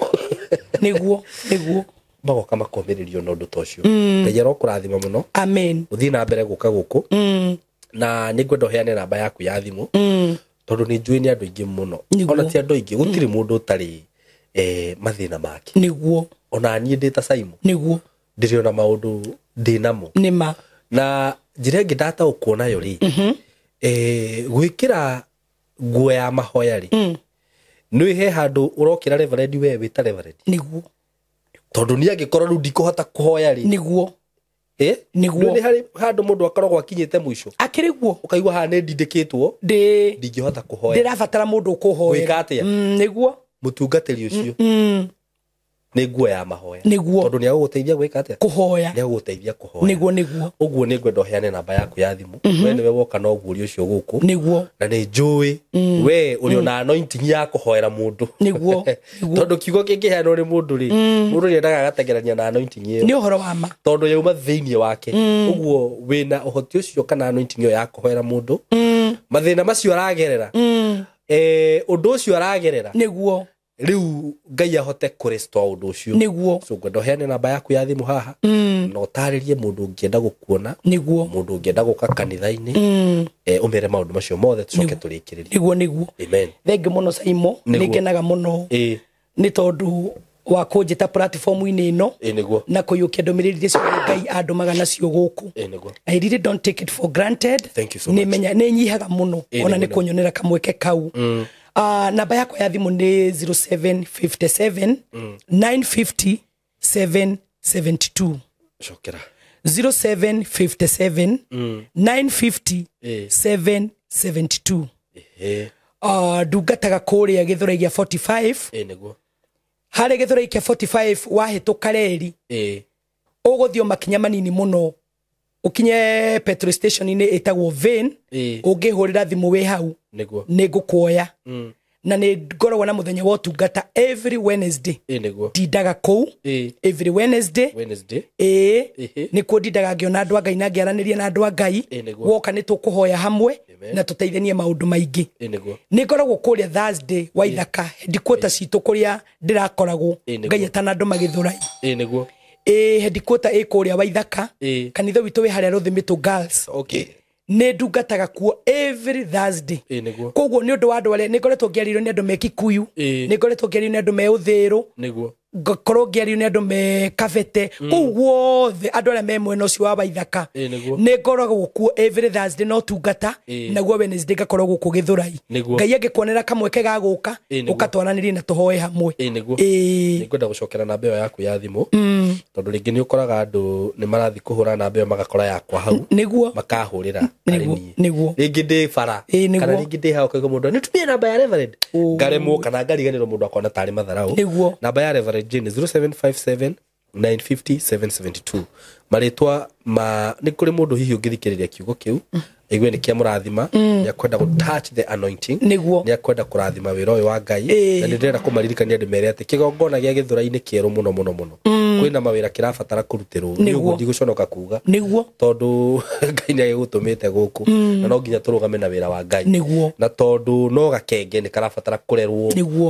nĩguo, nĩguo, magoka makomĩrĩrio na ũndũ ta ũcio. Ngai arokũrathima mũno, amen, ũthiĩ na mbere gũka gũkũ, na nĩ ngwenda ũheane namba yaku ya thimũ, tondũ nĩ njũĩ nĩ andũ aingĩ mũno, ona ti andũ aingĩ, gũtirĩ mũndũ ũtarĩ mathĩna make, nĩguo, ona niĩ ndĩ ta Simon, nĩguo, ndĩrĩ ona maũndũ ndĩ namo, nĩma. Na njĩra ĩngĩ ndataũkwo nayo rĩ, gwĩkĩra nguo ya mahoya rĩ, nĩ he handũ ũrokĩra Reverend we wĩ ta Reverend, nĩguo, tondũ niĩ angĩkorwo rĩu ndikũhota kũhoya rĩ, nĩguo, nĩguo, nĩ harĩ handũ mũndũ akoragwo akinyĩte mũico, akĩrĩ guo, ũkaigua haha nĩ ndindĩkĩtwo, ndingĩhota kũhoya, ndĩrabatara mũndũ ũkũhoera, gwĩka atĩa, nĩguo, mũtungatĩri ũcio nĩ nguo ya mahoya, nĩguo, tondũ nĩ agũgũteithia gwĩka atĩa, kũhoya, nĩ agũgũteithia kũhoya, nĩguo, nĩguo. Ũguo nĩ ngwenda ũheane namba yaku ya thimũ, we nĩwe woka na ũguũrio ũcio gũkũ, nĩguo, na nĩ njũĩ we ũrĩ ona anointing ya kũhoera mũndũ, nĩguo, tondũ kiugo kĩngĩheanwo nĩ mũndũ rĩ, mũndũ nĩendaga agatengerania na anointing ĩyo, nĩ ũhoro wa ma, tondũ yauma thĩinĩ wake. Ũguo wĩna ũhoti ũcio kana anointing ĩyo ya kũhoera mũndũ, mathĩna macio aragerera, ũndũ ũcio aragerera, nĩguo, rĩu Ngai ahote kũrestore ũndũ ũcio, nĩguo. So ngwenda ũheane namba yaku ya thimũ haha, na ũtarĩrie mũndũ ũngĩenda gũkuona, nĩguo, mũndũ ũngĩenda gũka kanitha-inĩ, ũmere maũndũ macio mothe tũcoke tũrĩkĩrĩrie, nĩguo, nĩguo. Amen. Thengiũ mũno Saimo, nĩ ngenaga mũno nĩ tondũ wa kũnjĩta platform-inĩ ĩno, nĩguo, na kũiyũkia ndũmĩrĩri iria ciothe Ngai andũmaga nacio gũkũ. I really don't take it for granted. Thank you so much. Nĩ nyihaga mũno ona nĩ kũnyonera kamweke kau. Namba yakwa ya thimũ nĩ 0757 950 772. Cokera. 0757 950 772. Ndungataga kũrĩa Gĩthũrai gĩa 45. Nĩguo. Harĩ Gĩthũrai kĩa 45 wahĩtũka reri ũgũthiĩ makinya manini mũno ũkinye petrol station-inĩ ĩtagwo Vane. Ũngĩhũrĩra thimũ wĩ hau nĩ ngũkuoya. Na nĩ ngoragwo na mũthenya wa ũtungata every Wednesday. Ndindaga kũu every Wednesday. Nĩkuo ndindaga ngĩona andũ a Ngai na ngĩaranĩria na andũ a Ngai. Woka nĩ tũkũhoya hamwe na tũteithanie maũndũ maingĩ. Nĩ ngoragwo kũrĩa Thursday wa Ithaka headquarter citũ kũrĩa ndĩrakoragwo Ngai atanandũma Gĩthũrai. Headquarter ĩ kũrĩa wa Ithaka. Kanitha witũ wĩ harĩa Rũthimĩtũ Girls. Nĩ ndungataga kuo every Thursday. Koguo nĩ ũndũ wa andũ arĩa nĩ ngoretwo ngĩarĩrio nĩ andũ me Kikuyu, nĩ ngoretwo ngĩarĩrio nĩ andũ me Ũthĩrũ, ngakorwo ngĩario nĩ andũ me Kabete, kũu guothe andũ arĩa me mwena ũcio wa Waithaka nĩ ngoragwo kuo every Thursday no tungata, naguo Wednesday ngakorwo gũkũ Gĩthũrai. Ngai angĩkuonera kamweke ga gũka ũkatwaranĩrie na tũhoe hamwe. Nĩ ngwenda gũcokera namba ĩyo yaku ya thimũ, tondũ rĩngĩ nĩ ũkoraga andũ nĩ marathiĩ kũhũra namba ĩyo magakora yakwa hau makahũrĩra tarĩ niĩ. Rĩngĩ ndĩ bara kana rĩngĩ ndĩ hau ũkaigua mũndũ nĩtumie namba ya Reverend, ngaremwo kana ngariganĩrwo mũndũ akona tarĩ matharau. Namba ya Reverend Jane 0757 950 772. Marĩtwa ma nĩ kũrĩ mũndũ hihi ũngĩthikĩrĩria kiugo kĩu aigue nĩ kĩa mũrathima, nĩ akwenda gũ touch the anointing, nĩ akwenda kũrathima wĩra ũyũ wa Ngai, na nĩ ndĩrenda kũmaririkania ndĩmere atĩ kĩgongona gĩa Gĩthũrai-inĩ kĩerũ mũno mũno mũno. Kwĩna mawĩra kĩrabatara kũrutĩrwo, nĩ ũguo ndigũconoka kuga, tondũ Ngai nĩ agĩgũtũmĩte gũkũ na no nginya tũrũgame na wĩra wa Ngai, na tondũ no gakenge nĩ karabatara kũrerwo,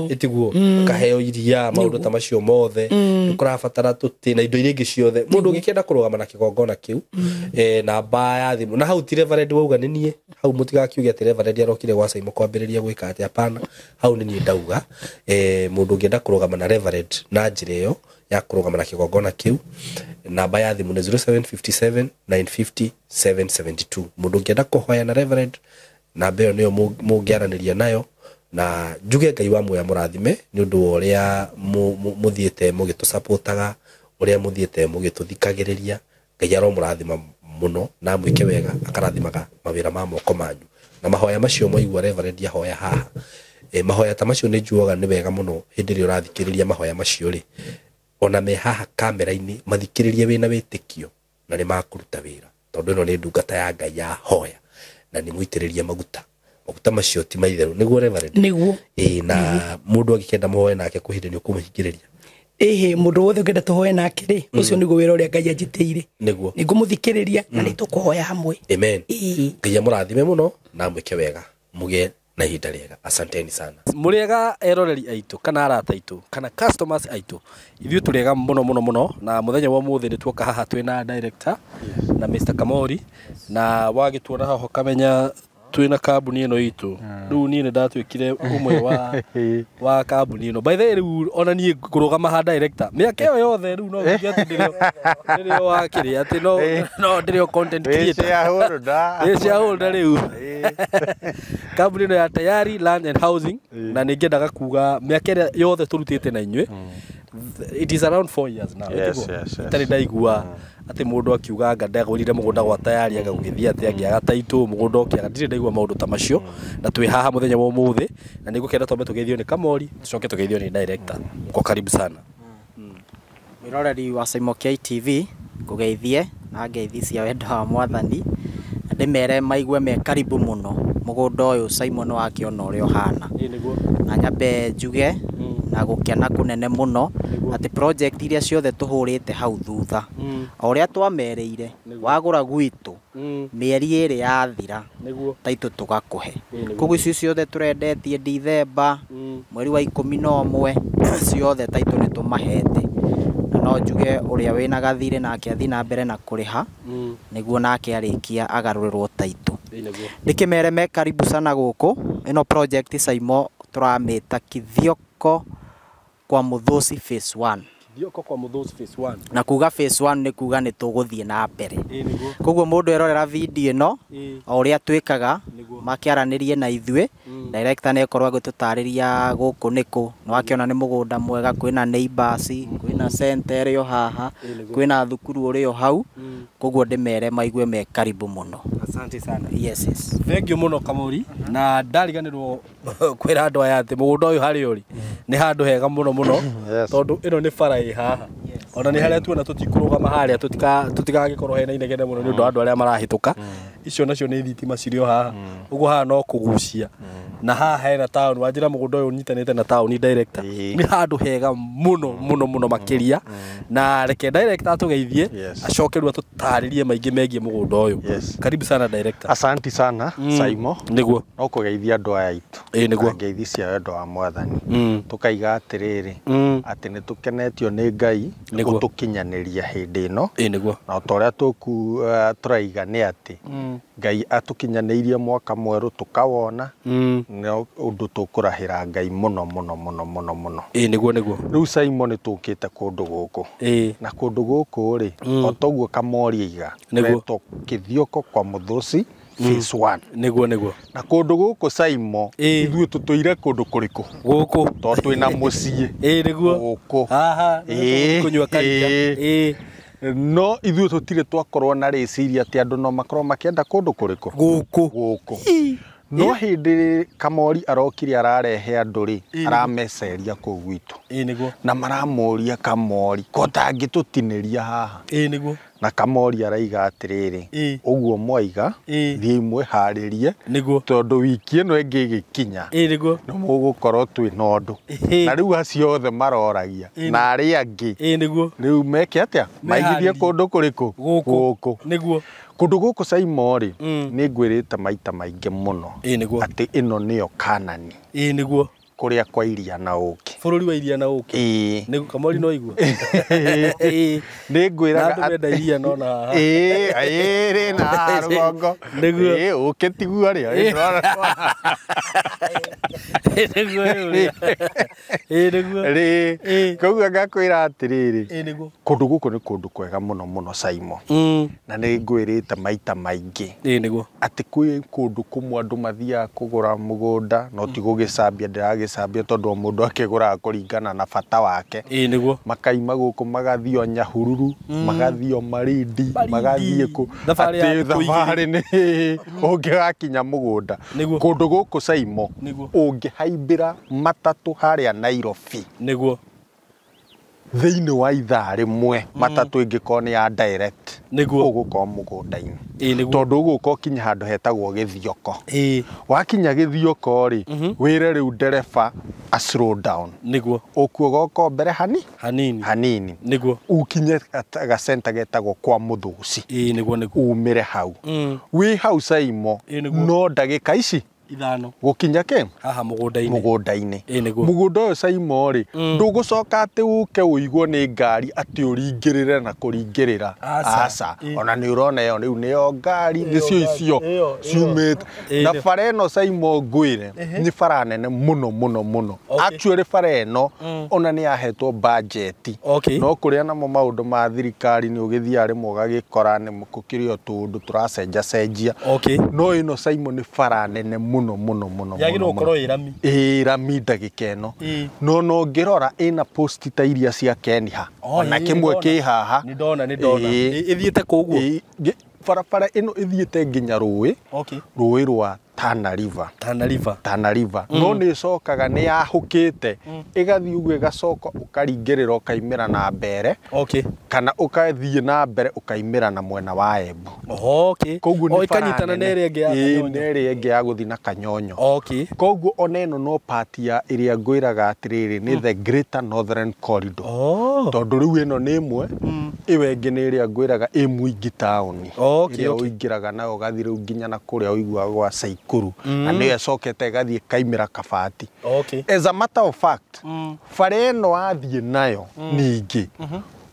ĩtiguo kaheo iria maũndũ ta macio mothe nĩ kũrabatara tũtĩ na indo iria ingĩ ciothe. Mũndũ ũngĩkĩenda kũrũgama na kĩgongona kĩu, namba ya thimũ na hau ti Reverend wauga nĩ niĩ, hau mũtigakiuge atĩ Reverend arokire gwa Saimo kwambĩrĩria gwĩka atĩ, hapana, hau nĩ niĩ ndauga. Mũndũ ũngĩenda kũrũgama na Reverend na njĩra ĩyo ya kũrũgama na kĩgongona kĩu, namba ya thimũ nĩ 0757 950 772. Mũndũ ũngĩenda kũhoya na Reverend, namba ĩyo nĩyo mũngĩaranĩria nayo, na njuge Ngai wa muoya mũrathime nĩ ũndũ wa ũrĩa mũthiĩte mũgĩtũsupportaga, ũrĩa mũthiĩte mũgĩtũthikagĩrĩria. Ngai aromũrathima mũno na amwĩke wega, akarathimaga mawĩra ma moko manyu na mahoya macio mwaigua Reverend ahoya haha. Mahoya ta macio nĩ njuaga nĩ wega mũno hĩndĩ ĩrĩa ũrathikĩrĩria mahoya macio rĩ, ona me haha kamera-inĩ mathikĩrĩrie wĩna wĩtĩkio na nĩ makũruta wĩra, tondũ ĩno nĩ ndungata ya Ngai ya hoya na nĩ mũitĩrĩrie maguta. Maguta macio ti maitherũ, nĩguo Reverend? Nĩguo. Na mũndũ angĩkenda mũhoe nake kũhĩndĩ nĩ ũkũmũhingĩrĩria? Ĩhĩ, mũndũ wothe ũngĩenda tũhoe nake rĩ, ũcio nĩguo wĩra ũrĩa Ngai anjĩtĩire. Nĩguo. Nĩngũmũthikĩrĩria na nĩtũkũhoya hamwe. Amen. Ngai amũrathime mũno na amwĩke wega, mũgĩe na ihinda rĩega. Asanteni sana. Mũrĩega eroreri aitũ kana arata aitũ kana customers aitũ, ithuĩ tũrĩega mũno mũno mũno, na mũthenya wa ũmũthĩ nĩ tuoka haha twĩna director na Mr. Kamori, na wagĩtuona haha ũkamenya twĩna kambuni ĩno itũ. Rĩu niĩ nĩ ndatuĩkire ũmwe wa kambuni ĩno. By the way, rĩu ona niĩ ngũrũgama ha director mĩaka ĩyo yothe, rĩu no njuge atĩ ndĩrĩ o wakĩrĩ atĩ no ndĩrĩ o content creator. Wĩ shareholder rĩu. Kambuni ĩno ya Tayari Land and Housing, na nĩ ngĩendaga kuga mĩaka ĩrĩa yothe tũrutĩte na inyuĩ, it is around 4 years now. Itarĩ ndaigua atĩ mũndũ akiuga anga ndagũrire mũgũnda gwa Tayari anga gũgĩthiĩ atĩ angĩaga taitũ mũgũnda ũkĩaga, ndirĩ ndaigua maũndũ ta macio. Na twĩ haha mũthenya wa ũmũthĩ na nĩngũkenda twambe tũgeithio nĩ Kamori, tũcoke tũgeithio nĩ director. Kwa karibu sana. Mwĩroreri wa Saimo K TV, ngũgeithie na ngeithi cia wendo wa Mwathani, na ndĩmere maigue me karibu mũno mũgũnda ũyũ Saimo nĩ wakĩona ũrĩa ũhana. Na nyambe njuge na gũkena kũnene mũno atĩ project iria ciothe tũhũrĩte hau thutha, o ũrĩa twamerĩire wagũra gwitũ mĩeri ĩrĩ yathira taitũ tũgakũhe. Koguo icio ciothe tũrendetie Dithemba mweri wa 11 ciothe taitũ nĩ tũmahete. Na no njuge ũrĩa wĩna gathirĩ nake athiĩ na mbere na kũrĩha nĩguo nake arĩkia agarũrĩrwo taitũ. Ndĩkĩmere me karibu sana gũkũ. Ĩno project Saimo tũramĩta Kithioko kwa Muthusi phase 1. Kithioko kwa Muthusi phase 1. Na kuga phase 1 nĩ kuga nĩ tũgũthiĩ na mbere. Koguo mũndũ erorera video ĩno o ũrĩa twĩkaga makĩaranĩrie na ithuĩ, director nĩ ekorwo agĩtũtarĩria gũkũ nĩkũ, nĩ wakĩona nĩ mũgũnda mwega, kwĩna neighbors, kwĩna center ĩrĩ o haha, kwĩna thukuru ũrĩ o hau, koguo ndĩmere maigue me karibu mũno. Asante sana. Yes, yes. Thank you mũno Kamori, na ndariganĩrwo kwĩra andũ aya atĩ mũgũnda ũyũ harĩa ũrĩ nĩ handũ hega mũno mũno, tondũ ĩno nĩ bara ĩ haha, ona nĩ harĩa tuona tũtikũrũgama harĩa tũtigagĩkorwo hena inegene mũno nĩ ũndũ wa andũ arĩa marahĩtũka. Icio nacio nĩ thitima cirĩ o haha, ũguo haha no kũgucia, na haha hena town, wanjĩra mũgũnda ũyũ ũnyitanĩte na town director, nĩ handũ hega mũno mũno mũno makĩria. Na reke director atũgeithie, acoke rĩu atũtarĩrie maingĩ megiĩ mũgũnda ũyũ. Karibu sana director. Asante sana Saimo. Nĩguo no kũgeithia andũ aya aitũ. Nĩguo. Ngeithi cia wendo wa Mwathani. Tũkaiga atĩrĩrĩ, atĩ nĩ tũkenetio nĩ Ngai gũtũkinyanĩria hĩndĩ ĩno. Nĩguo. Na o ta ũrĩa tũraiga nĩ atĩ Ngai atũkinyanĩirie mwaka mwerũ tũkawona, nĩ ũndũ tũkũrahĩra Ngai mũno mũno mũno mũno mũno. Nĩguo nĩguo. Rĩu Saimo nĩ tũkĩte kũndũ gũkũ. Na kũndũ gũkũ rĩ, o toguo Kamori aiga, retwo Kithioko kwa Muthusi phase 1. Nĩguo nĩguo. Na kũndũ gũkũ Saimo, ithuĩ tũtũire kũndũ kũrĩkũ? Gũkũ. Tondũ twĩna mũciĩ. Nĩguo. Gũkũ. Haha, kũnyua karia. No ithuĩ tũtirĩ twakorwo na rĩciria atĩ andũ no makorwo makĩenda kũndũ kũrĩkũ? Gũkũ. Gũkũ. No hĩndĩ Kamori arokire ararehe andũ rĩ, arameceria kũu gwitũ. Nĩguo. Na maramũria Kamori ko tangĩtũtinĩria haha. Nĩguo. Na Kamori araiga atĩrĩrĩ, ũguo mwaiga, thiĩi mwĩharĩrie, nĩguo, tondũ wiki ĩno ĩngĩ ĩgĩkinya, nĩguo, nĩ mũgũkorwo twĩna ũndũ. Na rĩu acio othe maroragia, na arĩa angĩ, nĩguo, rĩu meke atĩa? Maigithie kũndũ kũrĩkũ? Gũkũ. Nĩguo. Kũndũ gũkũ Saimo rĩ, nĩ ngwĩrĩte maita maingĩ mũno atĩ ĩno nĩyo Kanani. Nĩguo. Kũrĩa kwa iria na ũkĩ. Bũrũri wa iria na ũkĩ. Nĩguo Kamori no igua. Nĩ ngwĩraga andũ menda iria no na haha. Rĩ na rũgongo. Nĩguo. Ũkĩ tiguo rĩ. Nĩguo nĩguo. Rĩ. Koguo ngakwĩra atĩrĩrĩ. Nĩguo. Kũndũ gũkũ nĩ kũndũ kwega mũno mũno Saimo. Na nĩ ngwĩrĩte maita maingĩ. Nĩguo. Atĩ kwĩ kũndũ kũmwe andũ mathiaga kũgũra mũgũnda no ti gũgĩcambia ndĩragĩcambia tondũ o mũndũ akĩgũraga kũringana na bata wake. Nĩguo. Makaima gũkũ magathiĩ o Nyahururu, magathiĩ o Malindi, magathiĩ kũ. Atĩ thabarĩ nĩ ũngĩgakinya mũgũnda. Kũndũ gũkũ Saimo ũngĩhaimbĩra matatũ harĩa Nairobi. Nĩguo. Thĩinĩ wa ithaa rĩmwe matatũ ĩngĩkorwo nĩ ya direct, nĩguo, ũgũkorwo mũgũnda-inĩ. Tondũ ũgũka ũkinya handũ hetagwo Gĩthioko. Wakinya Gĩthioko rĩ, wĩre rĩu ndereba a slow down. Nĩguo. Ũkuoga ũko mbere hanini hanini. Nĩguo. Ũkinye gacenta getagwo kwa Muthusi. Nĩguo nĩguo. Umĩre hau. Wĩ hau Saimo, no ndagĩka ici ithano gũkinya ke haha mũgũnda-inĩ. Mũgũnda-inĩ. Nĩguo. Mũgũnda ũyũ Saimo rĩ, ndũgũcoka atĩ ũke ũigwo nĩ ngari atĩ ũringĩrĩre na kũringĩrĩra. Aca. Ona nĩ ũrona ĩyo rĩu nĩyo ngari, nĩcio icio ciumĩte. Na bara ĩno Saimo ngwĩre, nĩ bara nene mũno mũno mũno. Actually bara ĩno ona nĩ yahetwo budget. No kũrĩa namo maũndũ ma thirikari nĩ ũgĩthiaga rĩmwe ũgagĩkora nĩ gũkĩrĩ o tũũndũ tũracenjacenjia. No ĩno Saimo nĩ bara nene mũno mũno mũno. Yagĩrĩirwo gũkorwo ĩ rami. Ĩ rami ndagĩka ĩno. No no ngĩrora ĩna post ta iria cia Keniha. Ona kĩmwe kĩ haha. Nĩ ndona nĩ ndona. Ĩthiĩte kũ ũguo? Barabara ĩno ĩthiĩte nginya rũĩ. Rũĩ rwa Tana River. Tana River. Tana River. No nĩ ĩcokaga nĩ yahũkĩte ĩgathiĩ ũguo ĩgacoka ũkaringĩrĩra ũkaimĩra na mbere. Kana ũkathiĩ na mbere ũkaimĩra na mwena wa Embu. Koguo nĩ ĩkanyitana na ĩrĩa ĩngĩ ya Kanyonyo. Na ĩrĩa ĩngĩ ya gũthiĩ na Kanyonyo. Koguo ona ĩno no part ya ĩrĩa ngwĩraga atĩrĩrĩ nĩ the Greater Northern Corridor. Tondũ rĩu ĩno nĩ ĩmwe, ĩyo ĩngĩ nĩ ĩrĩa ngwĩraga ĩ Mwingi taũni. Ĩrĩa ũingĩraga nayo ũgathiĩ rĩu nginya na kũrĩa ũiguaga gwa Saikuru. Na nĩyo ĩcokete ĩgathiĩ ĩkaimĩra Kabati. As a matter of fact, bara ĩno wathiĩ nayo ningĩ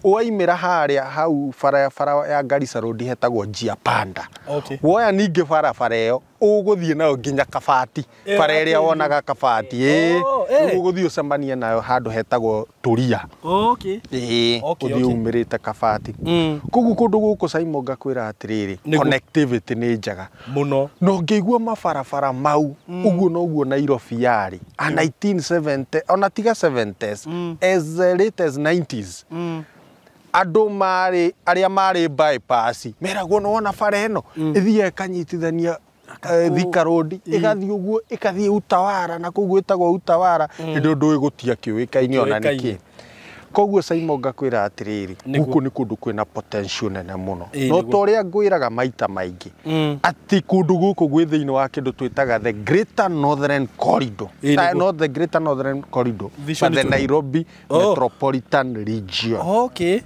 Waimĩra harĩa hau barabara ya Garissa Road hetagwo Njia Panda. Okay. Woya ningĩ barabara ĩyo ũgũthiĩ nayo nginya Kabati, bara ĩrĩa wonaga Kabati, ĩĩ. Rĩu ũgũthiĩ ũcemanie nayo handũ hetagwo Tũria. Okay. Ĩĩ, Okay, ũthiĩ okay. umĩrĩte Kabati. Koguo kũndũ gũkũ Simon ngakwĩra atĩrĩrĩ, Nĩguo. connectivity nĩ njega. Mũno. Na ũngĩigua mabarabara mau, ũguo noguo Nairobi yarĩ a 1970, ona tiga 70s, as late as 90s. Andũ marĩ arĩa marĩ bypass meragwo nĩ wona bara ĩno ĩthiaga ĩkanyitithania Thika Road, ĩgathiĩ ũguo ĩkathiĩ Utawara, na kũu gwĩtagwo Utawara, hĩndĩ ĩyo ndũĩ gũtia kĩũĩkaine ona nĩkĩ. Koguo Simon ngakwĩra atĩrĩrĩ, Nĩguo. gũkũ nĩ kũndũ kwĩna potential nene mũno. Ĩĩ, No nĩguo. ta ũrĩa ngwĩraga maita maingĩ, atĩ kũndũ gũkũ gwĩ thĩinĩ wa kĩndũ twĩtaga the Greater Northern Corridor. Ĩĩ, nĩguo. Not the Greater Northern Corridor, Vision but the itu. Nairobi Oh. Metropolitan Region. Okay.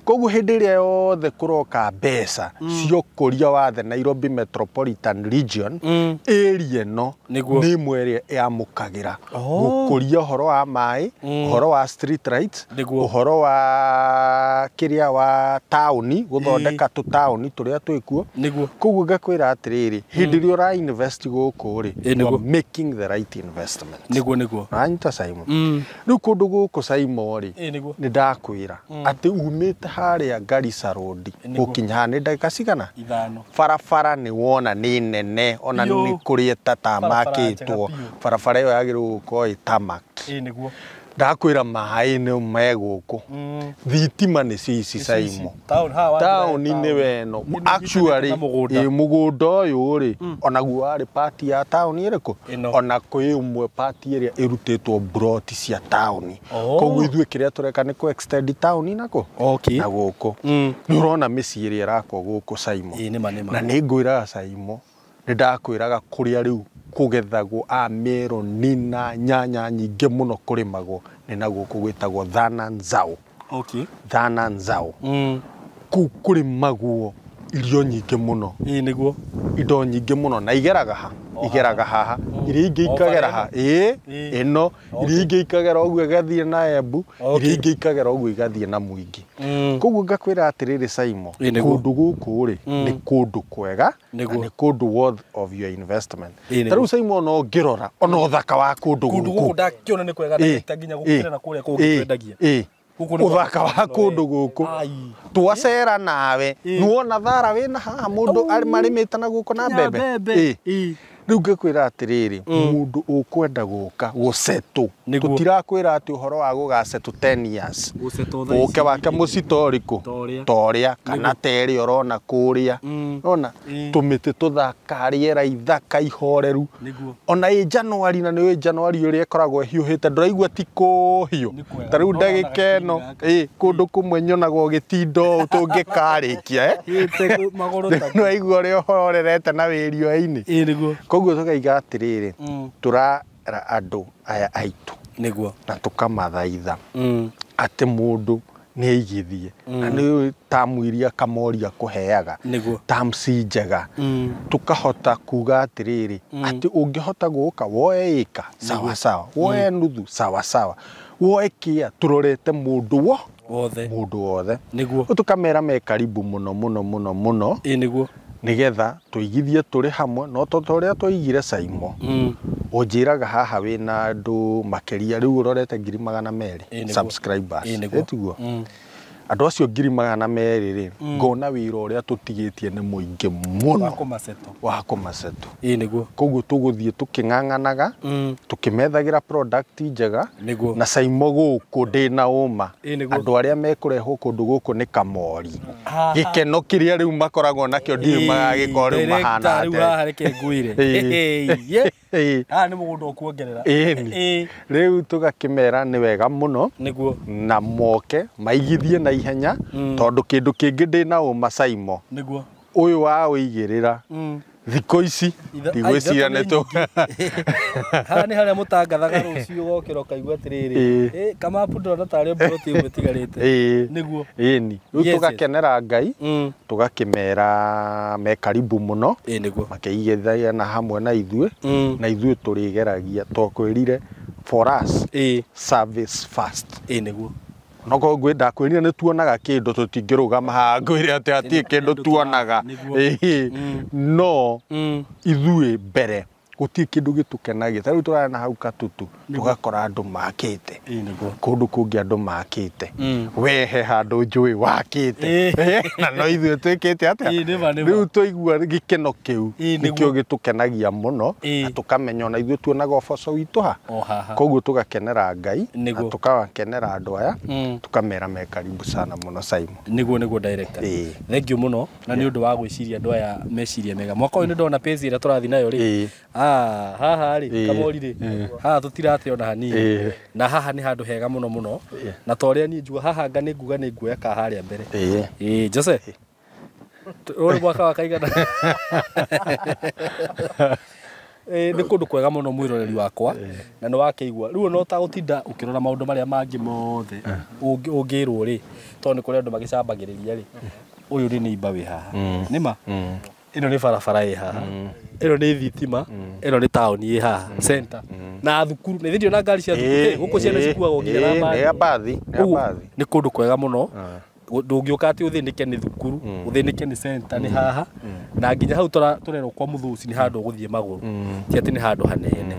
Koguo hĩndĩ ĩrĩa yothe kũroka mbeca cia ũkũria wa the Nairobi Metropolitan Region, area ĩno Nĩguo. nĩ ĩmwe ĩrĩa ĩamũkagĩra Oh. gũkũria ũhoro wa maĩ, ũhoro wa street lights, Nĩguo. ũhoro wa kĩrĩa wa taũni, gũthondeka tũtaũni tũrĩa twĩkuo. Nĩguo. Koguo ngakwĩra atĩrĩrĩ, hĩndĩ ĩrĩa ũra invest gũkũ rĩ, Ĩĩ, you are nĩguo. making the right investment. Nĩguo, nĩguo. Ũranyita Simon? Rĩu kũndũ gũkũ Simon rĩ, Ĩĩ, nĩguo. nĩ ndakwĩra atĩ umĩte harĩa Garissa Road Nĩguo. gũkinya haha nĩ ndagĩka cigana? 5. Barabara nĩ wona nĩ nene, ona Biũ. nĩ kũrĩ Barabara ĩtatamakĩtwo. njega biũ. Barabara ĩyo yagĩrĩirwo gũkorwo ĩ tarmac. Ĩĩ, nĩguo. Ndakwĩra maĩ nĩ me gũkũ. Thitima nĩ cio ici Simon. Town haha wathira Taũni town. nĩ weno. Ĩno Actually, ĩnyitanĩte na mũgũnda. ĩ, mũgũnda ũyũ rĩ, onaguo warĩ part ya taũni ĩrĩkũ? Ĩno. Ona kwĩ ũmwe part ĩrĩa ĩrutĩtwo broti cia taũni. Oh. Koguo ithuĩ kĩrĩa tũreka nĩ kũ extend taũni nako? Okay. Na gũkũ. Nĩ ũrona mĩciĩ ĩrĩa ĩrakwo gũkũ Simon. Ĩĩ, nĩma, nĩma. Na nĩ ngwĩraga Simon, nĩ ndakwĩraga kũrĩa rĩu kũgethagwo a meroni na nyanya nyingĩ mũno kũrĩmagwo nĩ na gũkũ gwĩtagwo Thana Nzau. Okay. Thana Nzau. Kũu kũrĩmagwo irio nyingĩ mũno, Ĩĩ, nĩguo. indo nyingĩ mũno, na igeraga ha, igeraga haha, iria ingĩ O ikagera bara ha, ĩĩ, Ĩĩ. ĩno, iria ingĩ ikagera ũguo igathiĩ na Embu, Okay. iria ingĩ ikagera ũguo igathiĩ na Mwingi. Koguo ngakwĩra atĩrĩrĩ Simon, Ĩĩ, nĩguo. kũndũ gũkũ rĩ, nĩ kũndũ kwega, na Nĩguo. nĩ kũndũ worth of your investment. Ĩĩ, Ta rĩu nĩguo. Simon no ngĩrora ona ũthaka wa kũndũ Kũndũ gũkũ. gũkũ ndakĩona nĩ kwega Ĩĩ, na nginya ĩĩ, gũkĩra na kũrĩa kũngĩ ĩĩ, twendagia. ĩĩ. Gũkũ nĩ Ũthaka wa kwega kũndũ mũno, gũkũ. Ai. Twacera nawe, nĩwona thara wĩna haha mũndũ marĩmĩte na gũkũ na Nginya mbembe. mbembe. Ĩĩ. Ĩĩ. Rĩu ngĩkwĩra atĩrĩrĩ, mũndũ ũkwenda gũka gũcetũ, Nĩguo. tũtirakwĩra atĩ ũhoro wa gũgacetũ 10 years. Gũcetwo thaa Ũke ici wake mũcito ũrĩkũ? Ta ũrĩa. Ta ũrĩa, kana ta ĩrĩa ũrona kũrĩa. Ũrona Ĩĩ. tũmĩtĩ tũthaka, rĩera ithaka ihoreru. Nĩguo. Ona ĩ Januari, na nĩ ũĩ Januari ũrĩa ĩkoragwo ĩhiũhĩte, ndũraigua ti kũhiũ. Nĩ kwega. Ta rĩu No ndagĩka ĩno, gaka. ĩ, kũndũ kũmwe nyonaga ũgĩtinda ũũ tũngĩkarĩkia, eh? Ĩte magũrũ ta. Nĩwaigua ũrĩa ũhorerete na wĩ riũa-inĩ. Ĩĩ, nĩguo. Koguo tũkaiga atĩrĩrĩ, tũrera andũ aya aitũ Nĩguo. na tũkamathaitha atĩ mũndũ nĩ aigithie, na nĩ ũĩ tamu iria Kamoria kũheaga, Nĩguo. terms njega, tũkahota kuga atĩrĩrĩ, atĩ ũngĩhota gũka woe ĩka sawa sawa, woe nuthu sawa sawa, woe kĩa, tũrorete mũndũ wo Wothe. mũndũ wothe. Nĩguo. Rĩu tũkamera me karibu mũno mũno mũno mũno, Ĩĩ, nĩguo. nĩgetha tũigithie tũrĩ hamwe, no to ta ũrĩa twaigire Simon, ũnjĩraga haha wĩna andũ makĩria rĩu ũrorete 200,000 Ĩĩ, nĩguo. subscribers. Ĩĩ, nĩguo. Ĩ tiguo? Andũ acio 200,000 rĩ, ngona wĩra ũrĩa tũtigĩtie nĩ mũingĩ mũno Wa kũmaceto. wa kũmaceto. Ĩĩ, nĩguo. Koguo tũgũthiĩ tũkĩng'ang'anaga, tũkĩmethagĩra product njega. Nĩguo. Na Simon gũkũ ndĩna ũma, Ĩĩ, nĩguo. andũ arĩa mekũrehwo kũndũ gũkũ nĩ Kamori, gĩkeno kĩrĩa rĩu makoragwo nakĩo ndiũĩ magagĩkorwo rĩu mahana Rĩu atĩa. haha reke ngwĩre. Ĩĩ. Ĩĩ. Ĩĩ. Haha nĩ mũgũnda ũkuongerera. Ĩĩni. Ĩĩ. Rĩu tũgakĩmera nĩ wega mũno, Nĩguo. na moke maigithie na ihenya, tondũ kĩndũ kĩngĩ ndĩna ũma Simon, Nĩguo. ũyũ wa ũigĩrĩra thikũ ici ndigwĩciria Ithatũ nĩ tũ Haha nĩ harĩa mũtangathaga rũciũ ũgokĩra ũkaigua atĩrĩrĩ, Ĩĩ. ĩ, kamapu ndĩrona tarĩ mburoti ĩmwe ĩtigarĩte. Ĩĩ. Nĩguo. Ĩni. Rĩu Yes, yes. tũgakenera Ngai, tũgakĩmera me karibu mũno, Ĩĩ, nĩguo. makĩigithia na hamwe na ithuĩ, na ithuĩ tũrĩgeragia twakwĩrire for us Ĩĩ. service first. Ĩĩ, nĩguo. Onokorwo ndakwĩrire nĩ tuonaga kĩndũ tũtingĩrũgama haha ngwĩre atĩ hatirĩ kĩndũ tuonaga. No ithuĩ mbere gũtirĩ kĩndũ gĩtũkenagia. Ta rĩu tũrarĩ na hau Katutu tũgakora andũ makĩte. Kũndũ kũngĩ andũ makĩte. We he handũ njũĩ wakĩte. Na no ithuĩ twĩkĩte atĩa? Rĩu twaigua gĩkeno kĩu nĩkĩo gĩtũkenagia mũno na tũkamenya ona ithuĩ tuonaga ũboco witũ ha. Koguo tũgakenera Ngai na tũkakenera andũ aya tũkamera me karibu sana mũno Simon. Nĩguo director. Thank you mũno na nĩ ũndũ wa gwĩciria andũ aya meciria mega. Mwaka ũyũ nĩ ndona pace ĩrĩa tũrathiĩ nayo rĩ. Haha rĩ Kamori rĩ haha tũtirate ona hanini na haha nĩ handũ hega mũno mũno na ta ũrĩa niĩ njuga haha nga nĩ nguga nĩ nguoya ka harĩa mbere. Jose ũrĩ mwaka wa kaigana. Nĩ kũndũ kwega mũno mwĩroreri wakwa na nĩ wakĩigua rĩu no ta gũtinda ũkĩrora maũndũ marĩa mangĩ mothe ũngĩrwo rĩ tondũ nĩ kũrĩ andũ magĩcambagĩrĩria rĩ ũyũ nĩ neighbor wĩ haha nĩma ĩno nĩ barabara ĩ haha ĩno nĩ thitima ĩno nĩ taũni ĩ haha center na thukuru nĩ thĩ na ngari cia thukuru gũkũ ciana cikuagwo nginya na mbathi. Nĩ kũndũ kwega mũno ndũngĩũka atĩ ũthĩnĩke nĩ thukuru ũthĩnĩke nĩ center nĩ haha na nginya hau tũrerwo kwa Mũthũci nĩ handũ ũgũthiĩ magũrũ ti atĩ nĩ handũ hanene.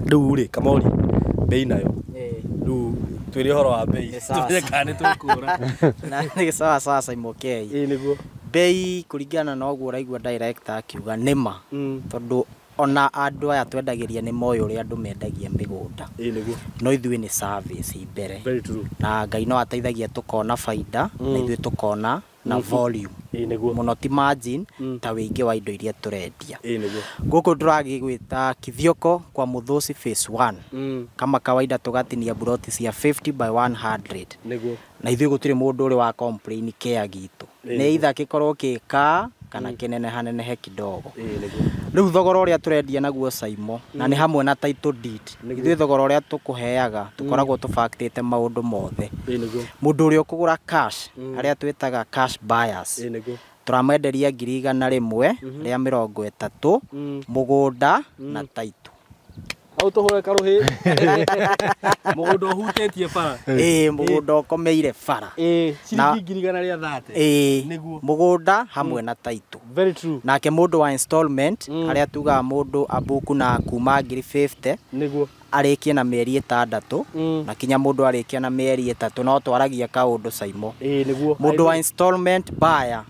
Rĩu rĩ Kamori bei nayo rĩu twĩre ũhoro wa bei tũmenye kana nĩ tũkũra. Na nĩ sawa sawa Simon K. Nĩguo bei kũringana na ũguo ũraigua director akiuga nĩma tondũ ona andũ aya twendagĩria nĩ moĩ ũrĩa andũ mendagia mĩgũnda. No ithuĩ nĩ service mbere. Na Ngai no ateithagia tũkona baida na ithuĩ tũkona na volume mũno ti margin ta wĩingĩ wa indo iria tũrendia. Gũkũ tũragĩgwĩta Kithioko kwa Mũthũci phase 1. Kama kawaida tũgatinia buroti cia 50 by 100. Na ithuĩ gũtirĩ mũndũ ũrĩ wa complain kĩa gitũ. Nĩ either gĩkorwo gĩka kana kĩnenehanenehe kidogo. Rĩu thogora ũrĩa tũrendia naguo Saimo na nĩ hamwe na title deed. Ithuĩ thogora ũrĩa tũkũheaga tũkoragwo tũbactĩte maũndũ mothe. Mũndũ ũrĩa ũkũgũra cash arĩa twĩtaga cash buyers tũramenderia 130,000 mũgũnda na title. Hau tũhũre karũhĩ. Mũgũnda ũhutĩtie bara. Mũgũnda ũkomeire bara. Ciringi 130,000. Nĩguo. Mũgũnda hamwe na title. Very true. Nake mũndũ wa installment arĩa tugaga mũndũ abuku na kuma 50,000. Nĩguo. Arĩkie na mĩeri 6 na kinya mũndũ arĩkia na mĩeri 3 no twaragia kaũndũ Saimo. Nĩguo. Mũndũ wa installment buyer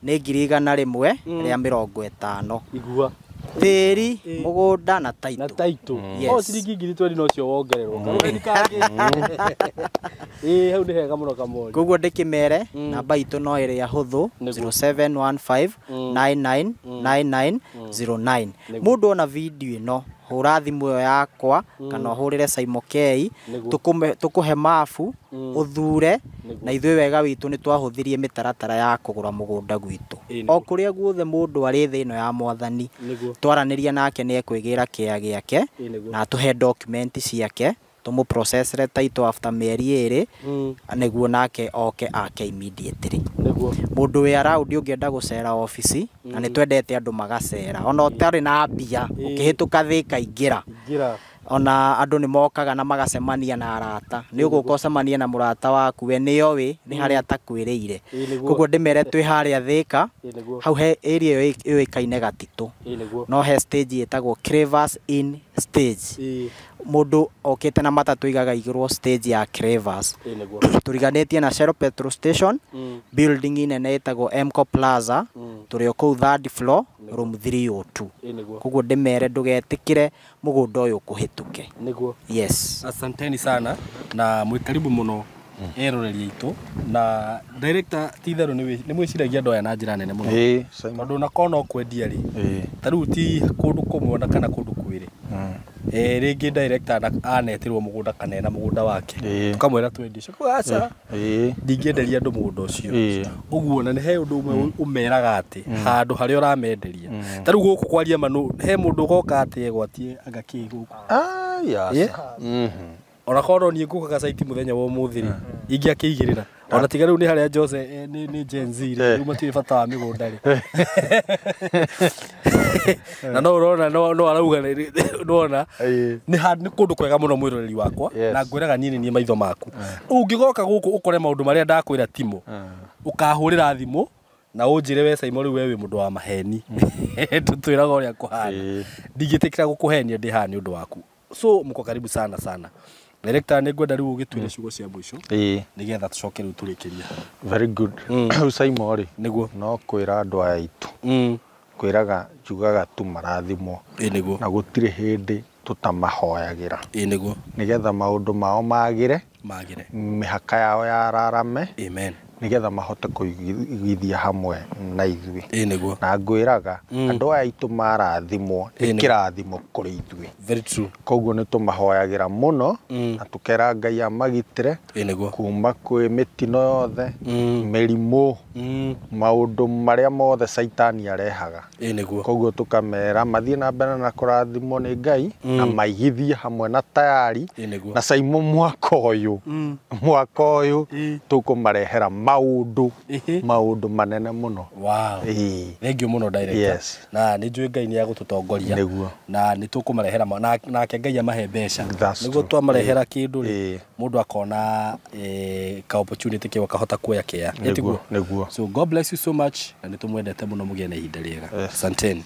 nĩ 150,000. Igua. Tĩri mũgũnda na title. Na title. O ciringi 20,000 no cio wongererwo. Karũhĩ kangĩ. Hau nĩ hega mũno Kamori. Koguo ndĩkĩmere namba itũ no ĩrĩa hũthũ 0715 999909. Mũndũ ona video ĩno hũra thimũ ĩyo yakwa kana ũhũrĩre Saimo K tũkũhe mabu ũthure na ithuĩ wega witũ nĩ twahũthirie mĩtaratara ya kũgũra mũgũnda gwitũ. O kũrĩa guothe mũndũ arĩ thĩ ĩno ya mwathani twaranĩria nake nĩ ekwĩgĩra kĩa gĩake na atũhe document ciake tũmũprocessre title after mĩeri 2 nĩguo nake oke ake immediately. Mũndũ wĩ around ũngĩenda gũcera obici na nĩ twendete andũ magacera ona ũtarĩ na mbia ũkĩhĩtũka Thĩka ingĩra ona andũ nĩ mokaga na magacemania na arata nĩ ũgũka ũcemanie na mũrata waku we nĩoĩ nĩ harĩa atakwĩrĩire. Koguo ndĩmere twĩ harĩa Thĩka hau he area ĩyo yũĩkaine Gatitũ no he stage ĩtagwo Cravers Inn stage. Mũndũ okĩte na matatũ igaga igũrũ stage ya Cravers tũriganĩtie na Shell petrol station building nene ĩtagwo Mco Plaza tũrĩ o kũu third floor room 302. Koguo ndĩmere ndũgetĩkĩre mũgũnda ũyũ ũkũhĩtũke. Nĩguo. Yes. Asanteni sana na mwĩ karibu mũno eroreri aitũ na director ti itherũ nĩ mwĩciragia andũ aya na njĩra nene mũno tondũ ona korwo no kwendia rĩ ta rĩu ti kũndũ kũmwe ona kana kũndũ kwĩrĩ rĩngĩ director anetĩrwo mũgũnda kana ena mũgũnda wake tũkamwĩra twendie ũcio aca ndingĩenderia andũ mũgũnda ũcio ũguo na nĩ he ũndũ ũmwe ũmeraga atĩ handũ harĩa ũramenderia ta rĩu gũkũ kwaria ma he mũndũ ũgoka atĩ egwatie anga kĩ gũkũ ona korwo niĩ ngũkaga site mũthenya wa ũmũthĩ rĩ ingĩakĩigĩrĩra Ona tiga rĩu nĩ harĩa Jose nĩ Gen Z rĩ, rĩu matirĩ bata wa mĩgũnda rĩ. Na no ũrona no arauga nĩwona nĩ kũndũ kwega mũno mwĩroreri wakwa, na ngwĩraga niĩ nĩ niĩ maitho maku. Ũngĩgoka gũkũ ũkore maũndũ marĩa ndakwĩra timo, ũkahũrĩra thimũ na ũnjĩre we Saimo rĩu we wĩ mũndũ wa maheni. Tũtwĩraga ũrĩa kũhana. Ndingĩtĩkĩra gũkũhenia ndĩ haha nĩ ũndũ waku. So mko karibu sana sana. Director, nĩ ngwenda rĩu ũgĩtwĩre ciugo cia mũico nĩgetha tũcoke rĩu tũrĩkĩrie. Very good. Rĩu Saimo rĩ, nĩguo no kwĩra andũ aya aitũ, kwĩraga njugaga tu marathimwo, nĩguo, na gũtirĩ hĩndĩ tũtamahoyagĩra, nĩguo, nĩgetha maũndũ mao magĩre, mĩhaka yao yararame, amen, nĩgetha mahote kũigithia hamwe na ithuĩ. Nĩguo. Na ngwĩraga andũ aya aitũ marathimwo nĩ kĩrathimo kũrĩ ithuĩ. Very true. Koguo nĩ tũmahoyagĩra mũno na tũkera Ngai amagitĩre kuma kwĩ mĩtino yothe, mĩrimũ, maũndũ marĩa mothe Caitani arehaga. Nĩguo. Koguo tũkamera mathiĩ na mbere na kũrathimwo nĩ Ngai na maigithie hamwe na tayari na Saimo mwaka ũyũ, mwaka ũyũ tũkũmarehera maũndũ manene mũno. Wow. Thank you mũno director. Yes. Na nĩ njũĩ Ngai nĩ agũtũtongoria. Nĩguo. Na nĩ tũkũmarehera nake Ngai amahe mbeca. Nĩguo twamarehera kĩndũ rĩ, mũndũ akona ka opportunity kĩu akahota kuoya kĩa. Nĩguo. So God bless you so much na nĩ tũmwendete mũno, mũgĩe na ihinda rĩega. Asanteni.